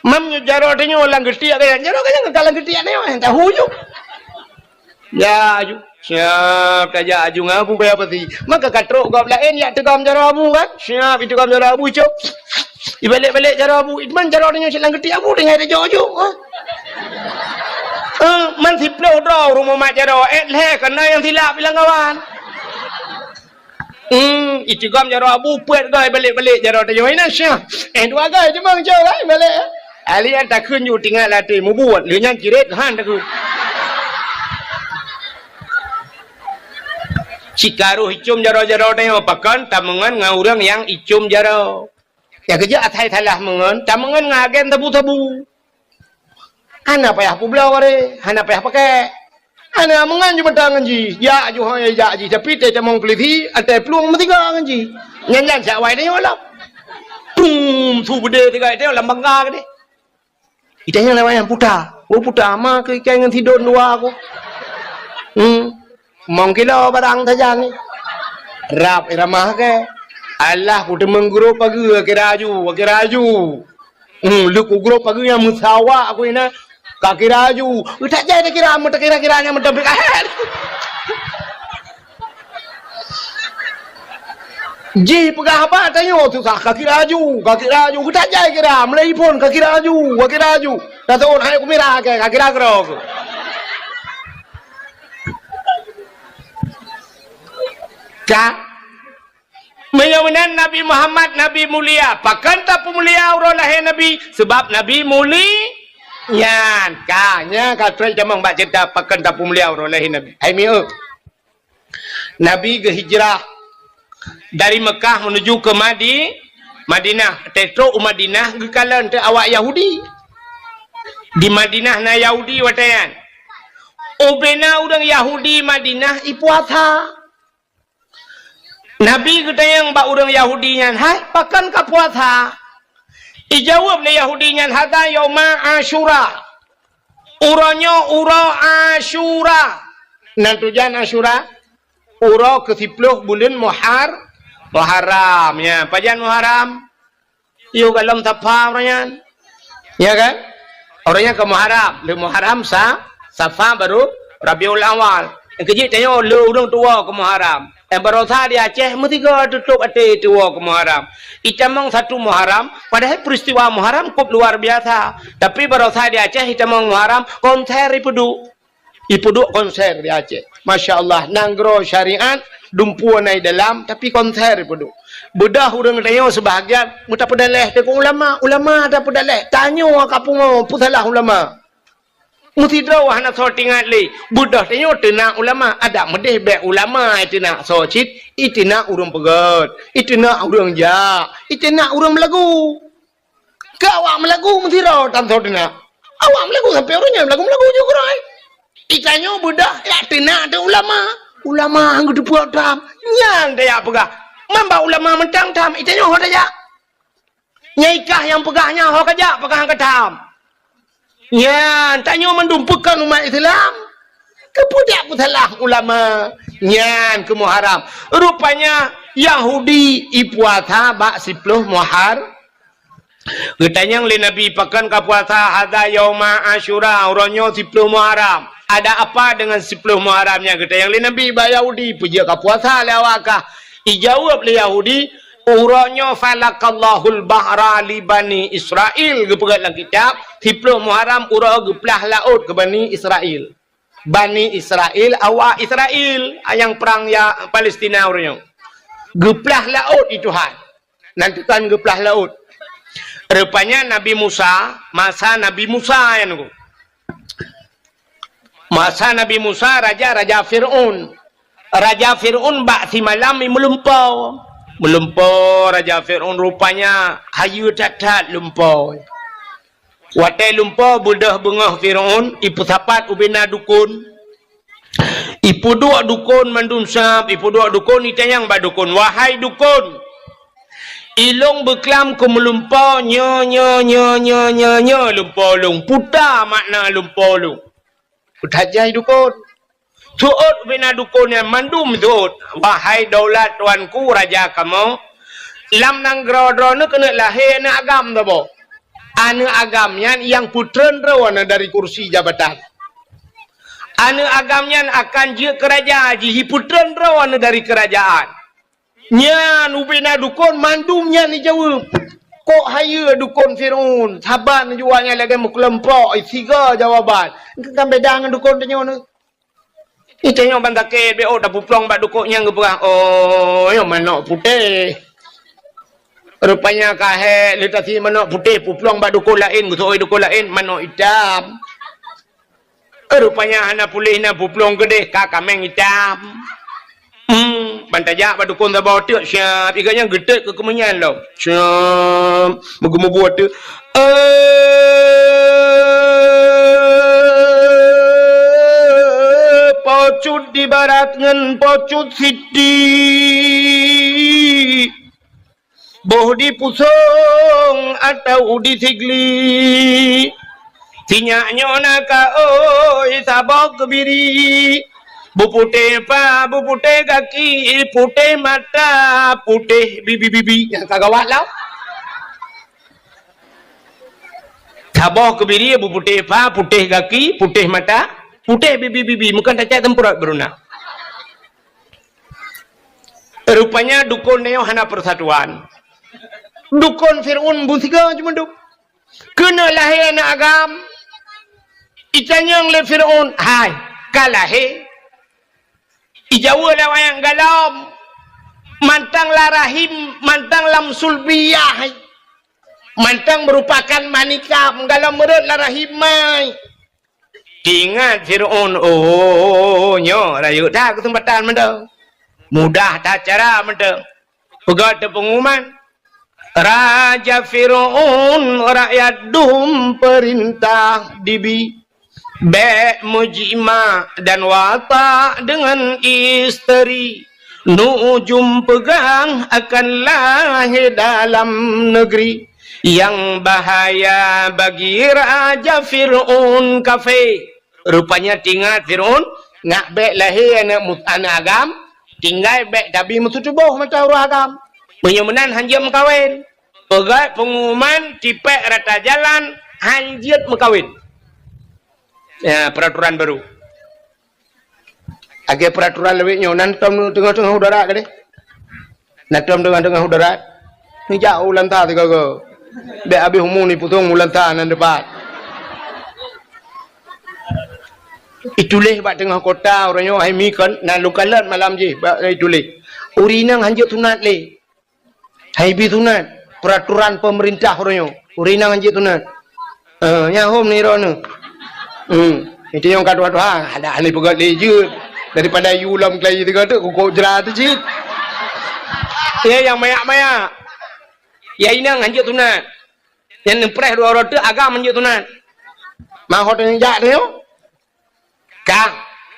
Mam ju jaroe tanyoe lam geutiek geuh. Jaroe geuh nyan ka lam geutiek tanyoe, tahu ju. Ya, aju. Siap tajak aju ngon Abu Paya Pasi. Maka ka trok gob laén jak teugom jaroe Abu kan. Siap iteugom jaroe Abu, cok. Ibalek-balek jaroe Abu. Iman jaroe tanyoe cit lam geutiek Abu tinggai tajok aju. Ha? Ha, man siplôh droe rumoh mat jaroe. Eh, lhée keunoe nyang silap ilang kawan. Hmm, iteugom jaroe Abu, peuet goe balek-balek jaroe tanyoe. Ina syah. Eh, dua goe cuma cok kan balek. Ahli nyan takheun ju tinggai lam até mubuet. Lheueh nyan cirét han takheun. Cikaroh icom jaroe-jaroe tanyoe pakon tameungon ngon ureuëng nyang icom jaroe. Nyang keujeuet asai salah meungon, tameungon ngon agen sabu-sabu. Hana payah peubloe bareh, hana payah pakèk. Hana meungon ju mata ngon jih, jak ju hôi jak jih, tapi teutamong peulisi, atai plueng meusigoe ngon jih. Nyan-nyan siat awai tanyoe lom. Pum, su beudé sigoe tanyoe lam bangga keudeh. Itanyoe lewat nyang puta. Oh, puta ma keu ikai ngon sidon dua aku. Hmm. Mong kilo barang sajan ni. Rab iramah ke. Alah, ku teumeng guru pageue kira aju, kira aju. Hmm, leuku grob pageue nyang meusawa aku ina. Ka kira aju. Utak jai takira, meutakira-kira nyang meutabek ahet. Jih peugah haba tanyoe susah, ka kira aju, ka kira aju. Utak jai kira, meulai phon ka kira aju, ka kira aju. Ka teuôn hai kumira ke, ka kira keudroe. Ka Meunyoe meunan Nabi Muhammad, Nabi mulia, pakon tapeumulia uroe lahé Nabi? Sabab Nabi muli-, nyan ka, nyan ka trok tamong bak ceurita pakon tapeumulia uroe lahé Nabi. Hai mieu, Nabi geuhijrah dari Mekah menuju ke Madi-, Madinah. Teutôk u Madinah geukalon teuh awak Yahudi. Di Madinah na Yahudi watée nyan. Ubena ureuëng Yahudi Madinah ipuasa. Nabi geutanyong bak ureuëng Yahudi nyan, "Hai, pakon ka puasa?" Ijaweueb lé Yahudi nyan, "Hadza yauma Asyura." Uroe nyoe uroe Asyura. Nan tujan Asyura? Uroe keusiplôh buleuen Muhar-, Muharram. Ya, pajan Muharram? Yôh golom Safa uroe nyan. Ya kan? Uroe nyan ka Muharram. Lheueh Muharram sa-, Safa baru Rabiul Awal. Nyang keujeuet tanyoe lheueh ureuëng tuwoe keu Muharram. Eh, barosa di Aceh meusigoe tutôp até tuwoe keu Muharram. Itamong satu Muharram, padahai peristiwa Muharram kôp luar biasa. Tapi barosa di Aceh itamong Muharram, konser ipeuduek. Ipeuduek konser di Aceh. Masya Allah, nanggroe syariat, dumpeue na i dalam, tapi konser ipeuduek. Beudôh ureuëng tanyoe seubahagian, meutapeudaléh teuk ulama, ulama tapeudaléh. Tanyoe ka pungo, peusalah ulama. Meusidroe hana soe teuingat lé. Beudôh tanyoe teunak ulama, adak meudeh bék ulama iteunak soe cit, iteunak ureuëng peugét, iteunak ureuëng jak, iteunak ureuëng meulagu. Keu awak meulagu meusidroe tan soe teunak. Awak meulagu sampoe uroe nyoe meulagu-meulagu ju keudroe. Itanyoe beudôh jak teunak teuh ulama. Ulama han geuteupeue tham. Nyan tajak peugah. Man bak ulama mantong tham, itanyoe ho tajak. Nyang ikah nyang peugah nyan ho kajak peugah han ka tham. Nyan, tanyoe mandum peue kon umat Islam. Keupeue dak peusalah ulama? Nyan keuh Muharram. Rupanya Yahudi ipuasa bak siploh Muhar-, Geutanyong lé Nabi, "Pakon kapuasa?" "Hadza yauma Asyura, uroe nyoe siploh Muharram." "Ada apa dengan siploh Muharram nyan?" Geutanyong lé Nabi bak Yahudi, "Peue jeuet kapuasa lé awak kah?" Ijaweueb lé Yahudi, "Uroe nyoe falaqallahul bahra li Bani Israil." Geupeugah lam kitab, siploh Muharram uroe geuplah laôt keu Bani Israil. Bani Israil, awak Israil, nyang prang ya Palestina uroe nyoe. Geuplah laôt di Tuhan. Nan teukan geuplah laôt. Rupanya Nabi Musa, masa Nabi Musa nyan nyoe. Masa Nabi Musa, raja, raja Fir'aun. Raja Fir'aun bak simalam i meulumpoe. Meulumpoe raja Fir'aun rupanya hayeue that-that lumpoe. Watée lumpoe beudôh beungoh Fir'aun, ipeusapat ubena dukon. Ipeuduek dukon mandum sab, ipeuduek dukon, itanyong bak dukon, "Wahai dukon, ilong beuklam keu meulumpoe nyoe, nyoe, nyoe, lumpoe lôn. Peue makna lumpoe lôn?" Peutanyong dukon. Seuôt ubena dukon nyan mandum seuôt, "Wahai daulat tuanku raja kamoe, lam nanggroe droeneuh keuneuk lahé aneuëk agam saboh. Aneuëk agam nyan nyang peutreun droeneuh dari kursi jabatan. Aneuëk agam nyan akan jeuet keu raja jih, jipeutreun droeneuh dari keurajaan." Nyan ubena dukon mandum nyan ijaweueb. Kok hayeue dukon Fir'aun, saban jua nyan lagée meukeuleumpok, siga jawaban. Kan beda ngon dukon tanyoe nyoe. Ih, tanyoe ban sakét, beu tapeuplong bak dukon nyang geupeugah, "Oh, nyoe manok putéh." Rupanya ka hék, lé tasi manok putéh, peuplong bak dukon laén, geuseuôt dukon laén, manok itam. Rupanya hana puléh na peuplong keudeh ka kaméng itam. Hmm, ban tajak bak dukon saboh teuk siab, iga nyan geutot keu keumeunyan lom. Siab, meugeumeubuet teuk. Eh, pocut di barat ngon pocut siti. Boh di pusong atau di sigli. Sinyak nyoe na ka oi saboh keubiri. Beuputéh pa, beuputéh gaki, putéh mata, putéh bibi-bibi. Nyang ka gawat lah. Saboh keubiri beuputéh pa, putéh gaki, putéh mata, putéh bibi-bibi. Meukan tacak teumpeurot beuruna. Rupanya dukon nyoe hana persatuan. Dukon Fir'aun beusiga cuma duek. Keuneuk lahé aneuëk agam. Itanyong lé Fir'aun, "Hai, ka lahé?" Ijaweueb lé awaknyan, "Galom." Mantong lam rahim, mantong lam sulbiyah. Mantong meurupakan manikam, galom meurot lam rahim mai. Teuingat Fir'aun, "Oh, nyoe rayeuk that keuseumpatan mantong. Mudah that cara mantong." Peugah teuk peungumuman, "Raja Fir'aun, rakyat dum peurintah dibi. Bék meujimak dan watak deungon isteri. Nujum peugah akan lahé dalam negeri. Nyang bahaya bagi Raja Fir'aun kafé." Rupanya teuingat Fir'aun, nak bék lahé aneuëk mu-, aneuëk agam, tinggai bék tabi meuseutuboh mata ureuëng agam. Meunyoe meunan hanjeuet meukawen. Peugah peungumuman tipék rata jalan hanjeuet meukawen. Ya, peraturan baru. Lagée peraturan lawét nyoe, nan tom teungoh-teungoh udara gadeh. Nan tom teungoh-teungoh udara. Neujak u Lanta sigoe-goe. Bék habéh umu nipusong u Lanta nan dipat. Ituléh bak teungoh kota uroe nyoe hai mi kon, nan lukalon malam jih bak ituléh. Ureuëng inong hanjeuet sunat lé. Hai bi sunat, peraturan pemerintah uroe nyoe. Ureuëng inong hanjeuet sunat. Eh, nyang hom ni droeneuh. Hmm, itu nyang ka tuha-tuha, ada ahli peugah lé jeuet. Daripada yue lom keulayi tiga tu, kukok jera tu cit. Ya, nyang mayak-mayak. Ya, inong hanjeuet sunat. Nyang neupreh dua uroe teuk agam hanjeuet sunat. Mahot nyang jak tu nyoe. Ka.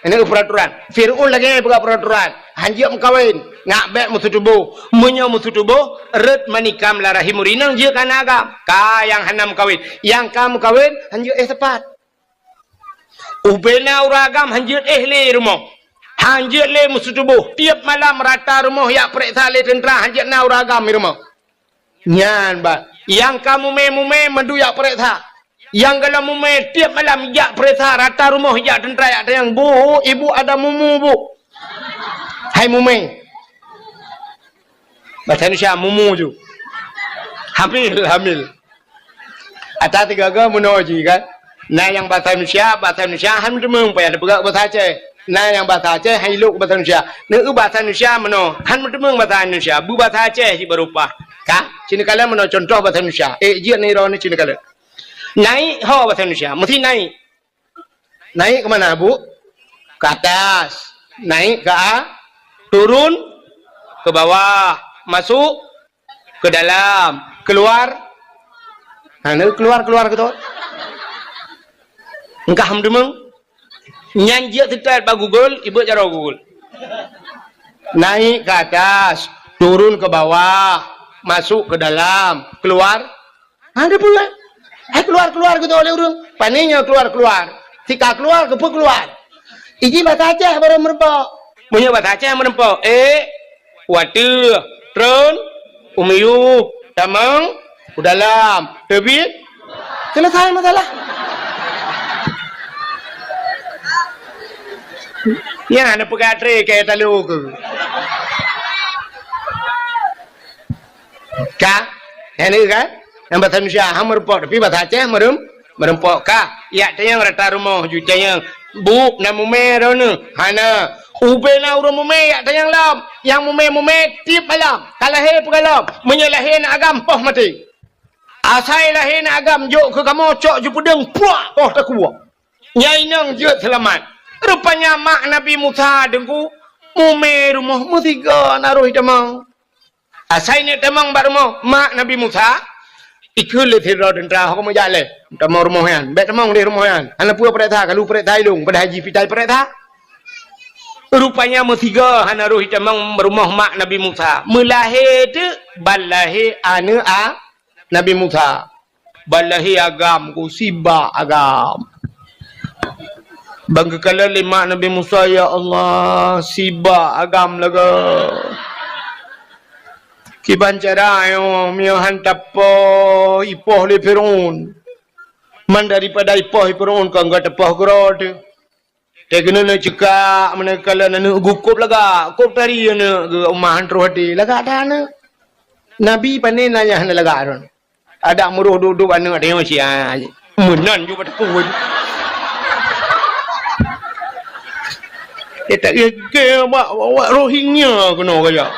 Ini peraturan. Fir'aun lagée peugah peraturan. Hanjeuet meukawen. Ngak bék meuseutubôh. Meunyoe meuseutubôh, rot manikam lam rahim ureuëng inong jeuet keu aneuëk agam. Ka nyang hana meukawen. Nyang ka meukawen, hanjeuet éh sapat. Ubena ureuëng agam hanjeuet éh lé rumoh. Hanjeuet lé meuseutubôh. Tieb malam rata rumoh jak peuriksa lé teuntra hanjeuet na ureuëng agam di rumoh. Nyan bah. Nyang ka mumé-mumé mandum jak peuriksa. Nyang gohlom mumé tieb malam jak peuriksa rata rumoh jak teuntra jak tanyong, "Bu, ibu ada mumu, Bu?" Hai mumé. Bahasa Indonesia, mumu ju. Hamil, hamil. Ata tiga-tiga meunoe jih kan. Na nyang bahasa Indonesia, bahasa Indonesia han meuteumong payah teupeugah bahasa Aceh. Na nyang bahasa Aceh han ilok bahasa Indonesia. Neu bahasa Indonesia meunoe, han meuteumong bahasa Indonesia. Bu bahasa Aceh jih baru pah. Ka? Cina kala meunoe contoh bahasa Indonesia. Eh, jeuet ni roh ni cina kala. Naik ho bahasa Indonesia, mesti naik. Naik ke mana, Bu? Ke atas. Naik ke a-, turun ke bawah. Masuk ke dalam. Keluar. Ha, neu keluar, keluar ke tu. Engkah meudeumeng. Nyan jeuet seutôt bak Google, ibeuet jaroe Google. Naik ke atas, turun ke bawah, masuk ke dalam, keluar. Ha, dia pun kan? Hai keluar-keluar gitu oleh ureuëng. Pane nyoe keluar-keluar. Sika keluar, keupeue keluar? Iji bahasa Aceh baru meureumpok. Meunyoe bahasa Aceh meureumpok, eh, wateueh, tron, u miyueb, tamong, u dalam, teubiet. Selesai masalah. Nyan na peugah tré keu talo keu. Ka? Nyan kan? Nyang bahasa Indonesia ha meureumpok, tapi bahasa Aceh meureuem-, meureumpok ka. Jak tanyong rata rumoh ju tanyong. Bu, na mumé droeneuh? Hana. Ubena ureuëng mumé jak tanyong lom. Nyang mumé-mumé tieb malam. Ka lahé peugah lom. Meunyoe lahé na agam poh maté. Asai lahé na agam jok keu kamoe cok ju peudeueng puak poh takue. Nyang inong jeuet seulamat. Rupanya mak Nabi Musa deungku mumé rumoh meusigoe na roh itamong. Asai neuk tamong bak rumoh mak Nabi Musa, ikheun lé sidroe teuntra ho meujak lé. Tamong rumoh nyan, bék tamong di rumoh nyan. Hana peue peuriksa, kalu peuriksa ilong, padahai jih pitai peuriksa. Rupanya meusigoe hana roh itamong rumoh mak Nabi Musa. Meulahé teuk ban lahé aneuëk a Nabi Musa. Ban lahé agam ku sibak agam. Ban geukalon lé mak Nabi Musa, "Ya Allah, sibak agam lagée." Kiban cara nyoe, meunyoe han tapoh ipoh lé Fir'aun. Man daripada ipoh lé Fir'aun kon gata poh keudroe teuh. Teuh keunoe na ceukak, meunan kalon aneuëk geuh kôb lagak, kôb tari aneuëk geuh, umah han troh até, lagak that aneuëk. Nabi pane na nyang hana lagak droe. Adak meuroh duek-duek aneuëk tanyoe sia. Meunan ju bak teupeu. Eh, tak gègè bak, bak, bak Rohingya keunoe kajak.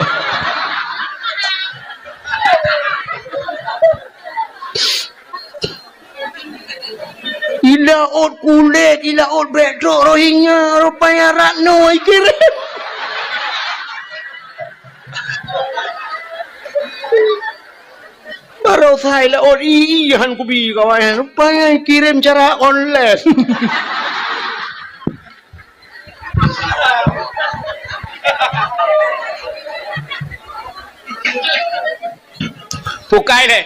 Ilaôt kulét, ilaôt bèk trok Rohingya, rupanya Ratno ikirém. Baroesa ilaôt i, i han kubi kawan, rupanya ikirém cara online. Bukai deh.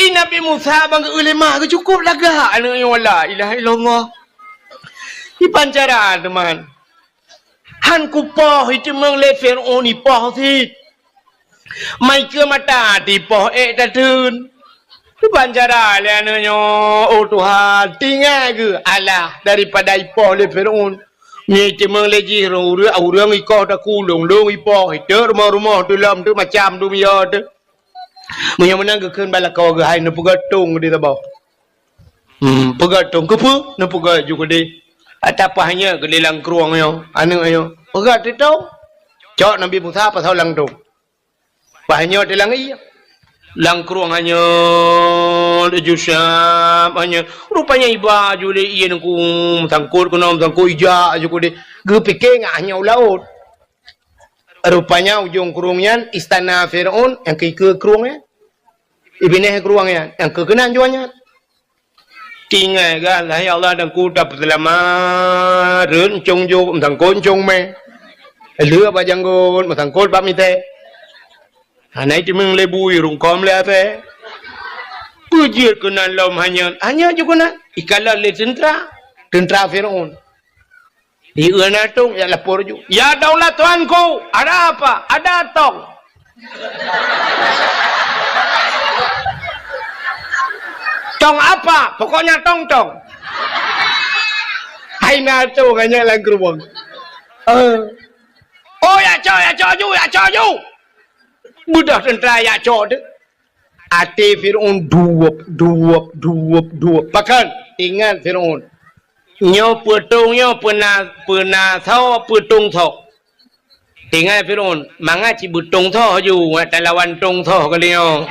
I Nabi Musa ban geuék lé mak geuh cukôp lagak aneuëk nyoe, la ilaha illallah. Iban cara teuma. Han kupoh iteumeung lé Fir'aun ipoh cit. Mai keu mata tipoh ék tateun. Ban cara lé aneuëk nyoe, oh Tuhan, tinggai geuh alah daripada ipoh lé Fir'aun. Nyoe iteumeung lé jih ureuëng, ureuëng ikoh takulong, lôn ipoh, iteuek rumoh-rumoh, tulom tu macam tu miyueb tu. Meunyoe meunan geukheun bak lakoe geuh hai neupeugah tông di saboh. Hmm, peugah tông keupeue? Neupeugah ju keudeh. Ata paih nyoe keudeh lam krueng nyoe, aneuëk nyoe. Peugah teutông. Cok Nabi Musa pasoe lam tông. Paih nyoe teulang ie. Lam krueng hanyeut, ju siab hanyeut. Rupanya iba ju lé ie nungku meusangkot keunoe meusangkot ijak ju keudeh. Geupike ngat hanyeut u laôt. Rupanya ujong krueng nyan istana Fir'aun nyang keu ikeue krueng nyan. Ibineh krueng nyan nyang keu keunan juah nyan. Tinggai gah, "Hai Allah, Teungku, tapeuseulamat, rhot euncong jok, meusangkot euncong mè. Lheueh bak janggot, meusangkot bak miseue. Hana jiteumeung lé bui, rungkôm lé asèe. Peue jeuet keunan lom hanyot, hanyot jeuet keunan." Ikalon lé teuntra, teuntra Fir'aun. Di uena tông, jak lapor ju. "Ya daulah tuanku, ada apa?" "Ada tông." "Tông apa?" "Pokoknya tông-tông." Hai na tông, hana lam geurubong. Eh. "Oh, jak cok, jak cok ju, jak cok ju." Beudôh teuntra jak cok teuh. Até Fir'aun duweup, duweup, duweup, duweup. Pakon? Ingat Fir'aun. Nyoe peutông nyoe peuna, peuna soe, peutông soe. Ingat Fir'aun, mangat cit beutông soe ju, ngat talawan tông soe kali nyoe.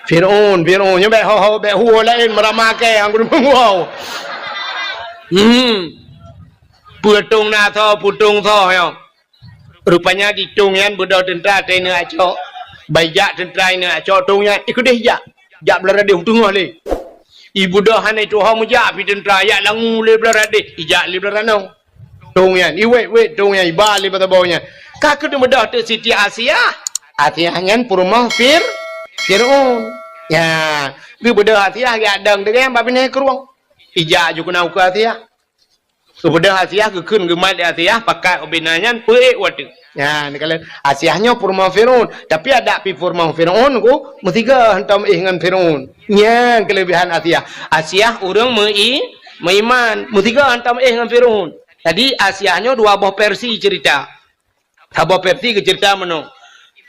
Fir'aun, Fir'aun, nyoe bèk ho-ho, bèk huwa laén meurama kèe, nyang keuneuk meunguwoe. Hmm. Peutông na soe, peutông soe nyoe. Rupanya di tông nyan beudôh teuntra teuh ineuk jak cok. Ban ijak teuntra ineuk jak cok tông nyan, ikeudeh ijak. Jak Beularadoh teungoh lé. Ibeudôh hana ituho meujak pih teuntra, jak Langu lé Beularadoh, ijak lé Beularadoh. Tông nyan, iwét-wét tông nyan, iba lé bak saboh nyan. Ka keuneuk beudôh teuk Siti Asiah. Asiah nyan peurumoh Fir-, Fir'aun. Nya, geubeudôh Asiah geujak dong teuk nyan bak binéh krueng. Ijak ju keunan ukeue Asiah. Geubeudôh Asiah, geukheun geumat lé Asiah, pakat ubena nyan peuék u ateueh. Nyan, neukalon Asiah nyoe peurumoh Fir'aun, tapi adak pih peurumoh Fir'aun ku meusigoe hantom éh ngon Fir'aun. Nyan keuleubehan Asiah. Asiah ureueng meu-i-, meuiman, meusigoe hantom éh ngon Fir'aun. Jadi Asiah nyoe dua boh versi cerita. Saboh versi geuceurita meunoe.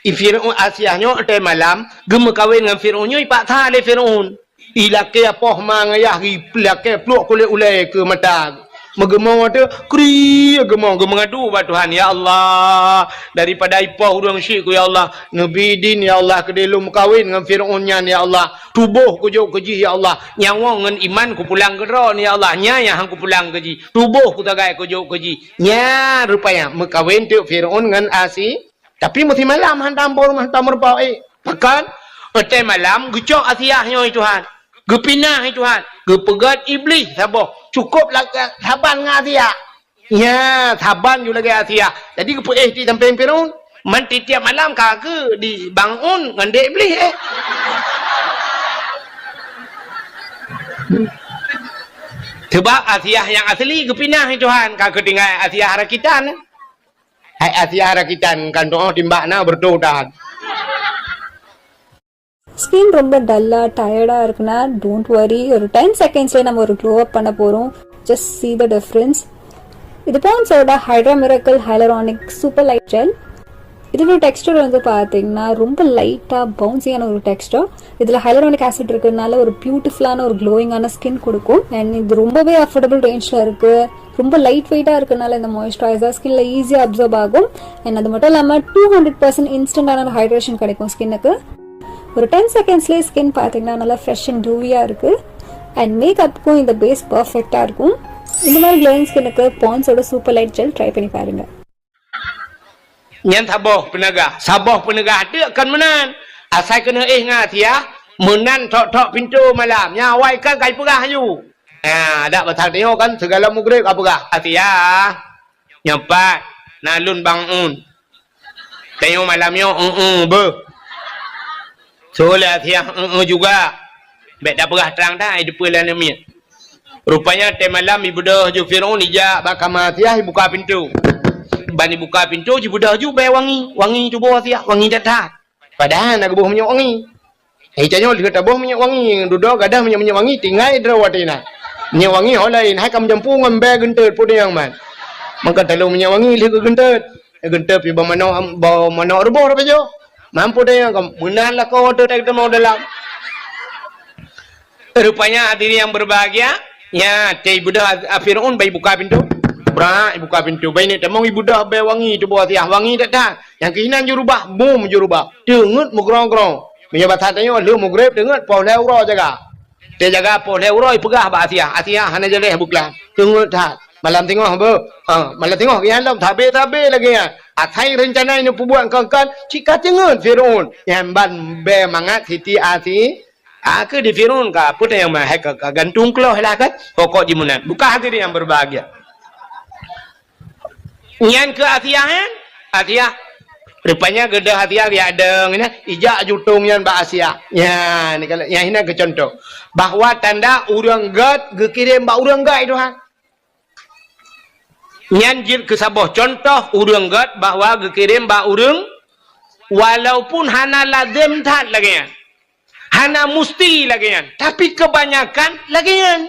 I Fir'aun Asiah nyoe watèe malam geumeukawen ngon Fir'aun nyoe ipaksa lé Fir'aun. Ilakèe poh ma ngon yah, ilakèe pluek kulét ulèe keu mata. Meugeumong watèe, kri geumong, geumeungadu bak Tuhan, "Ya Allah, daripada ipoh ureueng syik ku, ya Allah, neubi idin, ya Allah, keudéh lôn meukawen ngon Fir'aun nyan, ya Allah. Tuboh kujok keu jih, ya Allah. Nyawöng ngon iman kupulang keu droe, ya Allah. Nyan nyang han kupulang keu jih. Tuboh kutagai kujok keu jih." Nyan rupanya meukawen teuk Fir'aun ngon Asi-, tapi meusimalam hantom boh rumoh, hantom meurumpok ék. Pakon? Watèe malam geucok Asiah nyoe, Tuhan. Geupinah, Tuhan. Geupeugöt Iblih saboh. Cukôp la-, saban ngon Asiah. Nya, saban ju lagèe Asiah. Jadi geupeuéh di sampéng Fir'aun. Man tiep-tiep malam ka keu di bangun ngon dek Iblih, eh. Sebab Asiah nyang asli geupinah, Tuhan. Ka keu tinggai Asiah rakitan. Hai Asiah rakitan, kan doh timbak na beureutoh tahan. Skin ரொம்ப டல்லா டயர்டாக இருக்குன்னா, don't worry. ஒரு டென் செகண்ட்ஸ்லேயே நம்ம ஒரு க்ளோ அப் பண்ண போகிறோம். Just see the difference. இது பாண்ட்ஸோட hydra miracle hyaluronic super light gel. இதோட டெக்ஸ்டர் வந்து பார்த்தீங்கன்னா, ரொம்ப லைட்டாக பவுன்சியான ஒரு டெக்ஸ்டர். இதில் ஹைலரானிக் ஆசிட் இருக்கிறதுனால ஒரு பியூட்டிஃபுல்லான ஒரு க்ளோயிங்கான ஸ்கின் கொடுக்கும். அண்ட் இது ரொம்பவே அஃபோர்டபுள் ரேஞ்சில் இருக்குது. ரொம்ப லைட் வெயிட்டாக இருக்கிறதுனால இந்த மாய்ஸ்சரைசர் ஸ்கின்ல ஈஸியாக அப்சர்ப் ஆகும். அண்ட் அது மட்டும் இல்லாமல், டூ ஹண்ட்ரட் பர்சன்ட் இன்ஸ்டன்டான ஒரு ஹைட்ரேஷன் கிடைக்கும் ஸ்கின்னுக்கு. ஒரு டென் செகண்ட்ஸ்லேயே ஸ்கின் பார்த்தீங்கன்னா, நல்லா ஃப்ரெஷ் அண்ட் க்ளோயியாக இருக்குது. அண்ட் மேக்கப்புக்கும் இந்த பேஸ் பர்ஃபெக்டாக இருக்கும். இந்த மாதிரி க்ளோயிங் ஸ்கின்னுக்கு பாண்ட்ஸோட சூப்பர் லைட் ஜெல் ட்ரை பண்ணி பாருங்கள். Nyan saboh peuneugah, saboh peuneugah teuk kon meunan. Asai keuneuk éh ngon Asiah, meunan thok-thok pintoe malam. Nyan awai kan ka jipeugah laju. Ha, dak basa tanyoe kan, sigohlom mugreb ka peugah, "Asiah, nyoe pat na lôn bangun. Tanyoe malam nyoe, eu-eu beuh." Soe lé Asiah, "Eu-eu juga." Bèk tapeugah trang that, ai deupeue lam miet. Rupanya watèe malam ibeudôh ju Fir'aun ijak bak kama Asiah, ibuka pintoe. Ban ibuka pintoe, jibeudôh ju bèe wangi, wangi tuboh Asiah, wangi that-that. Padahai na geuboh minyeuk wangi. Eh, tanyoe lheueh taboh minyeuk wangi, dudoe gadoh minyeuk-minyeuk wangi, tinggai droe watèe na. Minyeuk wangi ho laén, hai ka meujampu ngon bèe geunteut, peue nyang man. Maka talôn minyeuk wangi lheueh geugeunteut. Geunteut pih bak manok, bak manok ruboh dah pajoh. Mampu deh nyang meunan lakoe teuh teuma dalam. Rupanya hadirin yang berbahagia, nya, teuh ibeudôh a-, a Fir'aun bai buka pintoe. Brak, ibuka pintoe. Bai neuk tamong ibeudôh bèe wangi tuboh Asiah, wangi that-that. Nyang keuh inan jurubah, bum jurubah. Teungeut meugrong-grong. Meunyoe basa tanyoe lheueh mugreb teungeut poh lhèe uroe jaga. Teujaga poh lhèe uroe ipeugah bak Asiah, "Asiah, hana jaleh beuklam. Teungeut that. Malam teungoh beuh." Ha, malam teungoh geuh nyan lom, sabe-sabe lagèe nyan. Asai reuncana ineuk peubuet kon-kon, cit ka teungeut Fir'aun. Nyan ban bèe mangat Siti Asi-, Ah, keu di Firaun ka, peue teuh nyang hai ka, ka gantung kloh lah kan? Pokok jih meunan. Buka hati nyang berbahagia. Nyan keu Asiah, eh? Asiah. Rupanya geudoh Asiah geujak dong nyan, ijak jutong nyan bak Asiah. Nyan, ni kalau, nyan hina keu contoh. Bahwa tanda ureuëng gét geukirém bak ureuëng gét, Tuhan. Nyan jeuet keu saboh contoh ureuëng gét bahwa geukirém bak ureuëng, walaupun hana lazem that lagée nyan. Hana musti lagée nyan, tapi keubanyakan lagée nyan.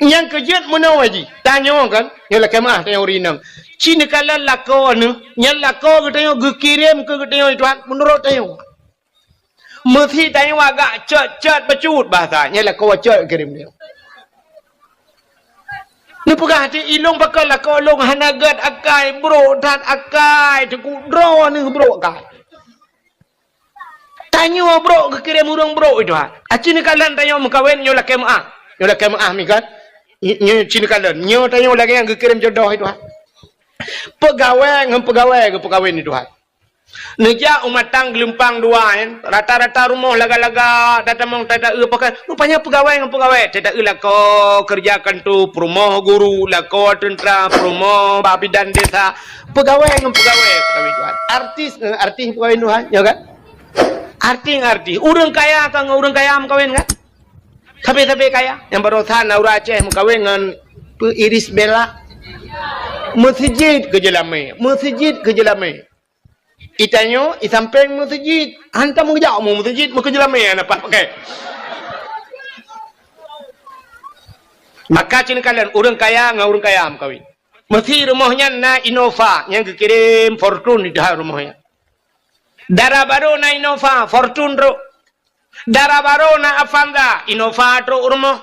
Nyang keujeuet meunoe jih, tanyoe kan, nyoe lakée meuáh tanyoe ureuëng inong. Ci neukalon lakoe neuh, nyan lakoe geutanyoe geukirém keu geutanyoe, Tuhan, meunurot tanyoe. Meusi tanyoe agak cot-cot bacut bahasa, nyan lakoe cot geukirém tanyoe. Neupeugah cit ilong pakon lakoe lôn hana gét akai, brok that akai, teungku droeneuh brok akai. Tanyoe brok geukirém ureuëng brok, Tuhan. Aci neukalon tanyoe meukawen nyoe lakée meuáh. Nyoe lakée meuáh mi kan. Nyoe ci neukalon. Nyoe tanyoe lagée nyang geukirém jodoh, Tuhan. Peugawée ngon peugawée geupeukawen, Tuhan. Neujak u matang geulumpang dua, nyan. Rata-rata rumoh laga-laga, tatamong tata-eu pakai. Rupanya peugawée ngon peugawée. Tata-eu lakoe keureuja kanto, peurumoh guru, lakoe teuntra, peurumoh bak bidan desa. Peugawée ngon peugawée, peugawée Tuhan. Artis ngon artis peugawée Tuhan, ya kan? Artis ngon artis. Ureuëng kaya ka ngon ureuëng kaya meukawen kan? Sabe-sabe kaya. Nyang barosa na ureuëng Aceh meukawen ngon peu Iris Bella. Meuseujid keu jeulamé. Meuseujid keu jeulamé. Itanyoe, isampéng meuseujid. Hantom geujak mu meuseujid, meukeujeulamé na pat pakai. Maka ci neukalon ureuëng kaya ngon ureuëng kaya meukawen. Meusi rumoh nyan na Innova, nyang geukirém Fortuner di dalam rumoh nyan. Dara barô na Innova, Fortuner trok. Dara barô na Avanza, Innova trok rumoh.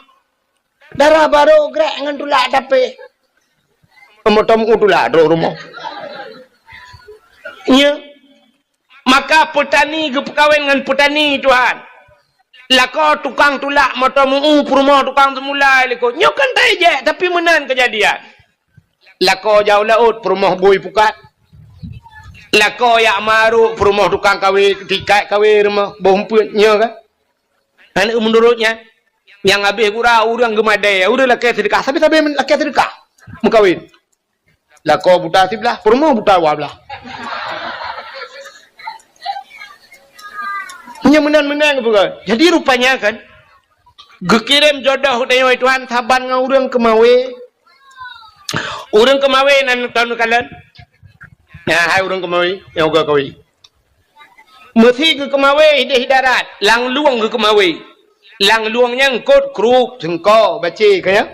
Dara barô grek ngon tulak tapé. Meuteumèe tulak trok rumoh. Nya. Maka peutani geupeukawen ngon peutani, Tuhan. Lakoe tukang tulak meuteumèe peurumoh tukang seumulai lakoe. Nyoe kan tajak, tapi meunan keujadian. Lakoe jak u laôt, peurumoh bui pukat. Lakoe jak marok, peurumoh tukang kawé, tikat kawé rumoh, boh umpeuet, nyoe kan? Aneuk meunurot nyan, nyang habéh gura ureuëng geumadé, ureuëng lakée seudeukah, sabe-sabe lakée seudeukah meukawen. Lakoe buta siblah, peurumoh buta dua blah. Nyan meunan-meunan geupeugah. Jadi rupanya kan, geukirém jodoh tanyoe Tuhan saban ngon ureuëng keumawé. Ureuëng keumawé nan tahu kalon. Nah, hai ureuëng keumawé, nyang uga kawé. Meusi geukeumawé idéh darat, lam lueng geukeumawé. Lam lueng nyan eungkôt krup, seungko, bacé, ka nyan.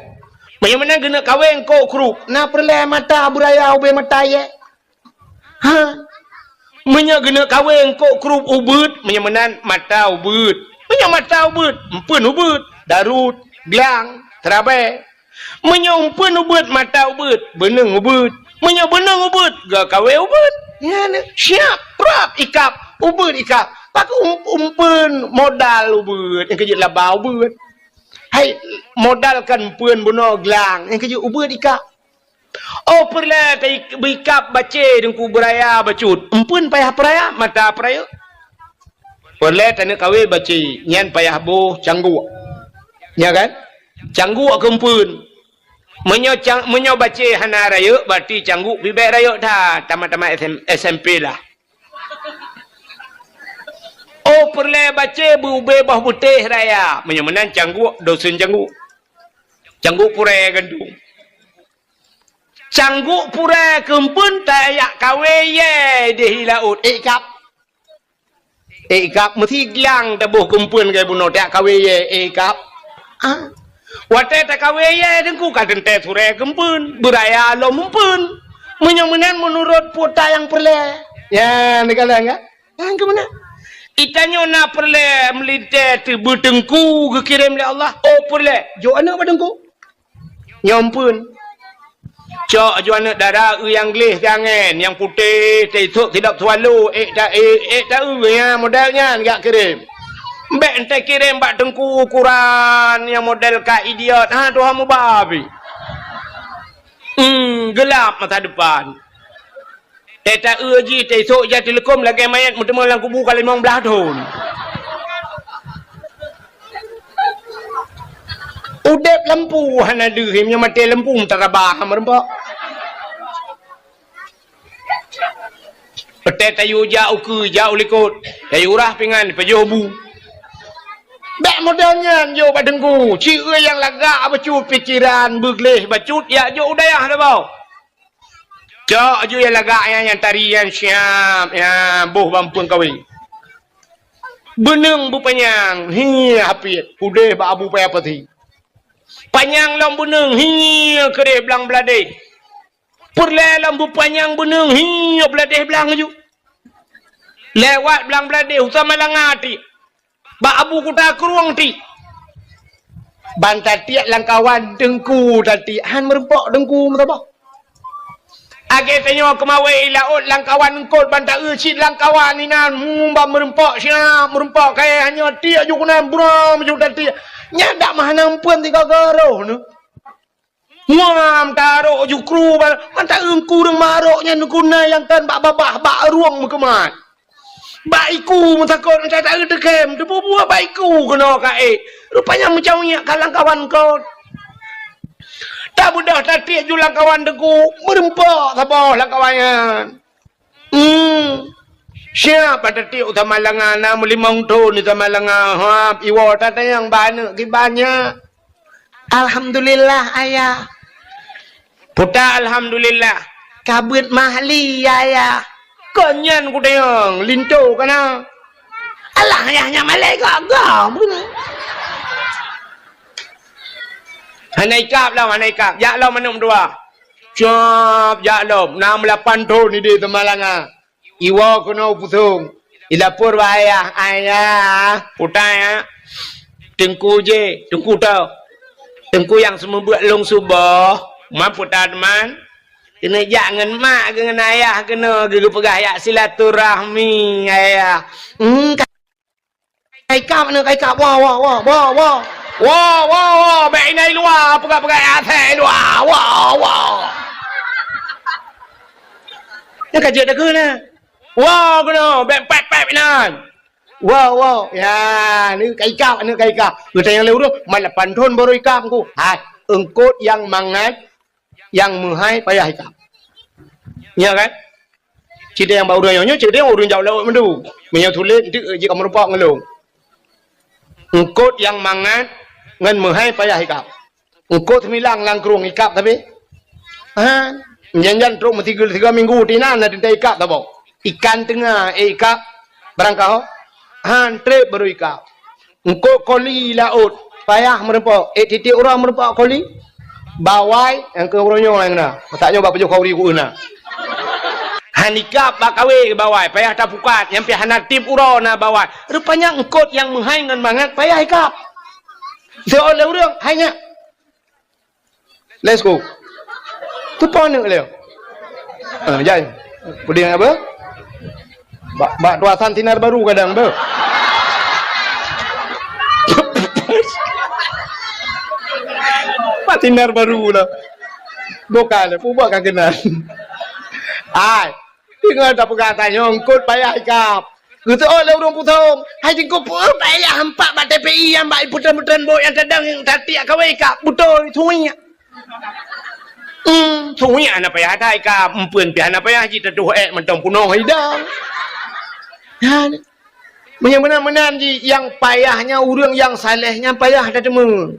Meunyoe meunan geuneuk kawé eungkôt krup, na peureulée mata beuraya ubé mata yé. Ha. Meunyoe geuneuk kawé eungkôt krup ubeuet, meunyoe meunan mata ubeuet. Meunyoe mata ubeuet, eumpeuen ubeuet, darut, glang, seurabée. Meunyoe eumpeuen ubeuet, mata ubeuet, beuneueng ubeuet. Meunyoe beuneueng ubeuet, geukawé ubeuet. Nyan, siap, prap, ikab, ubeuet ikab. Pakon um-, eumpeuen modal ubeuet, nyang keujeuet laba ubeuet. Hai, modal kan eumpeuen bunoe glang, nyang keujeuet ubeuet ikab. Oh, peureulée ta-, beuikab bacé teungku beuraya bacut. Eumpeuen payah peuraya, mata peurayeuk. Peureulée taneuk kawé bacé, nyan payah boh cangguk. Nya kan? Cangguk keu eumpeuen. Meunyoe cang-, meunyoe bacé hana rayeuk, berarti cangguk pih bék rayeuk that, tamat-tamat S M, S M P lah. Oh, peureulée bacé beu-, ubé boh beutéh raya. Meunyoe meunan cangguk, dosen cangguk. Cangguk purée gantung. Cangguk purée keu eumpeuen tajak kawé yé idéh laôt, ék ikab. Ék ikab, meusi glang taboh keu eumpeuen lagée bunoe tajak kawé yé, ék ikab. Ah. Watée takawé yé teungku ka teuntée surée keu eumpeuen, beuraya lom eumpeuen. Meunyoe meunan meunurot peue ta nyang peureulée. Ya, neukalon kan? Nyang keu meunan. Itanyoe na peureulée meulintée teubeu teungku geukirém lé Allah. Oh, peureulée. Jok aneuk bak teungku. Nyoe eumpeuen. Cok aju aneuk dara eu nyang gleh siangén, nyang putéh, teusok sidop swallow, ék ta-, ék, ék ta-eu nyan model nyan jak kirém. Bék entée kirém bak teungku ukuran nyang model ka idiot, ha, tuha mubabi. Hmm, gelap masa depan. Teuta-eu jih, teusok jak teuleukom lagée manyét meuteumé lam kubu ka limong blaih thon. Udeb lampu hana deuh, meunyoe maté lampu meutarabah meureumpok. Watée tayue jak ukeue, jak u likot, tayue rah pingan, pajoh bu. Bék mudah nyan jok bak teungku, ci nyang lagak bacut pikeran, beugleh bacut, jak jok u dayah saboh. Cok aju nyang lagak nyan, nyang tari nyan siab, nyan boh bak meupeue kawé. Beuneueng beupanyang, hi hapiet, udeh bak Abu Paya Pati. Panyang lom beuneueng, hi keudeh blang bladeh. Peureulée lom beupanyang beuneueng, hi bladeh blang aju. Lewat blang bladeh, u Samalanga tiek. Bak Abu Kuta Krueng tiek. Ban tatiek lam kawan teungku tatiek, han meureumpok teungku meusaboh. Lagée tanyoe keumawé i laôt lam kawan eungkôt ban ta-eu cit lam kawan inan, hmm, ban meureumpok siab, meureumpok kayée hanyoe tiek ju keunan buram ju tatiek. Nyan dak meuhana eumpeuen tiga garoh neuh. Muam tarok ju kru ba-, ban ta-eu eungkôt ureuëng marok nyan guna nyang kan bak babah, bak rueng meukeumat. Bak iku meutakot, meucah ta-eu teukem, teububuet bak iku keunoe ka ék. Rupanya meucaweuek ka lam kawan kon. Tabeudôh tatiek ju lam kawan teungku, meureumpok saboh lam kawan nyan. Hmm. Siab bak tatiek u Samalanga, na meulimong thon di Samalanga. Hab, iwoe tatanyong bak aneuëk kiban nyan. Alhamdulillah, Ayah. Puta alhamdulillah. Ka beuet mahli, Ayah. Kon nyan kutanyong, linto kana. Alah, Ayah, nyan malée gagah. Hana ikab lom, hana ikab. Jak lom aneuk dua. Cop, jak lom. Na meulapan thon ideh Samalanga. Iwoe keunoe u Pusong. Ilapor bak ayah, "Ayah, puta ya. Teungku je, teungku tau. Teungku nyang seumeubeuet lôn suboh, man puta teuma. Keuneuk jak ngon mak geuh ngon ayah keunoe geupeugah jak silaturahmi, ayah." Hmm, ka-, ka ikab, aneuk ka ikab. Woe, woe, woe, woe, woe. Woe, woe, woe, bék inan i luwa, peugah-peugah asai i luwa. Woe, woe. Nyan ka jeuet takheun na. Woe keunoe, bék pép-pép inan. Woe, woe. Ya, ni ka ikab, ni ka ikab. Geutanyong lé ureuëng, "Man lapan thon baru ikab Teungku?" "Hai, eungkôt nyang mangat, nyang meuhai payah ikab." Nyo kan? Cit nyang bak ureuëng nyoe, cit nyang ureuëng jak u laôt meundu. Meunyoe tuléh, eunteuk jih ka meurumpok ngon lôn. Eungkôt nyang mangat ngon meuhai payah ikab. Eungkôt seumilang lam krueng ikab tapi. Ha, jan-jan trok meusigoe-sigoe minggu tinan na teuntée ikab saboh. Ikan teunga, eh, ikab barangkaho. Han treb baru ikab. Eungkôt koli laôt, payah meurumpok. Eh, tieb-tieb uroe meurumpok koli. Bawai, nyang keu uroe nyoe nyang na. Masa nyoe bak pajoh khauri ku na. Han ikab bak kawé bawai, payah tapukat, nyang pih hana tieb uroe na bawai. Rupanya eungkôt nyang meuhai ngon mangat payah ikab. Seuôt lé ureuëng, hai nyak. Let's go. Teupeue aneuk lé. Ah, jai. Puding apa? Bak, bak tuasan sinar baru kadang tu. Bak sinar baru lah. Bukan, pubak ka kenal. Ai. Deungon tapeugah tanyoe eungkôt payah ikab. Geuseuôt lé ureuëng Pusong, hai Teungku peue payah empat bak T P I nyang bak putreun-putreun bot nyang kadang nyang tatiek kawé ikab. Beutôi, suwiek. Hmm, suwiek hana payah that ikab, eumpeuen pih hana payah jih tatuh ék mantong punoh idang. Nyan. Meunyoe meunan-meunan jih nyang payah nyan ureuëng nyang saleh nyan payah tateumé.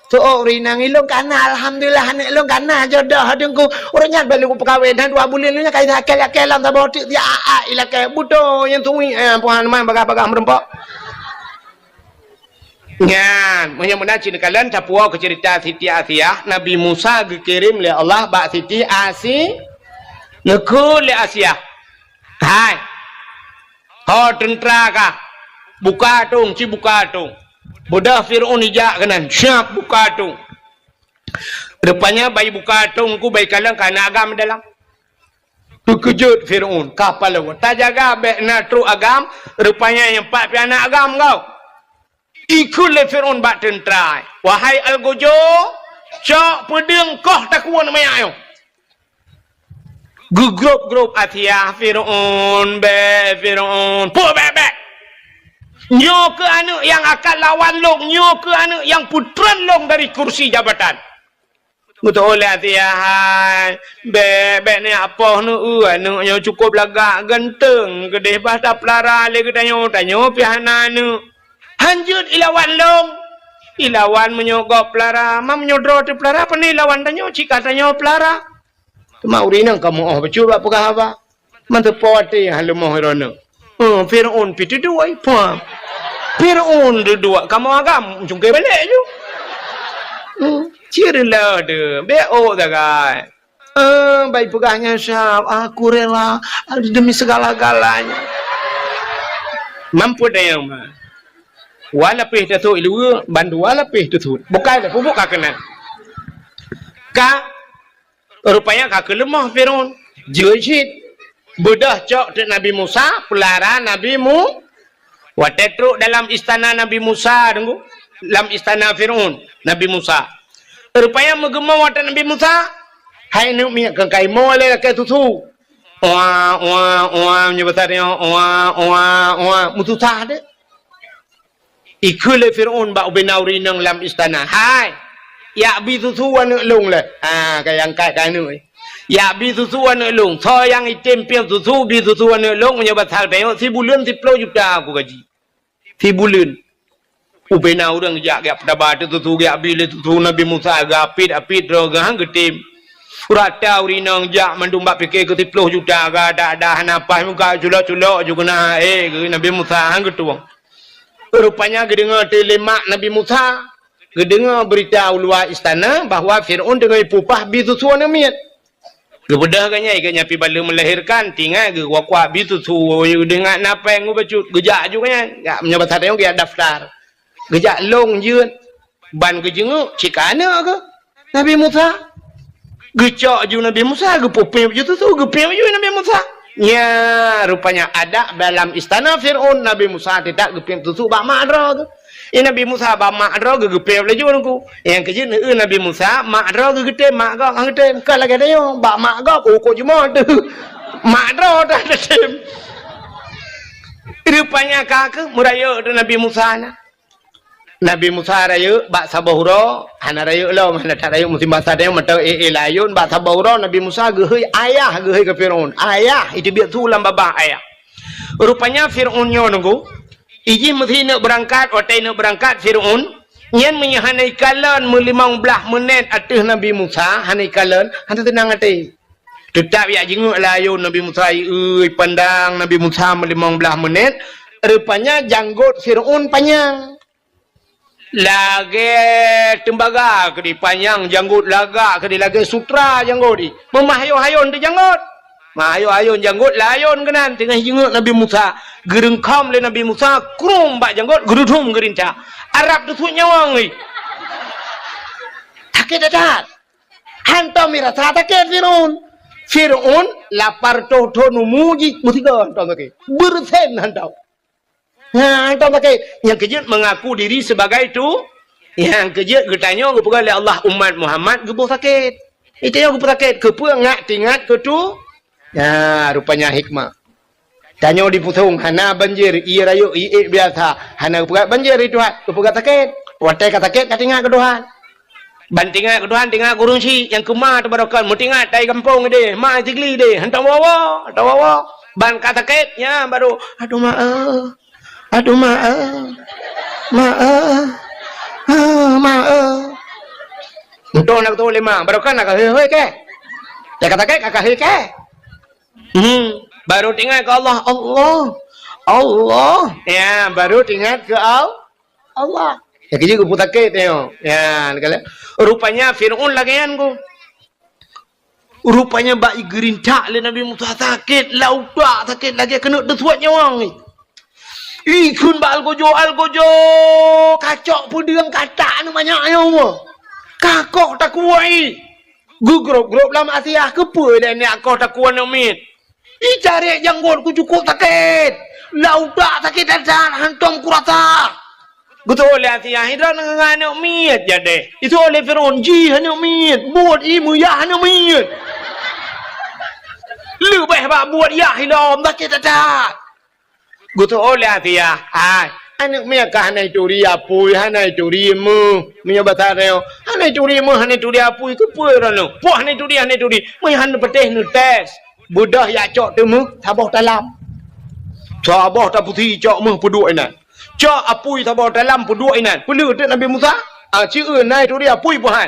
Soe ureuëng inong ilôn kana, alhamdulillah, aneuk lôn kana jodoh Teungku. Ureuëng nyan baru peukawen, dan dua buleuen nyan ka ilakée-lakée lam saboh teuk, dia a-a ilakée. Beutôi nyang tuwi, eh, puhan man bagah-bagah meurumpok. Nyan, meunyoe meunan cit neukalon tapuwoe keu ceurita Siti Asiah, Nabi Musa geukirém lé Allah bak Siti Asi-, neukheun lé Asiah. Hai. Ho teuntra kah, buka atong, ci buka atong. Beudôh Fir'aun ijak keunan, siab buka atong. Rupanya bai buka atong ku bai kalon ka na agam dalam. Teukeujot Fir'aun, ka palau. Tajaga bék na trok agam, rupanya nyang pat pih na agam kau. Ikheun lé Fir'aun bak teuntra, "Wahai Algojo, cok peudeueng koh takue manyak nyoe." Geugrôp-grôp Asiah, "Fir'aun, bék, Fir'aun, peue bék-bék? Nyoe keuh aneuk nyang akan lawan lôn, nyoe keuh aneuk nyang peutreun lôn dari kursi jabatan. Geutôh lé Asiah, hai, bèk, bèk neujak poh neueu, aneuk nyoe cukôp lagak, ganteng, keudéh bah tapeulara lé geutanyoe, tanyoe pih hana aneuk. Han jeuet ilawan lôn. Ilawan meunyoe gob peulara, ma meunyoe droe teupeulara, pane ilawan tanyoe, cit ka tanyoe peulara. Teuma ureueng inong ka meu'oh bacut bak peugah haba. Manteupo até han leumoh droeneuh. Eh, Firaun pih teuduek, puah. Firaun teuduek, kamoe agam, cungké balek ju. Hmm, cit reuloh deuh, bèk ôk sagai. Eh, bai peugah nyan siab, "Aku rela demi segala-galanya." Mampu dayang mah. Wa lapéh tasut iluwa, bandua lapéh tasut. Bukai dah pupuk ka keunan. Ka Rupanya ka keuleumoh Firaun. Jeuet cit. Beudôh cok teuk Nabi Musa, peulara Nabi Mu-, watèe trok dalam istana Nabi Musa, deungö, lam istana Firaun, Nabi Musa. Rupanya meugeumong watèe Nabi Musa, hai neuk miet keu kaimoe lé lakèe susu. Oa, oa, oa, meunyoe basa tanyoe, oa, oa, oa, meususah deh. Ikheun lé Firaun bak ubena ureueng inong lam istana, "Hai, jak bi susu aneuk lôn lé." Ha, ka nyang angkat keu aneuk. "Jak bi susu aneuk lôn. Soe nyang item piep susu, bi susu aneuk lôn, meunyoe basa tanyoe, sibuleuen siploh juta aku gaji." Sibuleuen. Ubena ureueng jak, jak peutaba ateueh susu, jak bi lé susu Nabi Musa, geuapit-apit droe geuh han geutem. Rata ureueng inong jak mandum bak pike keu siploh juta, geudak-dak hana paih muka, culok-culok ju keunan, eh, keu Nabi Musa han geutueng. Rupanya geudeungoe teuk lé mak Nabi Musa, geudeungoe beurita u luwa istana bahwa Firaun teungoh jipeupah bi susu aneuk miet. Geubeudôh geuh nyan, geuh nyan pih bak lheueh meulahirkan, tingat geuh kuak-kuak bi susu, geudeungoe na péng bacut, geujak ju geuh nyan. Jak meunyoe basa tanyoe geujak daftar. Geujak lôn jeuet, ban geujeunguk cit ka aneuk geuh. Nabi Musa. Geucok ju Nabi Musa, geupeupiep ju susu, geupiep ju Nabi Musa. Nya, rupanya adat dalam istana Firaun, Nabi Musa teutap geupiep susu bak mak droe geuh. Eh, Nabi Musa bak mak droe geuh, geupiep laju Teungku. Nyang keujeuet neueu Nabi Musa, mak droe geuh geutem, mak gob han geutem. Ka lagèe tanyoe, bak mak gob, oh, kok jumoh teuh. Mak droe dah geutem. Rupanya ka keuh meurayeuk teuh Nabi Musa na. Nabi Musa rayeuk bak saboh uroe, hana rayeuk lom, hana that rayeuk musim basa tanyoe mantong, eh, eh, layôn bak saboh uroe Nabi Musa geuhôi ayah, geuhôi keu Firaun. Ayah, itu biet su lam babah ayah. Rupanya Firaun nyoe Teungku, ijih meusi neuk beurangkat, watèe neuk beurangkat Firaun, nyan meunyoe hana ikalon meulimong blaih meunét ateueh Nabi Musa, hana ikalon, hana teunang até. Teutap jak jeungok layôn Nabi Musa, ieu, ipandang Nabi Musa meulimong blaih meunét, rupanya janggot Firaun panyang. Lagèe teumbaga keudéh panyang janggot, lagak keudéh lagèe sutra janggot jih. Meumah hayôn-hayôn teuh janggot. Mah hayôn-hayôn janggot, layôn keunan teungoh jeungok Nabi Musa. Geureungkhom lé Nabi Musa, krum bak janggot, geurudum geurintak. Arab teusuet nyawöng jih. Sakét that-that. Hantom mirasa sakét Firaun. Firaun lapar thon-thon umu jih, meusigoe hantom sakét. Beureusen hantom. Ha, hantom sakét. Nyang keujeuet mengaku diri sebagai tu, nyang keujeuet geutanyoe geupeugah lé Allah umat Muhammad geuboh sakét. Geutanyoe geuboh sakét, keupeue ngat teuingat keu tu? Ya, rupanya hikmah. Tanyoe di Pusong hana banjir, ié rayeuk, ié biasa. Hana geupeugah banjir di Tuhan, geupeugah sakét. Watèe ka sakét ka teuingat keu Tuhan. Ban teuingat keu Tuhan, teuingat keu ureueng chik nyang keu ma teubarokan, meuteuingat tai gampông deh, ma Sigli deh, hantom woe-woe, hantom woe-woe. Ban ka sakét, nyan baru, "Aduh ma eh, aduh ma eh, ma eh, eh, ma eh." Untung na geutuwoe lé ma, barokan na ka hôi-hôi kèe. Ka sakét ka hôi kèe. Hmm, baru teuingat keu Allah, Allah, Allah. Ya, baru teuingat keu Al-, Allah. Ya, keujeuet geupeu sakét nyoe. Ya, kala. Rupanya Firaun lagèe nyan ku. Rupanya bak igeurintak lé Nabi Musa sakét, lam utak sakét lagèe keuneuk teusuet nyawöng jih. Ikheun bak algojo, algojo, kacok peudeueng katak aneuk manyak nyoe. Ka koh takue. Geugrôp-grôp lam asiah, keupeue lé nyak koh takue aneuk miet. Icarek janggot ku cukôp sakét. Lam utak sakét that-that, hantom kurasa. Geutuwoe lé asiah, "Droeneuh ngon aneuk miet jadeh." Geutuwoe lé Firaun, "Jih aneuk miet, buet ie meuyah aneuk miet." Leubeh bak buet yah ilom, sakét that-that. Geutuwoe lé asiah, "Hai, Aneuk miet ka hana ituri apui, hana ituri meuh. Meunyoe basa tanyoe, hana ituri meuh, hana ituri apui, keupeue droeneuh? Poh hana ituri, hana ituri. Meunyoe hana patéh neutés, beudôh jak cok teumeuh saboh talam. Saboh tapusi cok meuh peuduek inan. Cok apui saboh talam peuduek inan. Peuleueh teuk Nabi Musa? Ah, ci eu na ituri apui peuhan.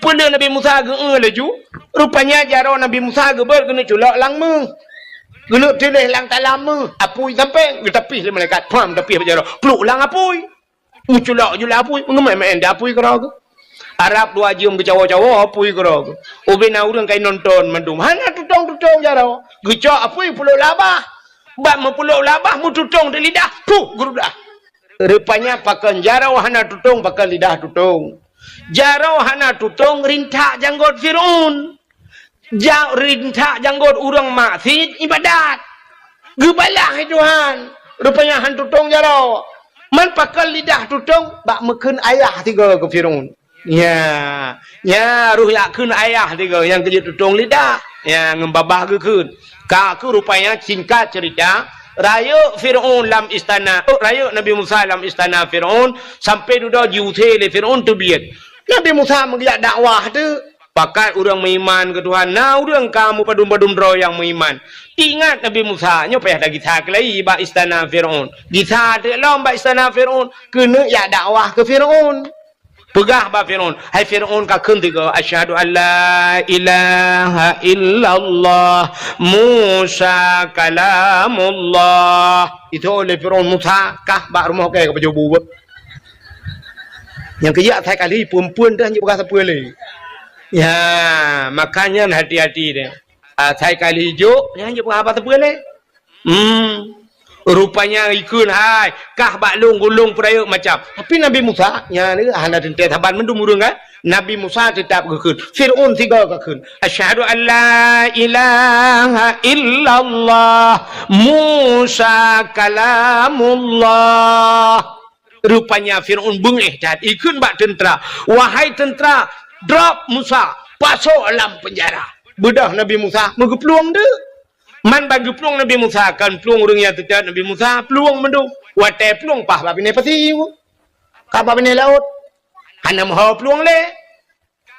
Peuleueh Nabi Musa geu-eu laju, rupanya jaroe Nabi Musa geubeuet keuneuk culok lam meuh. Keuneuk tiléh lam talam meuh, apui sampoe geutapih lé malaikat. Pham, tapih bak jaroe. Pluek lam apui. Meuculok ju lam apui, meungeumai-mai di apui keudroe geuh. Arab dua jeuem geucawoe-cawoe apui keudroe geuh. Ubé na ureueng ka inonton mandum. Hana tutong-tutong jaroe. Geucok apui peuleuk lam babah. Bak meupeuleuk lam babah, meututong di lidah, puh, geurudah. Rupanya pakon jaroe hana tutong, pakon lidah tutong. Jaroe hana tutong rintak janggot Fir'aun. Ja-, rintak janggot ureueng maksiet ibadat. Geubalah lé Tuhan. Rupanya han tutong jaroe. Man pakon lidah tutong bak meukheun ayah tiga keu Fir'aun. Ya, ya, roh jak kheun ayah tiga nyang keujeuet tutong lidah. Ya, ngon babah geukheun. Ka keuh rupanya singkat cerita, rayeuk Fir'aun lam istana, oh, rayeuk Nabi Musa lam istana Fir'aun, sampai dudoe jiusé lé Fir'aun teubiet. Nabi Musa meugeujak dakwah teuk, pakat ureueng meuiman keu Tuhan, na ureueng ka meupadum-padum droe nyang meuiman. Ingat Nabi Musa, nyoe payah tagisa keulai bak istana Fir'aun. Gisa teuk lom bak istana Fir'aun, keuneuk jak dakwah keu Fir'aun. Peugah bak Fir'aun, "Hai Fir'aun, kakheun tiga, 'Asyhadu an la ilaha illallah, Musa kalamullah.'" Itu oleh Fir'aun, "Musa, kah bak rumoh kèe ka pajoh bu." Nyang keujak asai kali, peue-peue dah nyang peugah sapeue lé. Ya, makanya hati-hati deh. Asai kali jok, nyang jok peugah haba sapeue lé. Hmm. Rupanya ikheun hai, kah bak lôn gulong peurayeuk macam. Tapi Nabi Musa, nyan hana teuntèe saban mandum ureueng kan? Nabi Musa teutap geukheun. Fir'aun sigoe geukheun. "Asyhadu an la ilaha illallah, Musa kalamullah." Rupanya Fir'aun beungéh that. Ikheun bak teuntra, "Wahai teuntra, drop Musa, pasok lam penjara." Beudôh Nabi Musa meugeuplueng deuk. Man ban geuplueng Nabi Musa, kan plueng ureueng nyang teutab Nabi Musa, plueng mandum. Watèe plueng paih bak binéh pasi, ka bak binéh laôt. Hana meuho plueng lé.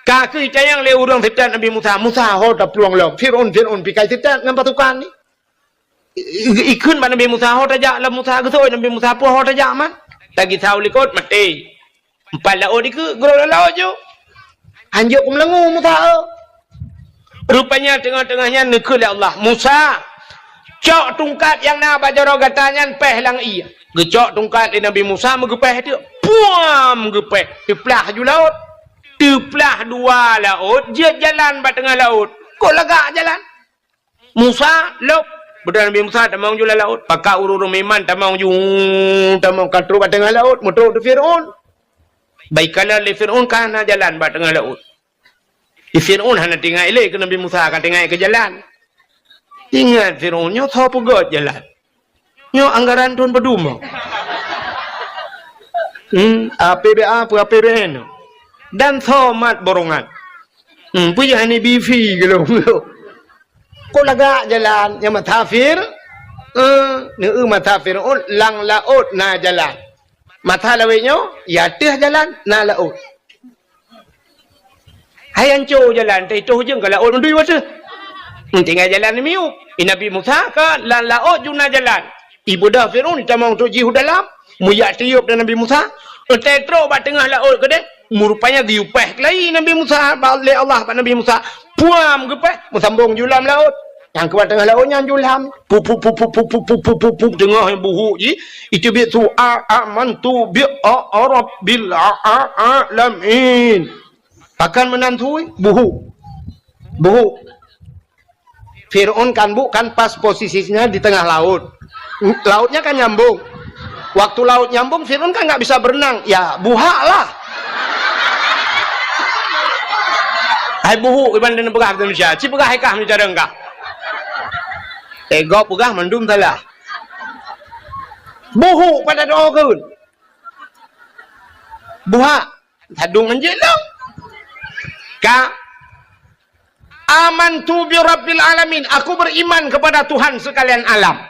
Ka keuh itanyong lé ureueng teutab Nabi Musa, "Musa, ho taplueng lom. Fir'aun, Fir'aun pih ka teutab ngon pasukan nyan." I-, i-, ikheun bak Nabi Musa, "Ho tajak lom Musa." Geuseuôt Nabi Musa, "Peue ho tajak man?" Tagisa u likot, maté. Empat laôt dikeue, geurôk lam laôt ju. Hanjeuet keumeulangô Musa, eu. Rupanya teungoh-teungoh nyan neukheun lé Allah, "Musa, cok tungkat nyang na bak jaroe gata nyan péh lam ié." Geucok tungkat lé Nabi Musa, meugeupéh teuk. Puam! Geupéh. Teuplah ju laôt. Teuplah dua laôt, jeuet jalan bak teungoh laôt. Kok lagak jalan? Musa, lôb. Beudôh Nabi Musa tamong ju lam laôt. Pakat ureueng-ureueng meuiman tamong ju, tamong ka trôk bak teungoh laôt, meutrôk di Fir'aun. Bak ikalon lé Fir'aun ka hana jalan bak teungoh laôt. Di Fir'aun hana teuingat lé keu Nabi Musa, ka teuingat keu jalan. Ingat Fir'aun, nyoe soe peugöt jalan. Nyoe anggaran thôn padum? Hmm, A P B A peue A P B N? Dan soe mat borongan? Hmm, peue jih hana bi fi geulong. Kok lagak jalan nyang meutasafir? Eh, neu meutasafir, oh, lam laôt na jalan. Masa lawét nyoe, ya ateueh jalan na laôt. Hai anco jalan, teuh itoh jeueng ka laôt meudui watèe. Tinggai jalan miyueb. I Nabi Musa ka lam laôt ju na jalan. Ibeudôh Fir'aun tamong trôk jih u dalam, meujak tiôb dan Nabi Musa. Teuh trôk bak teungoh laôt keudéh, meurupanya geuyue péh keulayi Nabi Musa, ba-, lé Allah bak Nabi Musa. Puam geupéh, meusambong ju lam laôt. Nyang keubat teungoh laôt nyan ju lam. Pup, pup, pup, teungoh buhuk jih. Iteubiet su a, amantu bi a, a rabbil a, a, alamin. Pakon meunan su, buhuk. Buhuk. Fir'aun kan bu-, kan pas posisinya di tengah laut. Lautnya kan nyambung. Waktu laut nyambung, Fir'aun kan nggak bisa berenang. Ya, buhak lah. Hai buhuk, iban dan peugah bahasa Indonesia. Ci peugah hai kah meucara kah. Eh, gob peugah mandum salah. Buhuk pada doa keun. Buhak. Sadung anjeuk lom. Ka. Amantu bi rabbil alamin. Aku beriman kepada Tuhan sekalian alam.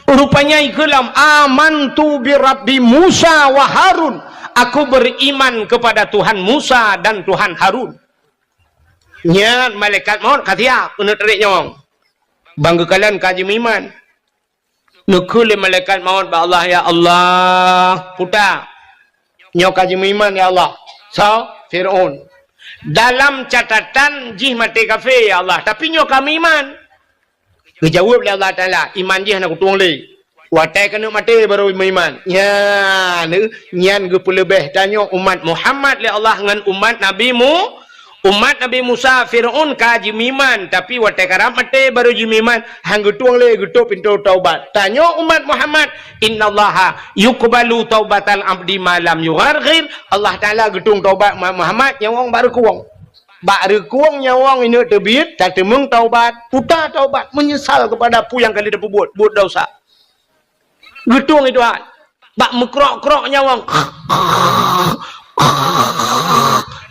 Rupanya ikheun lom, "Amantu bi Rabbi Musa wa Harun." Aku beriman kepada Tuhan Musa dan Tuhan Harun. Nyan malaikat maut ka siap keuneuk tarék nyawöng. Ban geukalon ka jimeuiman. Neukheun lé malaikat maut bak Allah, "Ya Allah, puta, nyoe ka jimeuiman, ya Allah." Soe? Fir'aun. "Dalam catatan jih maté kafé, ya Allah, tapi nyoe ka meuiman." Geujaweueb lé Allah Taala, "Iman jih hana kutueng lé. Watèe keuneuk maté barô meuiman." Nyan, nyan geupeuleubeh tanyoe umat Muhammad lé Allah ngon umat Nabi Mu-, umat Nabi Musa, Fir'aun ka jimeuiman, tapi watèe karab maté barô jimeuiman, han geutueng lé geutôp pintoe taubat. Tanyoe umat Muhammad, "Innallaha yuqbalu taubatal abdi ma lam yugharghir." Allah Taala geutueng taubat umat Muhammad nyang wong bak reukueng. Bak reukueng nyawöng ineuk teubiet, tateumeung taubat, puta taubat, meunyeusal keupada peue nyang ka lheueh tapeubuet, buet desya. Geutueng i Tuhan, bak meukrok-krok nyawöng.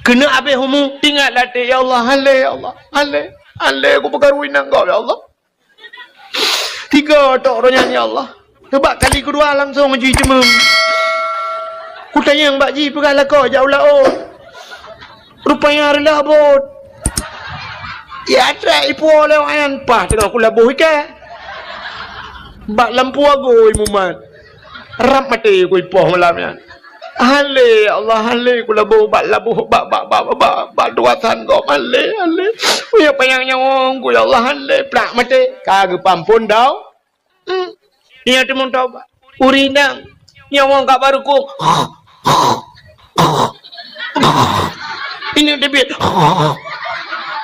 Keuneuk abéh umu, teuingat lam até, "Ya Allah, han lé, ya Allah, han lé, han lé, kupeukaru inong gob, ya Allah." Tiga tok roh nyan, ya Allah. Teubak kali keudua langsong jih jiteumeung. Kutanyong bak jih peugah lakoe jak u laôt. Rupanya reulah bot. Ya trek ipuwoe lé awak nyan, paih teungoh kulaboh iké. Bak lampôh agôi mumat. Rab maté ku ipoh malam nyan. "Han lé, ya Allah, han lé, kulaboh bak laboh, bak, bak, bak, bak, bak, bak tugasan gob, han lé, han lé. Meunyoe panyang nyawöng ku, ya Allah, han lé, plak maté." Ka geupeuamphon dau-, hmm. Nyan teumeung taubat. Ureueng inong, nyawöng ka bak reukueng. Ineuk teubiet.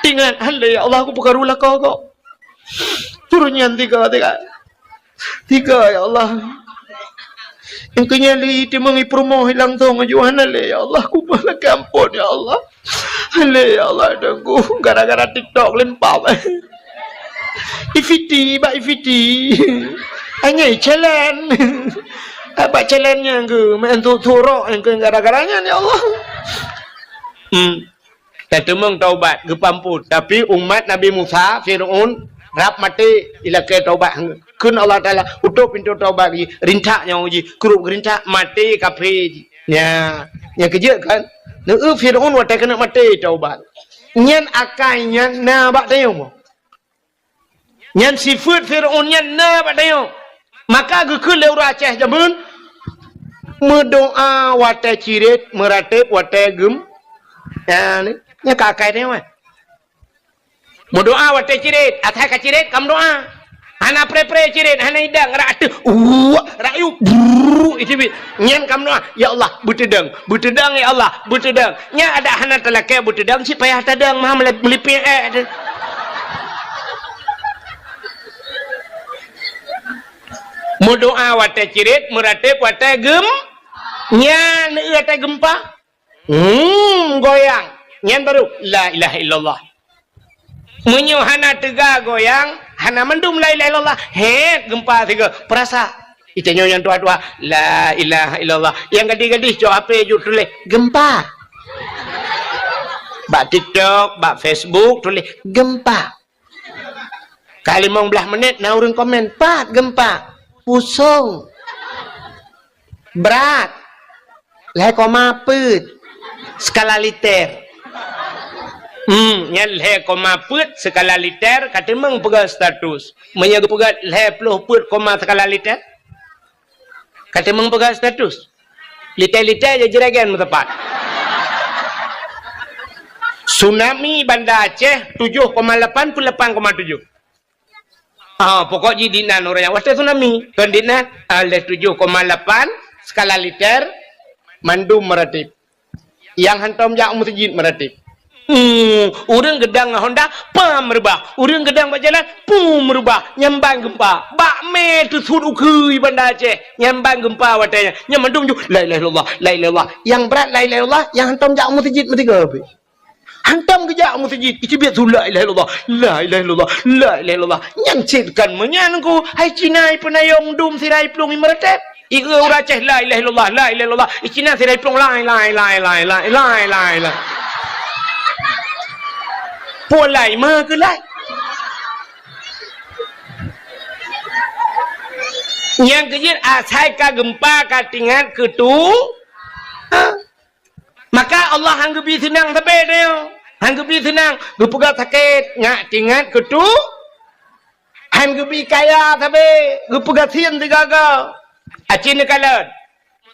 Teuingat, "Han lé, ya Allah, kupeukaru lakoe gob." Turun nyan tiga, tiga. Tiga, ya Allah. Nyang keu nyan lé teumeung i peurumoh langsong aju, "Han lé, ya Allah, kumoh lakèe amphon, ya Allah. Han lé, ya Allah, teungku, gara-gara TikTok lempap." Ifiti, bak ifiti. Anyai challenge. Bak challenge nyang keu, main tu-, turok nyang keu gara-gara nyan, ya Allah. Hmm. Tateumeung taubat, geupeuamphon. Tapi umat Nabi Musa, Fir'aun, rab maté, ilakèe taubat. Kheun Allah Taala, "Utôp pintoe taubat jih, rintak nyawöng jih, krup geurintak, maté kafé jih." Nya, nyang keujeuet kan? Neu Fir'aun watèe keuneuk maté taubat. Nyan akai nyan na bak tanyoe. Nyan sifeuet Fir'aun nyan na bak tanyoe. Maka geukheun lé ureueng Aceh jameun, meudoa watèe cirét, meuratéb watèe geum-, nyan, nyan ka akai tanyoe, eh. Meudoa watèe cirét, asai ka cirét ka meudoa. Hana pré-pré cirét, hana idang, rak ateueh, uwak, rak yub, brrrr, iteubiet. Nyan ka meudoa, "Ya Allah, beuteudong, beuteudong, ya Allah, beuteudong." Nyan adak hana talakèe beuteudong, cit payah tadong, meuhan meuli-, meulipék, eh, teuh. Meudoa watèe cirét, meuratéb watèe geum-, nyan, eh, watèe geumpa. Hmm, goyang. Nyan baru, "La ilaha illallah." Meunyoe hana teuga goyang, hana mandum la ilaha illallah, hét geumpa sigoe. Peurasa. Itanyoe nyang tuha-tuha, "La ilaha illallah." Nyang gadih-gadih cok H P jok tuléh, "Geumpa." Bak TikTok, bak Facebook tuléh, "Geumpa." Ka limong blaih menit na ureueng komen, "Pat geumpa?" "Pusong." "Brat?" "Lhèe koma peuet skala liter." Hmm, nyan lhèe koma peuet skala liter, ka teumeung peugah status. Meunyoe geupeugah lhèe ploh peuet koma skala liter, ka teumeung peugah status. Liter-liter jijregen meuteumpat. Tsunami Banda Aceh tujoh koma lapan peuet lapan koma tujoh. Ah, pokok jih dinan ureueng nyang watèe tsunami. Kon dinan, ah, lhèe tujoh koma lapan skala liter, mandum meuratéb. Nyang hantom jak u meuseujid meuratéb. Hmm, ureueng geudong ngon honda, pam reubah. Ureueng geudong bak jalan, pum reubah. Nyan ban geumpa. Bak mé teusut ukeue Banda Aceh. Nyan ban geumpa watèe nyan. Nyan mandum ju, "La ilaha illallah, la ilaha illallah." Nyang brat la ilaha illallah, nyang hantom jak u meuseujid meusigoe pih. Hantom geujak u meuseujid, iteubiet su la ilaha illallah, la ilaha illallah, la ilaha illallah. Nyan cit kon meunyan ku, hai Cina ipeunayong dum sira iplueng imeuratéb. Ieu ureueng Aceh, "La ilaha illallah, la ilaha illallah." I Cina sira iplueng, "Lai, lai, lai." Peue lai, ma keu lai. Nyang keujeuet asai ka geumpa ka teuingat keu tu. Ha. Maka Allah han geubi seunang sabe tanyoe. Han geubi seunang, geupeugah sakét, nyak teuingat keu tu. Han geubi kaya sabe, geupeugah sien sigaga. Aci neukalon.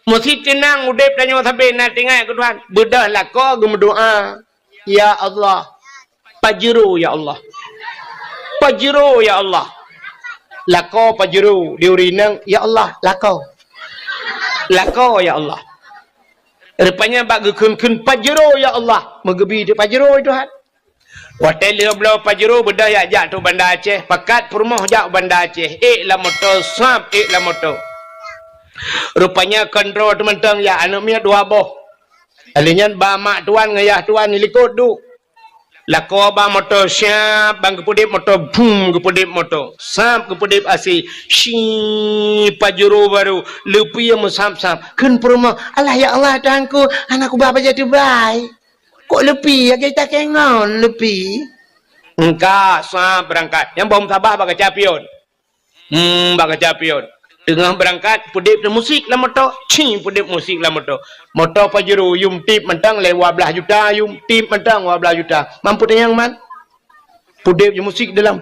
Meusi teunang udeb tanyoe sabe na teuingat keu Tuhan. Beudôh lakoe geumeudoa, "Ya Allah, pajero ya Allah. Pajero ya Allah." Lakoe pajero di ureueng inong, "Ya Allah, lakoe. Lakoe ya Allah." Rupanya bak geukheun-kheun, "Pajero ya Allah." Meugeubi teuk pajero Tuhan. Watée lheueh bloe pajero beudôh yak jak tu Banda Aceh, pakat peurumoh jak u Banda Aceh, ék lam moto, sab ék lam moto. Rupanya kontrol teumantong yak aneuk miet dua boh. Lheueh nyan ba mak tuan ngon yah tuan likot duek. Lakoe ba moto siab, ban geupeudeb moto, bum, geupeudeb moto. Sab geupeudeb asai, shi, pajero barô, leupie meusab-sab. Kheun peurumoh, "Alah ya Allah Tuhanku, hana kuba bajée tubai." Kok leupie, lagée takée ngon leupie? Engka, sa beurangkat. Nyang boh meusabah bak kaca pion. Hmm, bak kaca pion. Teungoh beurangkat, peudeb musik lam moto. Cing, peudeb musik lam moto. Moto pajero, yum tip mantong lé dua blaih juta, yum tip mantong dua blaih juta. Mampu tanyong man? Peudeb musik dalam.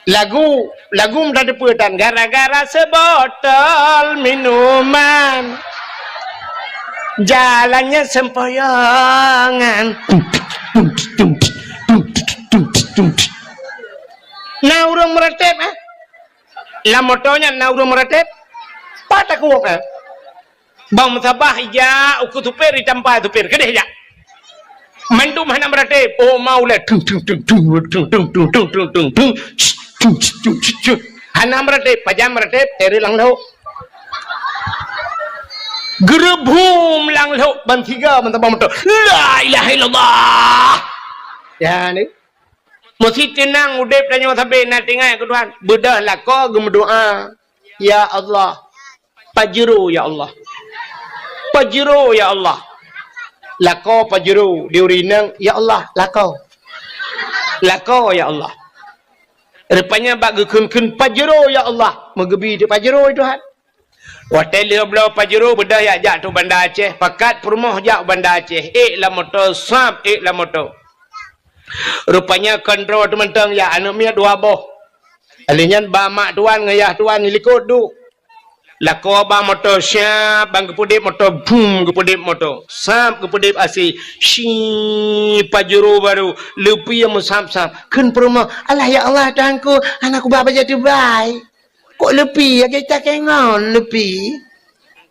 Lagu, lagu meutateupeue tan, gara-gara seubotol minuman, jalannya sempoyongan. Na ureueng meuratéb, eh? Lam moto nyan na ureueng meuratéb? Pat takot, eh? Bang meusabah ija ukeue supir, ditampa supir, keudeh jak. Mandum hana meuratéb, oh maula, tung, tung, tung. Hana meuratéb, pajan meuratéb, teureuk lam lhok. Geureubum lam lhok, ban tiga, ban tabang moto. La ilaha illallah. Ya, ni. Meusi teunang udeb tanyoe sabe na teuingat keu Tuhan. Beudôh lakoe geumeudoa, "Ya Allah, pajero ya Allah. Pajero ya Allah." Lakoe pajero di ureueng inong, "Ya Allah, lakoe. Lakoe ya Allah." Rupanya bak geukheun-kheun, "Pajero ya Allah." Meugeubi teuk pajero Tuhan. Watée lheueh bloe pajero beudôh yak jak tu Banda Aceh, pakat peurumoh jak u Banda Aceh, ék lam moto, sab ék lam moto. Rupanya kontrol teumantong yak aneuk miet dua boh. Lheueh nyan ba mak tuan ngon yah tuan likot duek. Lakoe ba moto siab, ban geupeudeb moto, bum, geupeudeb moto. Sab geupeudeb asai, shi, pajero barô, leupie meusab-sab. Kheun peurumoh, "Alah ya Allah Tuhanku, hana kuba bajée tubai." Kok leupie, lagée takée ngon leupie?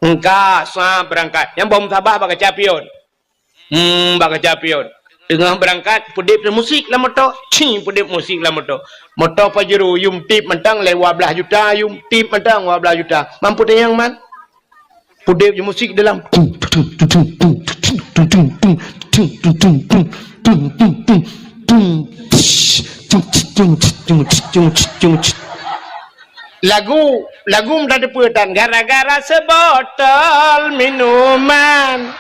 Engka, sa beurangkat. Nyang boh meusabah bak kaca pion. Hmm, bak kaca pion. Teungoh beurangkat, peudeb musik lam moto. Cing, peudeb musik lam moto. Moto pajero, yum tip mantong lé dua blaih juta, yum tip mantong dua blaih juta. Mampu tanyong man? Peudeb musik dalam. Lagu, lagu meutateupeue tan, gara-gara seubotol minuman,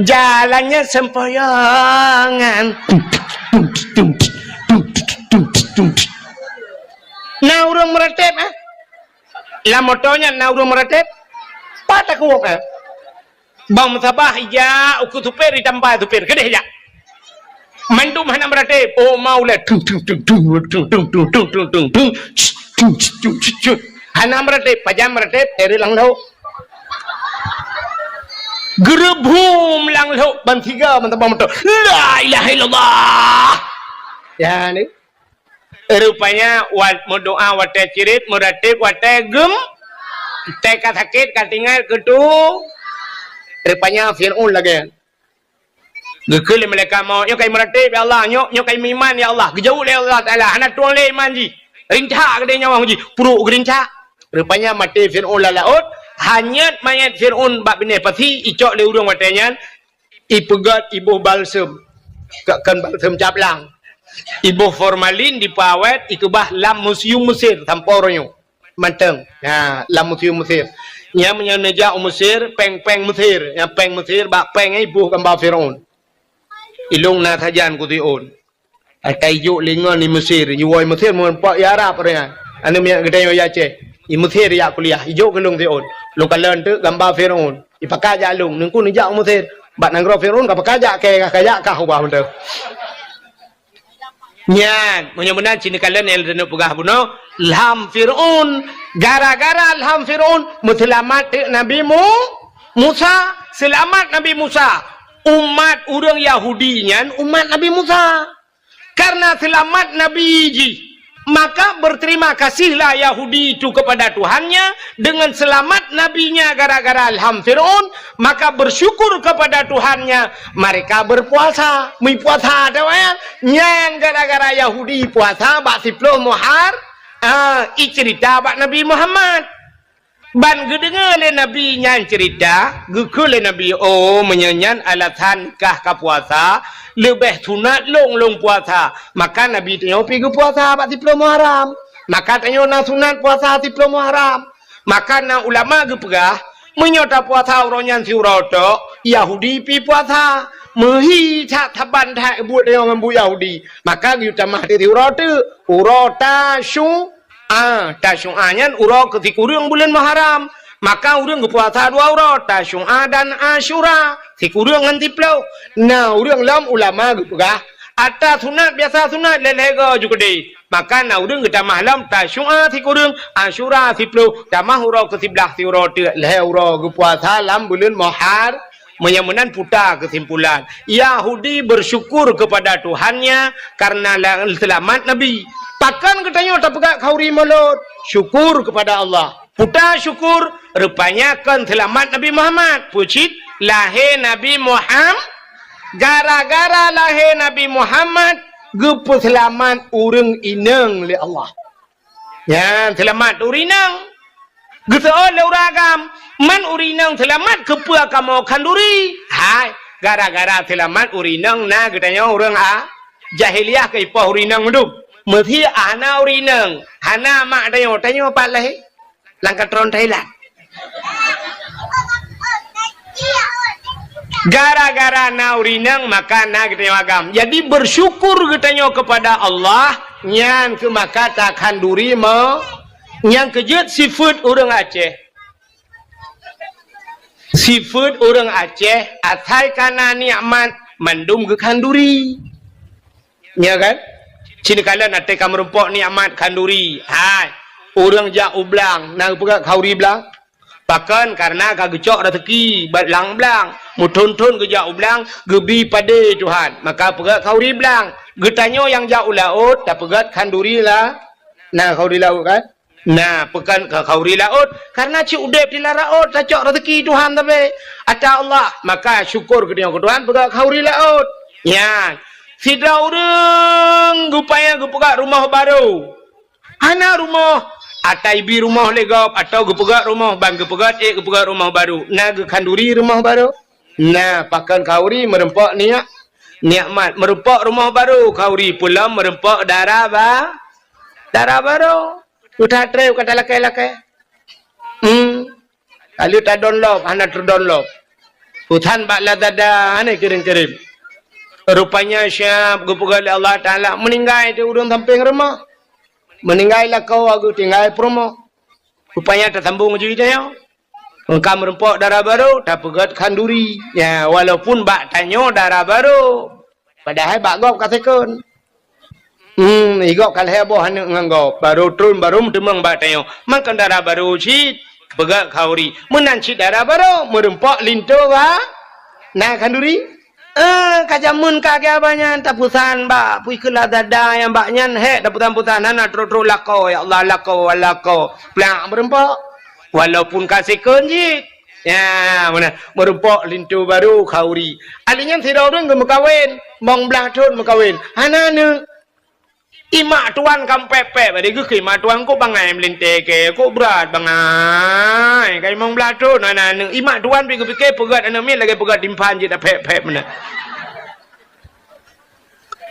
jalannya sempoyongan. Na ureueng meuratéb, eh? Lam moto nyan na ureueng meuratéb? Pat takot, eh? Bang meusabah ija ukeue supir, ditampa supir, keudeh jak. Mandum hana meuratéb, oh maula, tung, tung, tung. Hana meuratéb, pajan meuratéb, teureuk lam lhok. Geureubum lam lhok, ban tiga, ban tabang moto. La ilaha illallah. Ya, ni. Rupanya, wat-, meudoa watée cirét, meuratéb watée gem-, watée ka sakét, ka teuingat keu tu. Rupanya Fir'aun lagée nyan. Geukheun lé malaikat maut, "Nyoe ka meuratéb, ya Allah, nyoe, nyoe ka meuiman, ya Allah." Geujaweueb lé Allah Taala, "Hana tueng lé iman jih. Rintak keudeh nyawöng jih, pruet geurintak." Rupanya maté Fir'aun lam laôt, hanyot manyét Fir'aun bak binéh pasi, icok lé ureueng watée nyan, ipeugét iboh balsem, kon balsem caplang. Iboh formalin dipeuawét, ikeubah lam museum Mesir sampoe uroe nyoe. Mantong. Ha, lam museum Mesir. Nyan meunyoe neujak u Mesir, péng-péng Mesir. Nyang péng Mesir, bak péng nyan iboh gamba Fir'aun. Ilôn na sajan keu Fir'aun. Ata ijok lé ngon i Mesir, iwoe i Mesir, meurumpok i Arab ureueng nyan. Aneuk miet geutanyoe i Aceh. I Mesir jak kuliah, ijok keu lôn Fir'aun. Lôn kalon teuk gamba Fir'aun. Ipakat jak lôn, neungku neujak u Mesir. Bak nanggroe Fir'aun ka pakat jak kèe, ka jak kah ubah mantong. Nyan, meunyoe meunan cit neukalon nyang lôn peugah bunoe, lham Fir'aun. Gara-gara lham Fir'aun, meuseulamat teuk Nabi Mu-, Musa. Seulamat Nabi Musa. Umat ureueng Yahudi nyan umat Nabi Musa. Karena seulamat Nabi jih, maka berterima kasihlah Yahudi itu kepada Tuhannya dengan selamat nabinya gara-gara lham Fir'aun, maka bersyukur kepada Tuhannya, mereka berpuasa. Meupuasa ata nyan, nyan gara-gara Yahudi puasa bak siploh Muhar-, ah, icerita bak Nabi Muhammad. Ban geudeungoe lé Nabi nyan ceurita, geukheun lé Nabi, "Oh, meunyoe nyan alasan kah ka puasa, leubeh sunat lôn lôn puasa." Maka Nabi tanyoe pi geupuasa bak siploh Muharram. Maka tanyoe na sunat puasa siploh Muharram. Maka na ulama geupeugah, meunyoe tapuasa uroe nyan siuroe tok, Yahudi pi puasa. Meuhi that saban that buet tanyoe ngon buet Yahudi. Maka geuyue tamah di siuroe teuk, uroe Tasyu-, Ah, Tasyu'a nyan uroe keu sikureueng buleuen Muharram. Maka ureueng geupuasa dua uroe, Tasyu'a dan Asyura, sikureueng ngon siploh. Na ureueng lom ulama geupeugah, ata sunat biasa sunat lhèe-lhèe go ju keudeh. Maka na ureueng geutamah lom Tasyu'a sikureueng, Asyura siploh, tamah uroe keu siblaih siuroe teuk lhèe uroe geupuasa lam buleuen Muhar-, Meunyoe meunan puta keusimpulan, Yahudi bersyukur kepada Tuhannya karena la-, seulamat Nabi. Pakon geutanyoe tapeugah khanduri mulod? Syukur kepada Allah. Puta syukur, rupanya kon seulamat Nabi Muhammad. Peue cit? Lahé Nabi Muham-, gara-gara lahé Nabi Muhammad, geupeuseulamat ureueng inong lé Allah. Nyan seulamat ureueng inong. Geuseuôt lé ureueng agam, man ureueng inong seulamat keupeue kamoe khanduri? Hai, gara-gara seulamat ureueng inong na geutanyoe ureueng a-, jahiliyah keu ipoh ureueng inong mandum. Meusé hana ureueng inong, hana mak tanyoe, tanyoe pat lahé? Lam katron Thailand. Gara-gara na ureueng inong, maka na geutanyoe agam. Jadi, bersyukur geutanyoe kepada Allah, nyan keuh maka takhanduri mo-, nyang keujeuet sifeuet ureueng Aceh. Sifeuet ureueng Aceh, asai ka na nikmat, mandum geukhanduri. Nya kan? Cit neukalon até ka meurumpok nikmat khanduri. Hai, ureueng jak u blang, na geupeugah khanduri blang? Pakon? Karena ka geucok raseuki bak lam blang. Meuthon-thon geujak u blang, geubi padé Tuhan. Maka peugah khanduri blang. Geutanyoe nyang jak u laôt, tapeugah khanduri la-, na khanduri laôt kan? Na, pakon ka khanduri laôt? Karena cit udeb di lam laôt, tacok raseuki Tuhan tapi ata Allah. Maka syukur geutanyoe keu Tuhan, peugah khanduri laôt. Nyan, sidroe ureueng geupaya geupeugah rumoh barô. Hana rumoh, ata ibi rumoh lé gob, atawa geupeugah rumoh, ban geupeugah ék geupeugah rumoh barô. Na geukhanduri rumoh barô? Na, pakon khanduri meurumpok nia-, nikmat. Meurumpok rumoh barô khanduri, peue lom meurumpok dara ba-, dara barô. Uta treb ka talakée-lakée. Hmm. Ka lheueh tadonlop, hana teudonlop. Utan bak Lazada, hana kirém-kirém. Rupanya siab geupeugah lé Allah Taala, meuninggai di ureueng sampéng rumoh. Meuninggai lakoe geutinggai peurumoh. Rupanya tasambong ju tanyoe. Meunyoe ka meurumpok dara barô, tapeugah khanduri. Ya, walaupun bak tanyoe dara barô. Padahai bak gob ka second. Hmm, i gob ka lhèe boh aneuk ngon gob. Barô tron, barô meuteumeung bak tanyoe. Maka dara barô cit, peugah khanduri. Meunan cit dara barô, meurumpok linto ba-, na khanduri. Eh, ka jameun ka geuba nyan, tapeusan bak, pui keu Lazada nyang bak nyan, hék, tapeusan-peusan, hana trok-trok lakoe, ya Allah, lakoe, lakoe. Plak meurumpok. Walaupun ka second cit. Ya, meunan. Meurumpok linto barô khanduri. Ahli nyan sidroe ureueng geumeukawen, limong blaih thon meukawen. Hana aneuk. Imak tuan ka pép-pép, bari geukheun imak tuan, "Kok bangai meulintèe kèe, kok brat bangai, ka limong blaih thon hana aneuk." Imak tuan pi geupike peugöt aneuk miet lagèe peugöt timphan jeuet pép-pép meunan.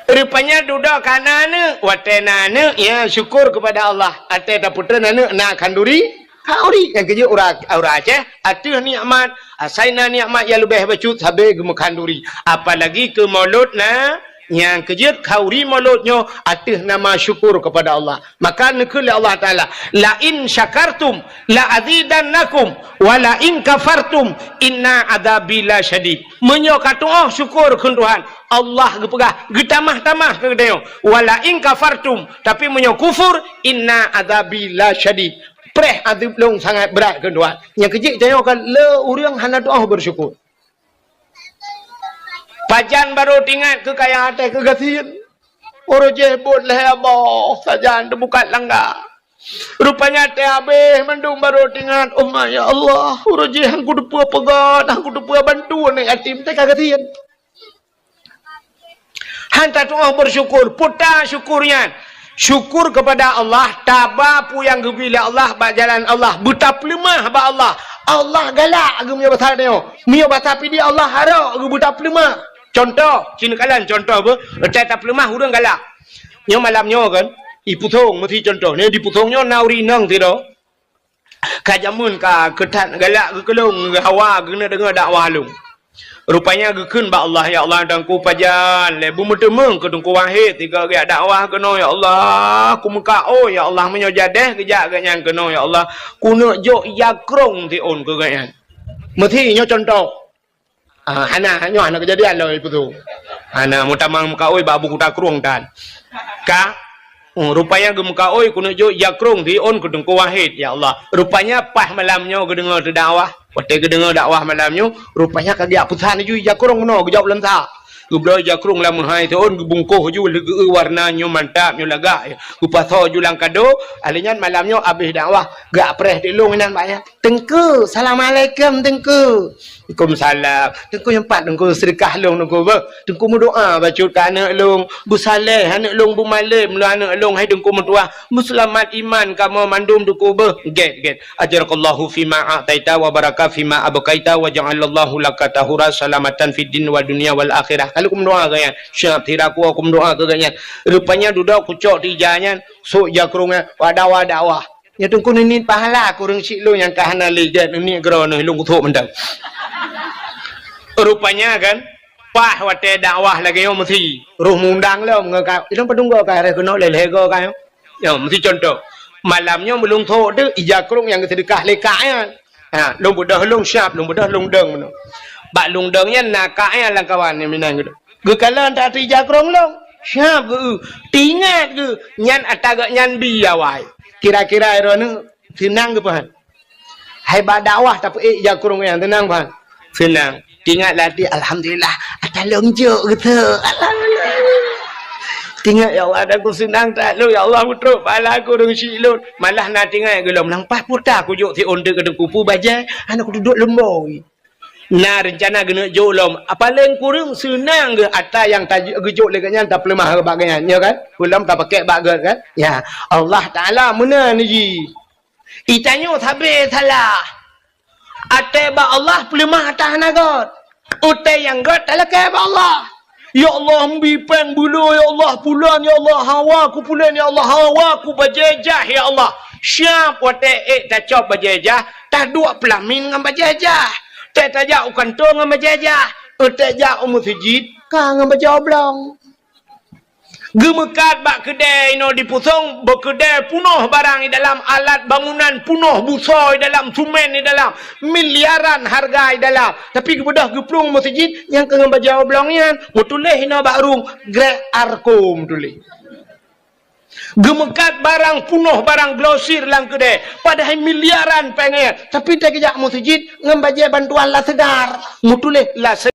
Rupanya dudoe ka na aneuk, watèe na aneuk, ya syukur kepada Allah. Watèe tapeutreun aneuk na khanduri, Khanduri nyang keujeuet ureueng, ureueng Aceh, ateueh nikmat, asai na nikmat nyang leubeh bacut sabe geumeukhanduri. Apalagi keu Maulud na, nyang keujeuet khanduri Maulud nyoe ateueh nama syukur kepada Allah. Maka neukheun lé Allah Taala, "La in syakartum la azidannakum, wa la in kafartum inna adzabi lasyadid." Meunyoe ka tu'oh syukur kheun Tuhan, Allah geupeugah, geutamah-tamah keu geutanyoe, "Wa la in kafartum," tapi meunyoe kufur, "inna adzabi lasyadid." Preh azeub lôn sangat brat kheun Tuhan. Nyang keujeuet tanyoe ka le ureueng hana tu'oh beusyukur. Pajan barô teuingat keu kaya até keu gasien. Uroe jih buet lhèe boh sajan teubukat langga. Rupanya até habéh mandum barô teuingat, "Oh ma, ya Allah, uroe jih han kuteupeue peugöt, han kuteupeue bantu aneuk yatim, teuka gasien." Han tatu'oh beusyukur, peue ta syukur nyan? Syukur kepada Allah, taba peue nyang geubri lé Allah bak jalan Allah, beutapeuleumah bak Allah. Allah galak geuh meunyoe basa tanyoe. Meunyoe basa Pidie Allah harok geuh beutapeuleumah. Contoh, ci neukalon contoh beuh, watèe tapeuleumah ureueng galak. Nyoe malam nyoe kan, i Pusong meusi contoh. Nyoe di Pusong nyoe na ureueng inong sidroe. Ka jameun ka keu that galak geuh keu lôn, geuh hawa geuneuk deungö dakwah lôn. Rupanya geukheun bak Allah, "Ya Allah, Teungku pajan lé beumeuteumeung keu Teungku Wahid sigoe geujak dakwah keunoe, ya Allah. Kumeukaôi, ya Allah, meunyoe jadeh geujak geuhnyan keunoe, ya Allah, kuneuk jok ija krông siôn keu geuhnyan." Meusi nyoe contoh. Ah, hana, nyoe hana keujadian lom i Pusong. Hana, meutamang meukaôi bak Abu Kuta Krueng tan. Ka? Hmm, rupanya geumeukaôi kuneuk jok ija krông siôn keu Teungku Wahid, ya Allah. Rupanya paih malam nyoe geudeungö teudakwah. Watèe geudeungö dakwah malam nyoe, rupanya ka geujak peusan laju ija krông bunoe, geujok lam sa. Geubloe ija krông lam meuhai siôn, geubungkoh laju lé geu-eu warna nyoe mantap, nyoe lagak. Geupasoe laju lam kado, ahli nyan malam nyoe abéh dakwah, geujak preh di lôn inan bak nyan. "Teungku, assalamualaikum, Teungku." "Waalaikumsalam." "Teungku, nyoe pat Teungku seudeukah lôn, Teungku, beuh. Teungku meudoa bacut keu aneuk lôn, beusaleh aneuk lôn, beumalém lôn aneuk lôn, hai Teungku meutuah, beuseulamat iman kamoe mandum, Teungku, beuh." "Gèt, gèt. Ajarakallahu fima a'taita wa baraka fima abqaita wa ja'alallahu laka tahura salamatan fid din wa dunya wal akhirah." Ka lheueh kumeudoa keu nyan. Siap, sira kuwoe kumeudoa keu nyan. Rupanya dudoe kucok di ija nyan, sôk ija krông nyan, wada-wada wah. Nyoe Teungku neuniet pahala keu ureueng syiek lôn nyang ka hana lé gèt, neuniet keudroe neuh lôn kuthok mantong. Rupanya kan, paih watèe dakwah lagèe nyoe meusi, roh meuundang lom ngon ka, ilôn padum goe ka harôh keunoe lhèe-lhèe goe ka nyoe. Nyoe meusi contoh. Malam nyoe meulôn thok teuh ija krông nyang geuseudeukah lé kak nyan. Ha, lôn beudôh lôn siap, lôn beudôh lôn dong meunoe. Bak lôn dong nyan na kak nyan lamkawan nyang meunan geuh. Geukalon that ija krông lôn, siap geu-eu. Teuingat geuh, nyan ata geuh nyan bi awai. Kira-kira droeneuh seunang geuh peuhan? Hai bak dakwah tapeuék ija krông nyan seunang peuhan? Seunang. Teuingat lam até, "Alhamdulillah, ata lôn jok geuh teuh. Alhamdulillah." Teuingat, "Ya Allah, ata ku seunang that lôn, ya Allah, meutrok pahala keu ureueng syiek lôn." Malah na teuingat geuh lom, "Nang paih peue ta kujok siôn teuh keu Teungku, peue bajèe, hana kuduek lôn boi." Na reuncana geuneuk jok lom. Paleng kureueng seunang geuh ata nyang ta-, geujok lé geuhnyan tapeuleumah bak geuhnyan, nyo kan? Peulom tapakèk bak geuh kan? Ya, Allah Taala meunan jih. I tanyoe sabe salah. Até bak Allah peuleumah ata hana göt. Utai nyang göt talakèe bak Allah. Ya Allah, mbi péng bulo, ya Allah, pulan, ya Allah, hawa ku pulan, ya Allah, hawa ku bajèe jah, ya Allah. Siap watèe ék tacok bajèe jah, taduek peulamin ngon bajèe jah. Tée tajak u kantô ngon bajèe jah, tée jak u meuseujid ka ngon bajèe oblong. Geumeukat bak keudè inoe di Pusong, beukeudè punoh barang i dalam, alat bangunan punoh, busoe i dalam, sumen i dalam, miliaran hareuga i dalam. Tapi geubeudôh geuplueng meuseujid nyang keu ngon bajèe oblong nyan, meutuléh inoe bak rueng, Grek Arko meutuléh. Geumeukat barang punoh, barang glosir lam keudè, padahai miliaran péng nyan. Tapi tée geujak meuseujid ngon bajèe bantuan La Segar, meutuléh La Se-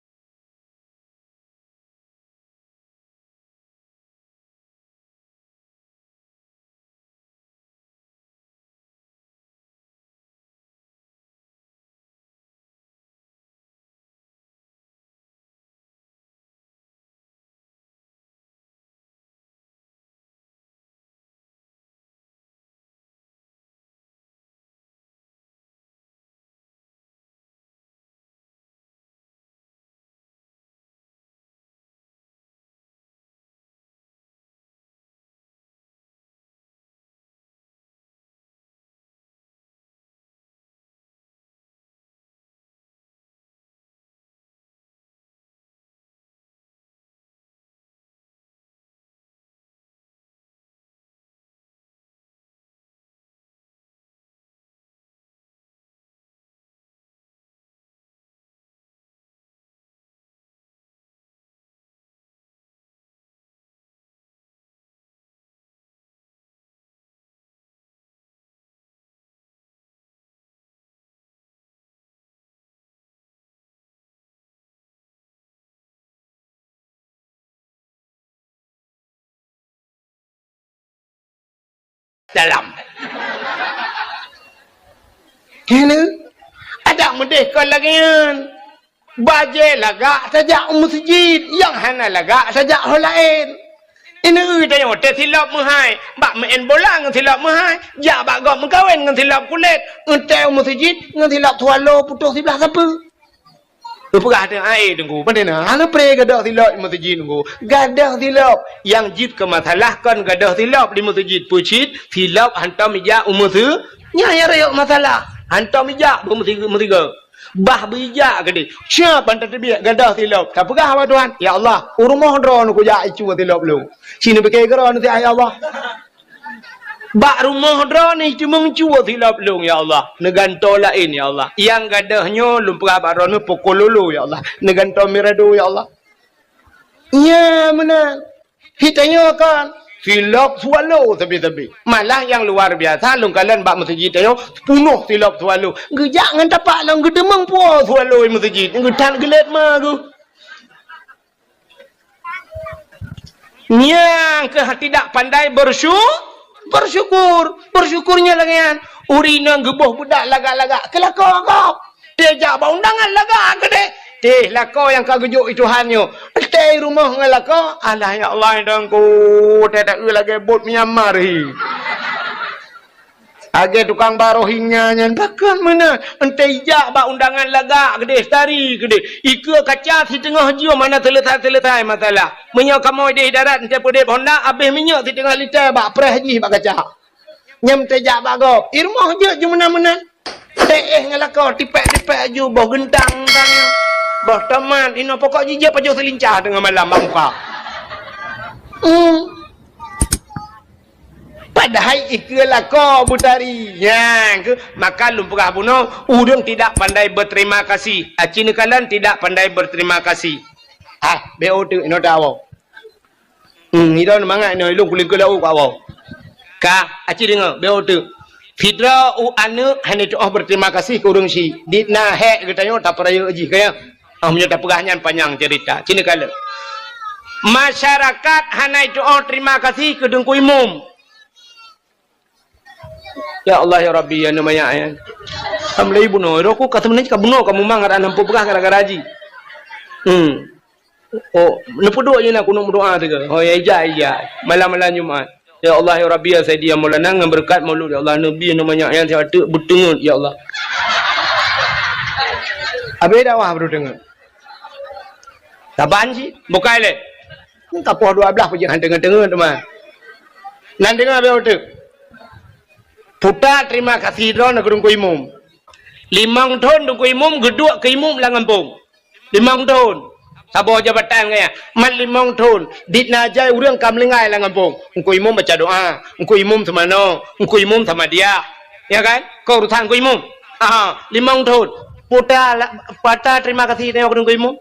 dalam. Kena. Adak meudeh kon lagèe nyan. Bajèe lagak tajak u meuseujid, nyang hana lagak tajak ho laén. Ineuk tanyoe teuh silop meuhai, bak meu'en bola ngon silop meuhai, jak bak gob meukawen ngon silop kulét, eunteuk u meuseujid ngon silop swallow putôh siblah sapeue. Teupeugah teuh, "Ai, Teungku, pandai na, hana pré gadôh silop di meuseujid, Teungku." Gadôh silop, nyang jeuet keu masalah kon gadôh silop di meuseujid, peue cit silop hantom ijak u meuseu-, nyan nyang rayeuk masalah. Hantom ijak u meuseu-, meusigoe. Bah beu ijak keudeh. Siap ban tateubiet gadôh silop. Tapeugah bak Tuhan, "Ya Allah, u rumoh droeneuh kujak icu silop lôn. Ci neupike keudroe neusiat, ya Allah." Bak rumoh droeneuh teumeung cu silop lôn, ya Allah. Neugantoe laén, ya Allah. Nyang gadôh nyoe lôn peugah bak droeneuh poko lolo, ya Allah. Neugantoe mirado, ya Allah. Nya meunan. Hitanyoe kan silop swallow sabe-sabe. Malah nyang luar biasa, lôn kalon bak meuseujid tanyoe punoh silop swallow. Geujak ngon tapak lom geuteumeung po swallow di meuseujid. Geuthat geulet ma geuh. Nyang keuh tidak pandai bersyu-, bersyukur. Bersyukur nyan lagèe nyan. Ureueng inong geuboh budak lagak-lagak, keu lakoe gob. Teuh jak bak undangan lagak keudeh. Teuh lakoe nyang ka geujok i Tuhan nyoe. Teuh rumoh ngon lakoe, alah ya Allah, Teungku, teuh taeu lagèe bot Myanmar hi. Lagèe tukang ba Rohingya nyan, pakon meunan. Eunteuk ijak bak undangan lagak keudeh, tari keudeh. Ikeue kaca siteungoh jeuem hana seuleusoe-seuleusoe masalah. Meunyoe kamoe deh darat, eunteuk peudeh honda, abéh minyeuk siteungoh lita bak preh jih bak kaca. Nyan teuh jak bak gob. I rumoh jeuet ju meunan-meunan. Teuh ngon lakoe, tipék-tipék aju, boh geuntang-geuntang. Boh tomat, inoe pokok jih jeuet pajoh seulincah teungoh malam bak muka. Hmm. Padahai ikeue lakoe beutari. Nyan keuh, maka lôn peugah bunoe, ureueng tidak pandai berterima kasih. Aci neukalon tidak pandai berterima kasih. Ah, B O teuk inoe tawoe. Hmm, idong mangat nyoe, ilong kuling keu laôt keu awak. Ka, aci deungoe, beuh teuk. Sidroe u aneuk hana tu'oh berterima kasih keu ureueng syiek. Di na hék geutanyoe tapeurayeuk jih, ka ya. Ah, meunyoe tapeugah nyan panyang cerita. Sini kala. Masyarakat hana tu'oh terima kasih keu Teungku Imum. Ya Allah, ya Rabbi, ya Namayak, ya. Alhamdulillah, bunoe. Roh ku ka sebenarnya ka bunoe, ka mumang, ada enam puluh peugah gara-gara jih. Hmm. Oh, neupeuduek je na kunut meudoa teuka. Oh, ya, ijak, ijak. Malam-malam Jumat. Ya Allah, ya Rabbi, ya Sayyidi, ya Maulana, ngon beureukat Maulud, ya Allah, Nabi, Namayak, ya, siat teuk beuteungeut, ya Allah. Habis dakwah beuteungeut. Saban cit, bukai lé. Ka poh dua belas peujiak han teungeut-teungeut teuma. Nan deungoe beuh teuk. Puta terima kasih droeneuh keu Teungku Imum. Limong thon Teungku Imum geuduek keu imum lam gampông. Limong thon. Saboh jabatan gaya. Mat limong thon. Dit na jai ureueng ka meulinggai lam gampông. Teungku Imum baca doa. Teungku Imum seumanoe. Teungku Imum sama dia. Ya kan? Keu urusan Teungku Imum. Aha, limong thon. Puta la-, pata terima kasih nyoe keu Teungku Imum.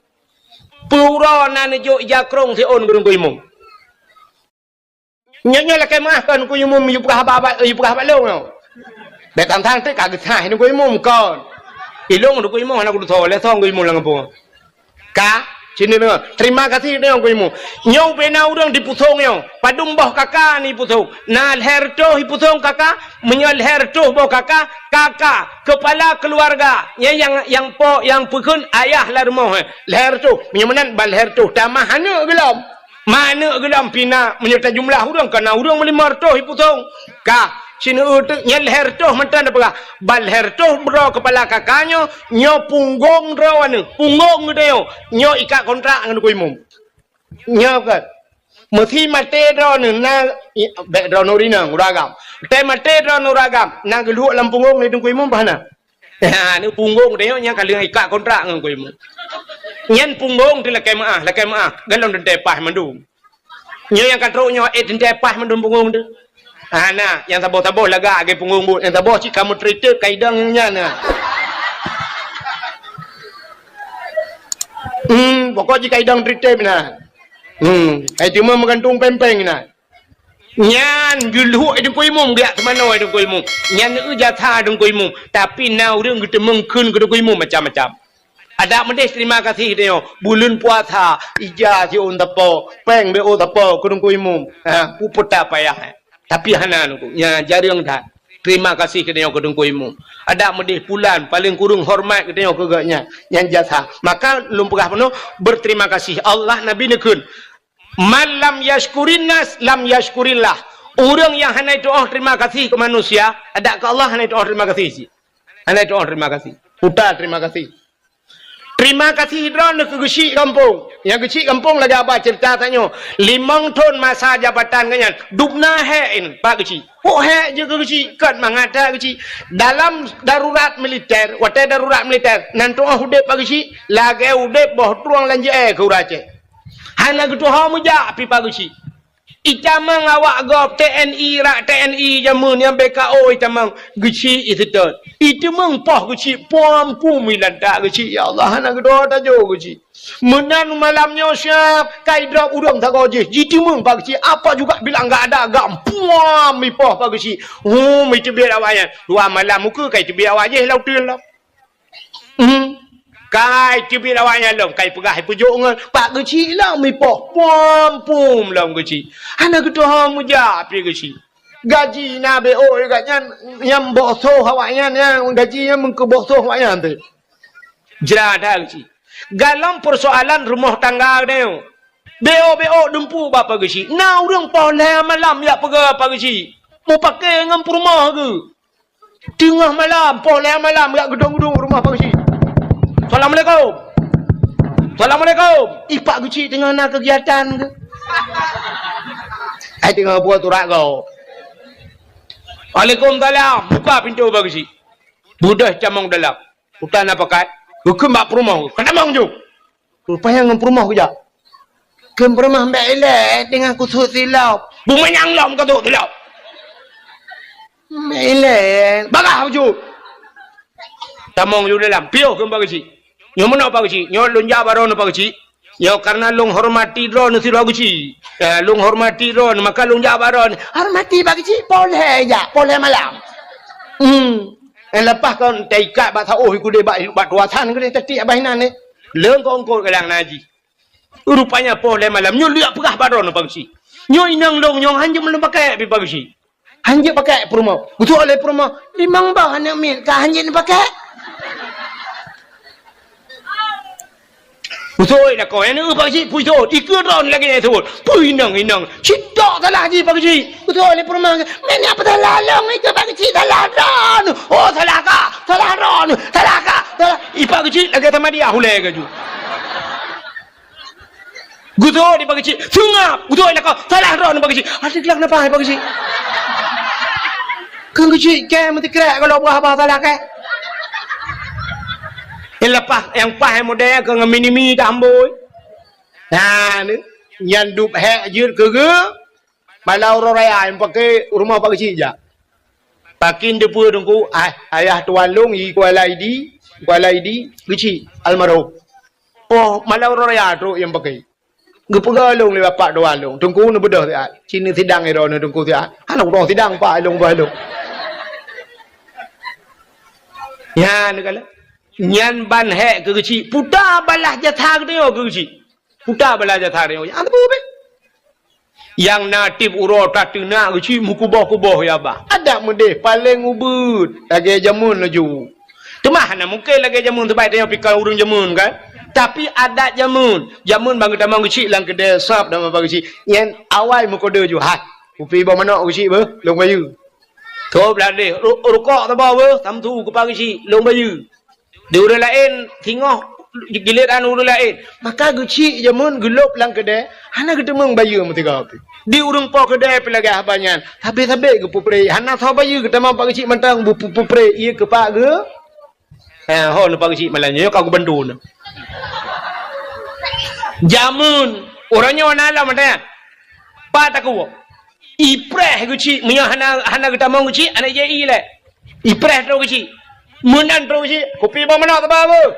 Peue uroe na neujok ija krông siôn keu Teungku Imum. Nyoe, nyoe lakèe meu'ah kon Teungku Imum yue peugah bak, bak, yue peugah bak lôn nyoe. Bèk tang-tang teuk ka geusaih Teungku Imum kon. Ilôn Teungku Imum hana kutusoe, lé soe Teungku Imum lam gampông. Ka, sini deungoe. Terima kasih deungoe Teungku Imum. Nyoe ubé na ureueng dipusong nyoe. Padum boh kaka ni pusong. Na lhèe reutôh ipusong kaka, meunyoe lhèe reutôh boh kaka, kaka, kepala keluarga. Nyan nyang, nyang po, nyang peukheun ayah lam rumoh, eh. Lhèe reutôh. Meunyoe meunan ban lhèe reutôh tamah aneuk geulom. Ma aneuk geulom pih na, meunyoe tajumlah ureueng, ka na ureueng meulima reutôh ipusong. Ka, sineuk teuk nyan lhèe reutôh mantong tapeugah. Ban lhèe reutôh droe keupala kaka nyoe, nyoe punggong droeneuh, punggong geutanyoe, nyoe ikat kontrak ngon Teungku Imum. Nyoe kan. Meusi maté droeneuh na, i, bèk droeneuh ureueng inong, ureueng agam. Teuh maté droeneuh ureueng agam, na geulhok lam punggong lé Teungku Imum bah na. Ha, ni punggong teuh nyan ka lheueh ikat kontrak ngon Teungku Imum. Nyan punggong teuh lakèe meu'ah, lakèe meu'ah. Galom teuntèe paih mandum. Nyoe nyang ka trok nyoe, eh, teuntèe paih mandum punggong teuh. Ha, na, nyang saboh-saboh lagak lagèe punggong buet, nyang saboh cit ka meutritep ka idong nyan na. Hmm, pokok jih ka idong tritep na. Hmm, hai teuma meugantung péng-péng na. Nyan geulhok Teungku Imum, geujak seumanoe Teungku Imum. Nyan eu jasa Teungku Imum. Tapi na ureueng geuteumeung kheun keu Teungku Imum macam-macam. Adak meudeh terima kasih tanyoe. Buleuen puasa, ija siôn tapo, péng B O tapo keu Teungku Imum. Ha, peue payah, eh. Tapi hana nunggu. Nya jareueng that. Terima kasih geutanyoe keu Teungku Imum. Adak meudeh pulan, paleng kureueng hormat geutanyoe keu gobnyan. Nyan jasa. Maka lôn peugah bunoe, berterima kasih. Allah, Nabi neukheun, "Man lam yashkurin nas, lam yashkurillah." Ureuëng nyang hana jituoh terima kasih keu manusia, adak keu Allah hana jituoh terima kasih cit. Hana jituoh terima kasih. Puta terima kasih. Terima kasih droeneuh keu geuchik gampông. Nyang geuchik gampông lagée haba ceurita tanyoe. Limong thon masa jabatan geuhnyan, dubna hék in bak geuchik. Poh hék jeuet keu geuchik, kon mangat that geuchik. Dalam darurat militer, watée darurat militer, nan tuoh udeb bak geuchik, lagée udeb boh trueng lam jeuée keu ureuëng Aceh. Hana geutuho meujak pih bak geuchik. Itamong awak gob T N I, rak T N I jameun nyang B K O itamong geuchik iseutôt. Iteumong poh geuchik puam pum ilantak geuchik, ya Allah, hana geudoe tajo geuchik. Meunan malam nyoe siab kai drop ureuëng sagoe jih, jiteumong bak geuchik apa juga bilang gak ada gam puam ipoh bak geuchik. Hum iteubiet awaknyan. Dua malam muka kai teubiet awak jih lau teun lom. Hmm. Kai teubiet awaknyan lom, kai peugah ipeujok ngon pak geuchik lom ipoh. Puam pum lom geuchik. Hana geutuho meujak pih geuchik. Gaji na B O gobnyan nyang boh soh awaknyan nyang gaji nyang meukeuboh soh awaknyan teuh. Jra that geuchik. Galom persoalan rumoh tangga geutanyoe. B O B O dumpu bak pak geuchik. Na ureuëng poh lhée malam jak peugah pak geuchik. Mupake ngon peurumoh geuh. Teungoh malam, poh lhée malam, jak geudong-geudong rumoh pak geuchik. "Assalamualaikum. Assalamualaikum." Ih, pak geuchik teungoh na keugiatan keuh. Ai teungoh buet urat gob. "Waalaikumsalam." Buka pintoe pak geuchik. Beudôh tamong dalam. Utan na pakat. Geukheun bak peurumoh. "Ka tamong ju." Rupanya ngon peurumoh geujak. Keu peurumoh mbek ilée dengan kusut silop. Bumanyang lom ka tu silop. Mbek ilée. Bagah baju. Tamong ju dalam. Piôh keu pak geuchik. Nyoe meunoe pak geuchik. Nyoe lôn jak baroe nyoe pak geuchik. Nyoe karena lôn hormati droeneuh sidroe geuchik. Ya, lôn hormati droeneuh, maka lôn jak baroe nyoe. Hormati pak geuchik, poh lhée jak, poh lhée malam. Hmm. Eh, leupah kon taikat bak saôh ikudeh bak, bak tuasan keudeh tatiek abah inan nyoe. Leungkot-ungkot galang naji. Rupanya poh lhée malam nyoe lheueh peugah baroe nyoe pak geuchik. Nyoe inong lôn nyoe hanjeuet lôn pakèk pih pak geuchik. Hanjeuet pakèk peurumoh. Geutuwoe lé peurumoh, "Limong boh aneuk miet ka hanjeuet pakèk." Geutuwoe lakoe aneuk pak geuchik pui sot. Ikeue droeneuh lagée nyan sot. Pui inong-inong. Cit tok salah jih pak geuchik. Geutuwoe lé peurumoh, "Meunyoe peusalah lôn ikeue pak geuchik salah droeneuh." "Oh, salah kah? Salah droeneuh. Salah kah? Salah." Ih pak geuchik lagée sama dia hulée gaju. Geutuwoe di pak geuchik, seungab. Geutuwoe lakoe, salah droeneuh pak geuchik. Adak glak napa hai pak geuchik? Keu geuchik kée meusikrek kalau buah haba salah kée. Nyang leupah, nyang paih model keu ngon mini-mi tambôi. Nah, ni. Nyan dub hék jeuet keu geu. Malam uroe raya nyang paké rumoh pak geuchik jak. Pakin teupeue teungku, ah, ayah tuan lôn i Kuala Idi, Kuala Idi, geuchik almarhum. Poh malam uroe raya trok nyang paké. Geupeugah lôn lé bapak tuan lôn, teungku neubeudôh siat. Cit neusidang droeneuh teungku siat. Hana udong sidang pak lôn bah lôn. Nyan kala. Nyan ban hék keu geuchik. Puta balah jasa geutanyoe keu geuchik. Puta balah jasa geutanyoe. Hana peue beh. Nyang na tieb uroe tateunak geuchik meukuboh-kuboh ya bah. Adak meudeh paleng ubeuet lagée jameun laju. Teuma hana mungken lagée jameun, sabab tanyoe pih kon ureuëng jameun kan. Tapi adat jameun, jameun ban geutamong geuchik lam keudée sab dan meuba geuchik. Nyan awai meukodeu ju, "Hai, kupi boh manok geuchik beuh, lôn bayeue." Tob ladeh, ru-, rukok saboh beuh, samsu kupa geuchik, lôn bayeue. Di ureuëng laén singoh giliran ureuëng laén. Maka geuchik jameun geulôb lam keudée, hana geuteumeung bayeue meusigoe pih. Di ureuëng po keudée pih lagée haba nyan, sabe-sabe geupeupreh, hana soe bayeue geutamong pak geuchik mantong beupeupreh ié keu pak geu. Ha, ho nyoe pak geuchik malam nyoe ka geubantu nyoe. Jameun, uroe nyoe na lom ada. Pat takue. Ipreh geuchik, meunyoe hana, hana geutamong geuchik, hana jai lé. Ipreh trok geuchik. Meunan trok geuchik, kupi boh manok teuba beuh.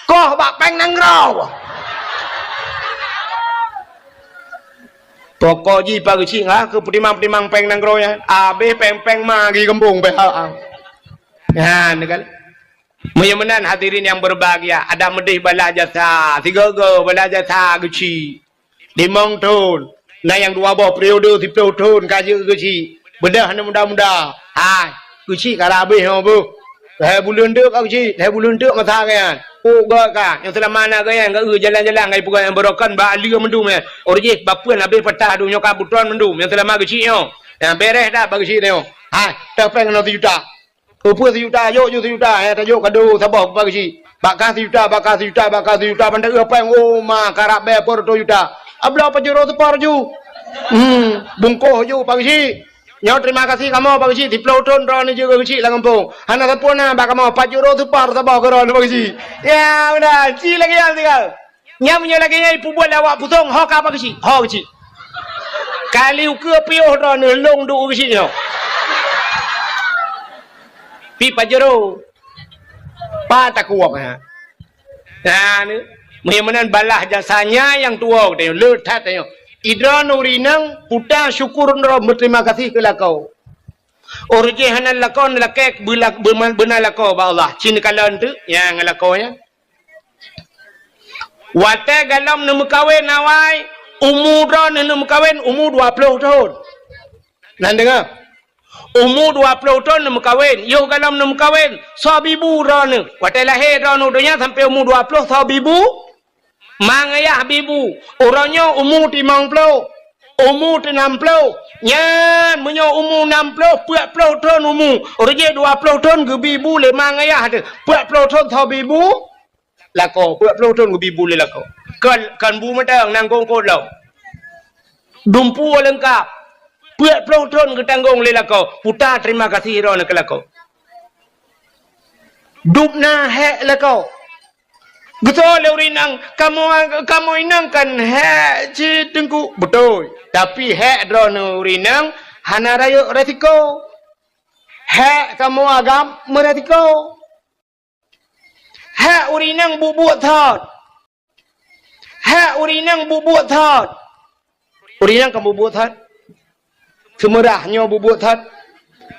Koh bak péng nanggroe. Pokok jih pak geuchik ngah keu peutimang-peutimang péng nanggroe nyan. Abéh péng-péng ma geuh gampông pih ha. Nyan kan. Meunyoe meunan hadirin yang berbahagia, adak meudeh balah jasa, sigoe-goe balah jasa geuchik. Limong thon. Na nyang dua boh periode siplôh thon ka jeuet keuchik. Beudôh aneuk muda-muda. Hai, keuchik ka habéh nyoe beuh. Lhèe buleuen teuk ka keuchik, lhèe buleuen teuk masa geuh nyan. Kok gèt ka, nyang seulama na geuh nyan, geuh jalan-jalan, geuh peugah nyang beurokon bak aleue mandum nyan. Ureueng jih bapeuen habéh patah, donya ka butron mandum, nyang seulama keuchik nyoe. Nyang beres that bak keuchik nyoe. Hai, teuh péng keunoe sijuta. Peue-peue sijuta, jok ju sijuta, eh, tajok kado saboh bak keuchik. Bak kah sijuta, bak kah sijuta, bak kah sijuta, ban teuh péng, oh, ma, karab bèe peuet reutôh juta. Abloe Pajero Super ju. Hmm, bungkôh ju bak keuchik. Nyoe terima kasih kamoe bak keuchik, siplôh thon droeneuh jeuet keuchik lam gampông. Hana sapeue na bak kamoe, Pajero Super saboh keu droeneuh bak keuchik. Ya, meunan, ci lagèe nyan tinggai. Nyan meunyoe lagèe nyan ipeubuet lé awak Pusong, ho ka bak keuchik, ho keuchik. Kali ukeue piôh droeneuh lôn duek keuchik nyoe. Pih Pajero. Pat takue, ha. Nah, ni. Meunyoe meunan balah jasa nyan nyang tuwoe tanyoe, le that tanyoe. Idroeneuh ureueng inong, puta syukur droe, beuterima kasih keu lakoe. Ureueng jih hana lakoe, neulakèe beula-, beuma-, beuna lakoe bak Allah. Ci neukalon teuk nyang lakoe nyan. Watèe galom neumeukawen awai, umu droeneuh neumeukawen umu dua plôh thon. Na deungö? Umu dua plôh thon neumeukawen, yoh galom neumeukawen, soe bibu droeneuh. Watèe lahé droeneuh donya sampoe umu dua plôh soe bibu? Ma ngayah bibu. Uroe nyoe umu timong plôh, umu teunam plôh. Nyan meunyoe umu nam plôh, peuet plôh thon umu. Ureueng jih dua plôh thon geubi bu lé ma ngayah teuh. Peuet plôh thon soe bibu? Lakoe, peuet plôh thon geubi bu lé lakoe. Kon, kon bu mantong, nanggung kot lom. Dumpeue leungkap. Peuet plôh thon geutanggong lé lakoe. Puta terima kasih droeneuh keu lakoe. Dum na hék lakoe. Geusoe lé ureueng inong, "Kamoe, kamoe inong kan hék cit, Teungku." Beutôi. Tapi hék droeneuh ureueng inong hana rayeuk resiko. Hék kamoe agam meuresiko. Hék ureueng inong buet-buet thot. Hék ureueng inong buet-buet thot. Ureueng inong kan buet-buet thot. Seumeurah nyoe buet-buet thot.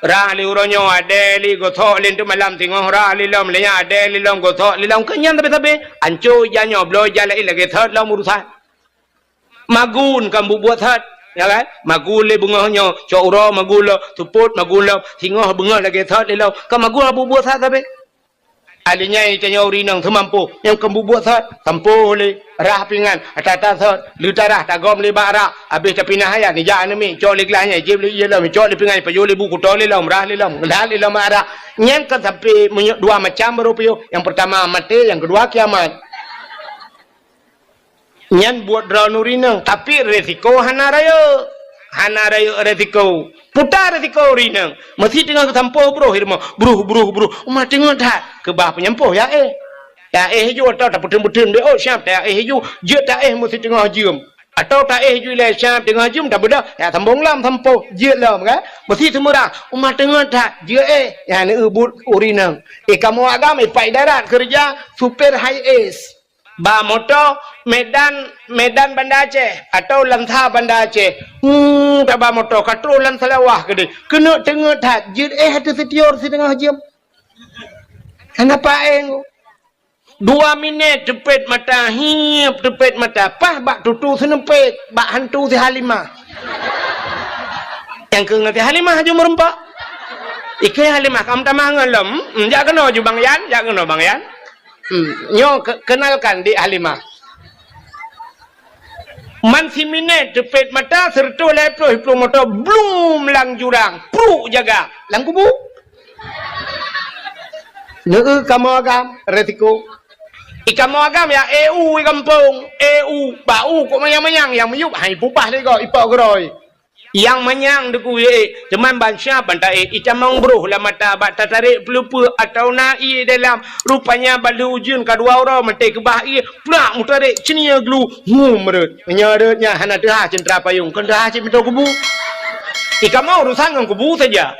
Rhah lé uroe nyoe, adèe lé gosok lé teuk malam singoh, rhah lé lom lé nyan, adèe lé lom gosok lé lom. Keu nyan sabe-sabe. Anco ija nyoe, bloe ija laén lagèe thot lom urusan. Magun kan bubuet that, ya kan? Magun lé beungoh nyoe, cok uroe magun lom, seupôt magun lom, singoh beungoh lagèe that lé lom. Kan magun bubuet that sabe. Alèh nyan tanyoe ureueng inong seumampôh, nyang kan bubuet that, sampôh lé, rhah pingan, ata-ata that, leutarah tagom lé bak rak, abéh tapinah ayat, nijak aneuk miet, cok lé glah nyan, jieb lé ié lom, cok lé pingan, pajoh lé bu kuto lé lom, rhah lé lom, that lé lom bak rak. Nyan kan sampoe meunyoe dua macam baru piôh. Nyang peurtama maté, nyang keudua kiamat. Nyan buet droeneuh ureueng inong, tapi resiko hana rayeuk. Hana rayeuk resiko. Puta resiko ureueng inong. Meusi teungoh geusampôh broh i rumoh. Broh, broh, broh. Uma teungoh that. Keubah peunyampôh ya éh. Ya éh ju atau tapeuteun-peuteun bék, oh, siap ta éh ju. Jeuet ta éh meusi teungoh jeuem. Atau ta éh ju ilèe siap teungoh jeuem tabeudôh. Ya sambông lom sampôh. Jeuet lom kan. Meusi seumeurah. Uma teungoh that. Jeuet éh. Ya neueu buet ureueng inong. Eh, kamoe agam, eh, pat idarat keureuja supir high S. Ba moto Medan, Medan Banda Aceh atau Langsa Banda Aceh. Hmm, taba moto ka troh lam Seulawah keudéh. Keuneuk teungeut that, jeuet éh ateueh sitior siteungoh jeuem. Hana paéng. Dua minèt teupet mata, hiep teupet mata, paih bak tutu seuneupet, bak hantu si Halimah. Nyang keu ngon si Halimah aju meureumpok. Ikeu Halimah, kam tamah ngon lom. Hmm, jak keunoe ju Bang Yan, jak keunoe Bang Yan. Hmm, nyoe ke-, kenalkan Dik Halimah. Man siminèt teupet mata, seureutôh lhèe plôh, plôh moto, blum lam jurang, pruk jaga, lam kubu. Neueu kamoe agam, resiko. I kamoe agam ya eu i gampông, eu, bak u kok manyang-manyang, nyang miyueb hai pubah lé gob, ipok geurôi. Nyang manyang deuk u ék, teuma ban siap ban taék, itamong broh lam mata bak tatarek peuleupeue atawa na ié dalam. Rupanya ban lheueh ujeuen ka dua uroe maté keubah ié, plak meutarek ceunie glu, hum rhot. Meunyoe rhot nyan hana teuhah ceuntra payong, kon teuhah cit meutoe kubu. I kamoe urusan ngon kubu saja.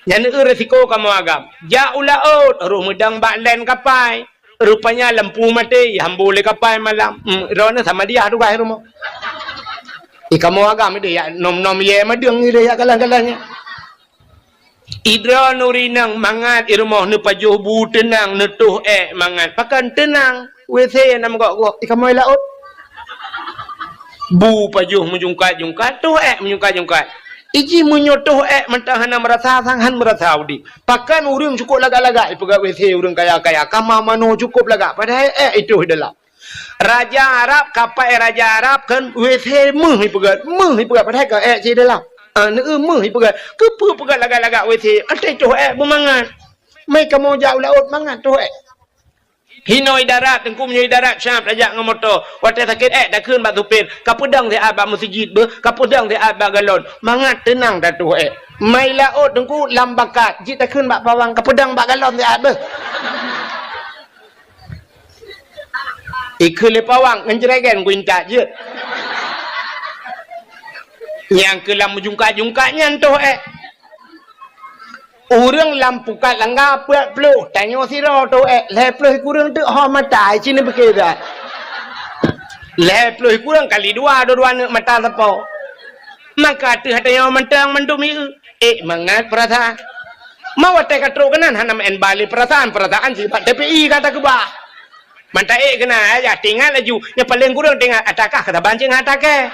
Nyan eu resiko kamoe agam. Jak u laôt, roh meudong bak len kapai. Rupanya lampu maté, ihambô lé kapai malam. Hmm, droeneuh sama diah tugaih rumoh. I kamoe agam idéh yak nom-nom yé madeueng idéh yak galan-galan nyan. I droeneuh ureueng inong mangat i rumoh neupajoh bu teunang, neutoh ék mangat. Pakon teunang? WC na meugok-gok. I kamoe laôt. Bu pajoh meujungkat-jungkat, toh ék meujungkat-jungkat. Iji meunyoe toh ék mantong hana meurasa, sang han meurasa udeb. Pakon ureuëng cukôp lagak-lagak ipeugét W C ureuëng kaya-kaya, kama manoe cukôp lagak, padahai ék itoh dalam. Raja Arab, kapai raja Arab kan W C meuh ipeugét, meuh ipeugét, padahai ka ék cit dalam. Ah, neueu meuh ipeugét. Keupeue peugét lagak-lagak W C? Até toh ék beumangat. Mai kamoe jak u laôt mangat toh ék. Hinoe i darat, Teungku, meunyoe i darat siab tajak ngon moto. Watée sakét ék takheun bak supir, kapeudong siat bak meuseujid beuh, kapeudong siat bak galon. Mangat teunang tatoh ék. Mai laôt, Teungku, lam bakat, jeuet takheun bak pawang, kapeudong bak galon siat beuh. Ikheun lé pawang, ngon jregen kuintat jeuet. Nyang keu lam meujungkat-jungkat nyan toh ék. Ureuëng lam pukat langga peuet ploh, tanyoe sidroe toh ék, lhée ploh kureueng teuk ho mata, ci neupiké that. Lhée ploh kureueng kali dua, dua-dua neuk mata sapo. Maka teuh tanyoe mantong mandum ieu, ék mangat peurasaan. Ma watée ka trok keunan hana meu'en bale peurasaan, peurasaan sibat T P I ka takeubah. Mantong ék keunan, ya, tingat laju. Nyang paleng kureueng tingat, atakah ka saban cit ngon atakée.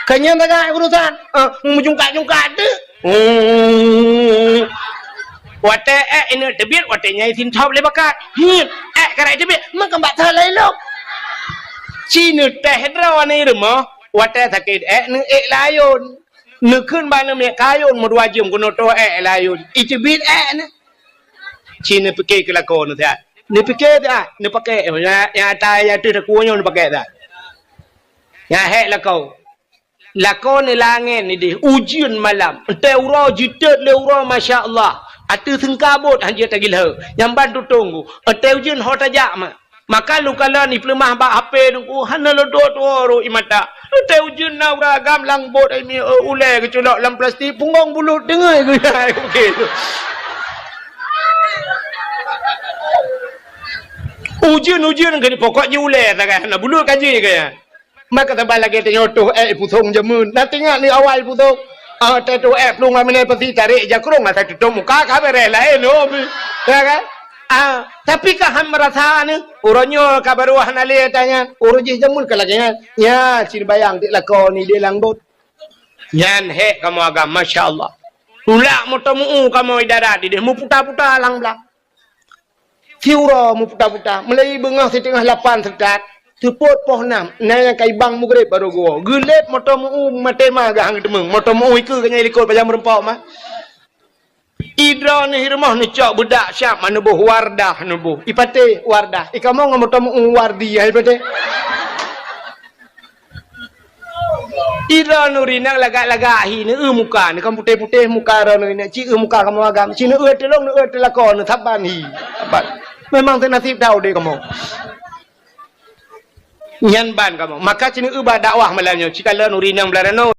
Keu nyan tagak urusan, eh, meujungkat-jungkat teuk. Hmm. Watée ék ineuk teubiet, watée nyan isintop lé bakat. Hmm. Ék ka raya teubiet, meukeubak that laén lom. Ci neutéh droe aneuk rumoh, watée sakét ék neuék layôn. Neukheun bak aneuk miet kayôn meudua jeuem keunoe toh ék layôn. Iteubiet ék nyan. Ci neupiké keu lakoe neuh siat. Neupiké siat, neupaké, nyang, nyang ata nyang ateueh takue nyoe neupaké siat. Nyang hék lakoe. Lakoe neulangén idéh, ujeuen malam. Entée uroe jiteuet lé uroe, masya Allah. Ateueh seungkabot han jeuet tagilheu. Nyang ban tutong ku. Entée ujeuen ho tajak ma. Maka lôn kalon ipeuleumah bak H P Teungku, hana lôn tuwoe-tuwoe rot ie mata. Entée ujeuen na ureuëng agam lam bot ai mi, eh, ulée geuculok lam plastik, punggong bulut deungoe geuya. Ujeuen-ujeuen keu pokok jih ulée sagai hana bulut ka jih gaya. Maka saban lagée tanyoe toh ék ipusong jameun. Na teuingat lé awai ipusong. Ah, teuh toh ék plueng lam inan pasi tarek jakrong asai tutong muka ka beureh laén, oh. Ya kan? Ah, tapi ka han meurasa nyoe, uroe nyoe ka barô hana lé tanyan, uroe jih jameun ka lagée nyan. Nya, ci bayang dik lakoe ni di lam bot. Nyan hék kamoe agam, masya Allah. Tulak moto meu-u kamoe i darat idéh, meuputa-puta lam blang. Siuroe meuputa-puta, meulai beungoh siteungoh lapan seukat, seupôt poh nam, na nyang ka ibang mugreb barô geuwoe. Geulét moto meu-u maté ma geuhang teumeueng, moto meu-u ikeue geunyai likot pajan meureumpok ma. Idroe neuh i rumoh neucok beudak siab ma neuboh Wardah neuboh. Ipatéh Wardah. Ikamoe ngon moto meu-u Wardi hai patéh. Idroe nuri nang lagak-lagak hi neueu muka, neuh kan putéh-putéh muka droe nuri nang ci eu muka kamoe agam. Ci neueu teulông neueu teulakon neuh saban hi. Saban. Memang teunasib tau deh kamoe. Nyan ban kamoe. Maka ci neueu ba dakwah malam nyoe. Ci kalon nuri nang beularanoe.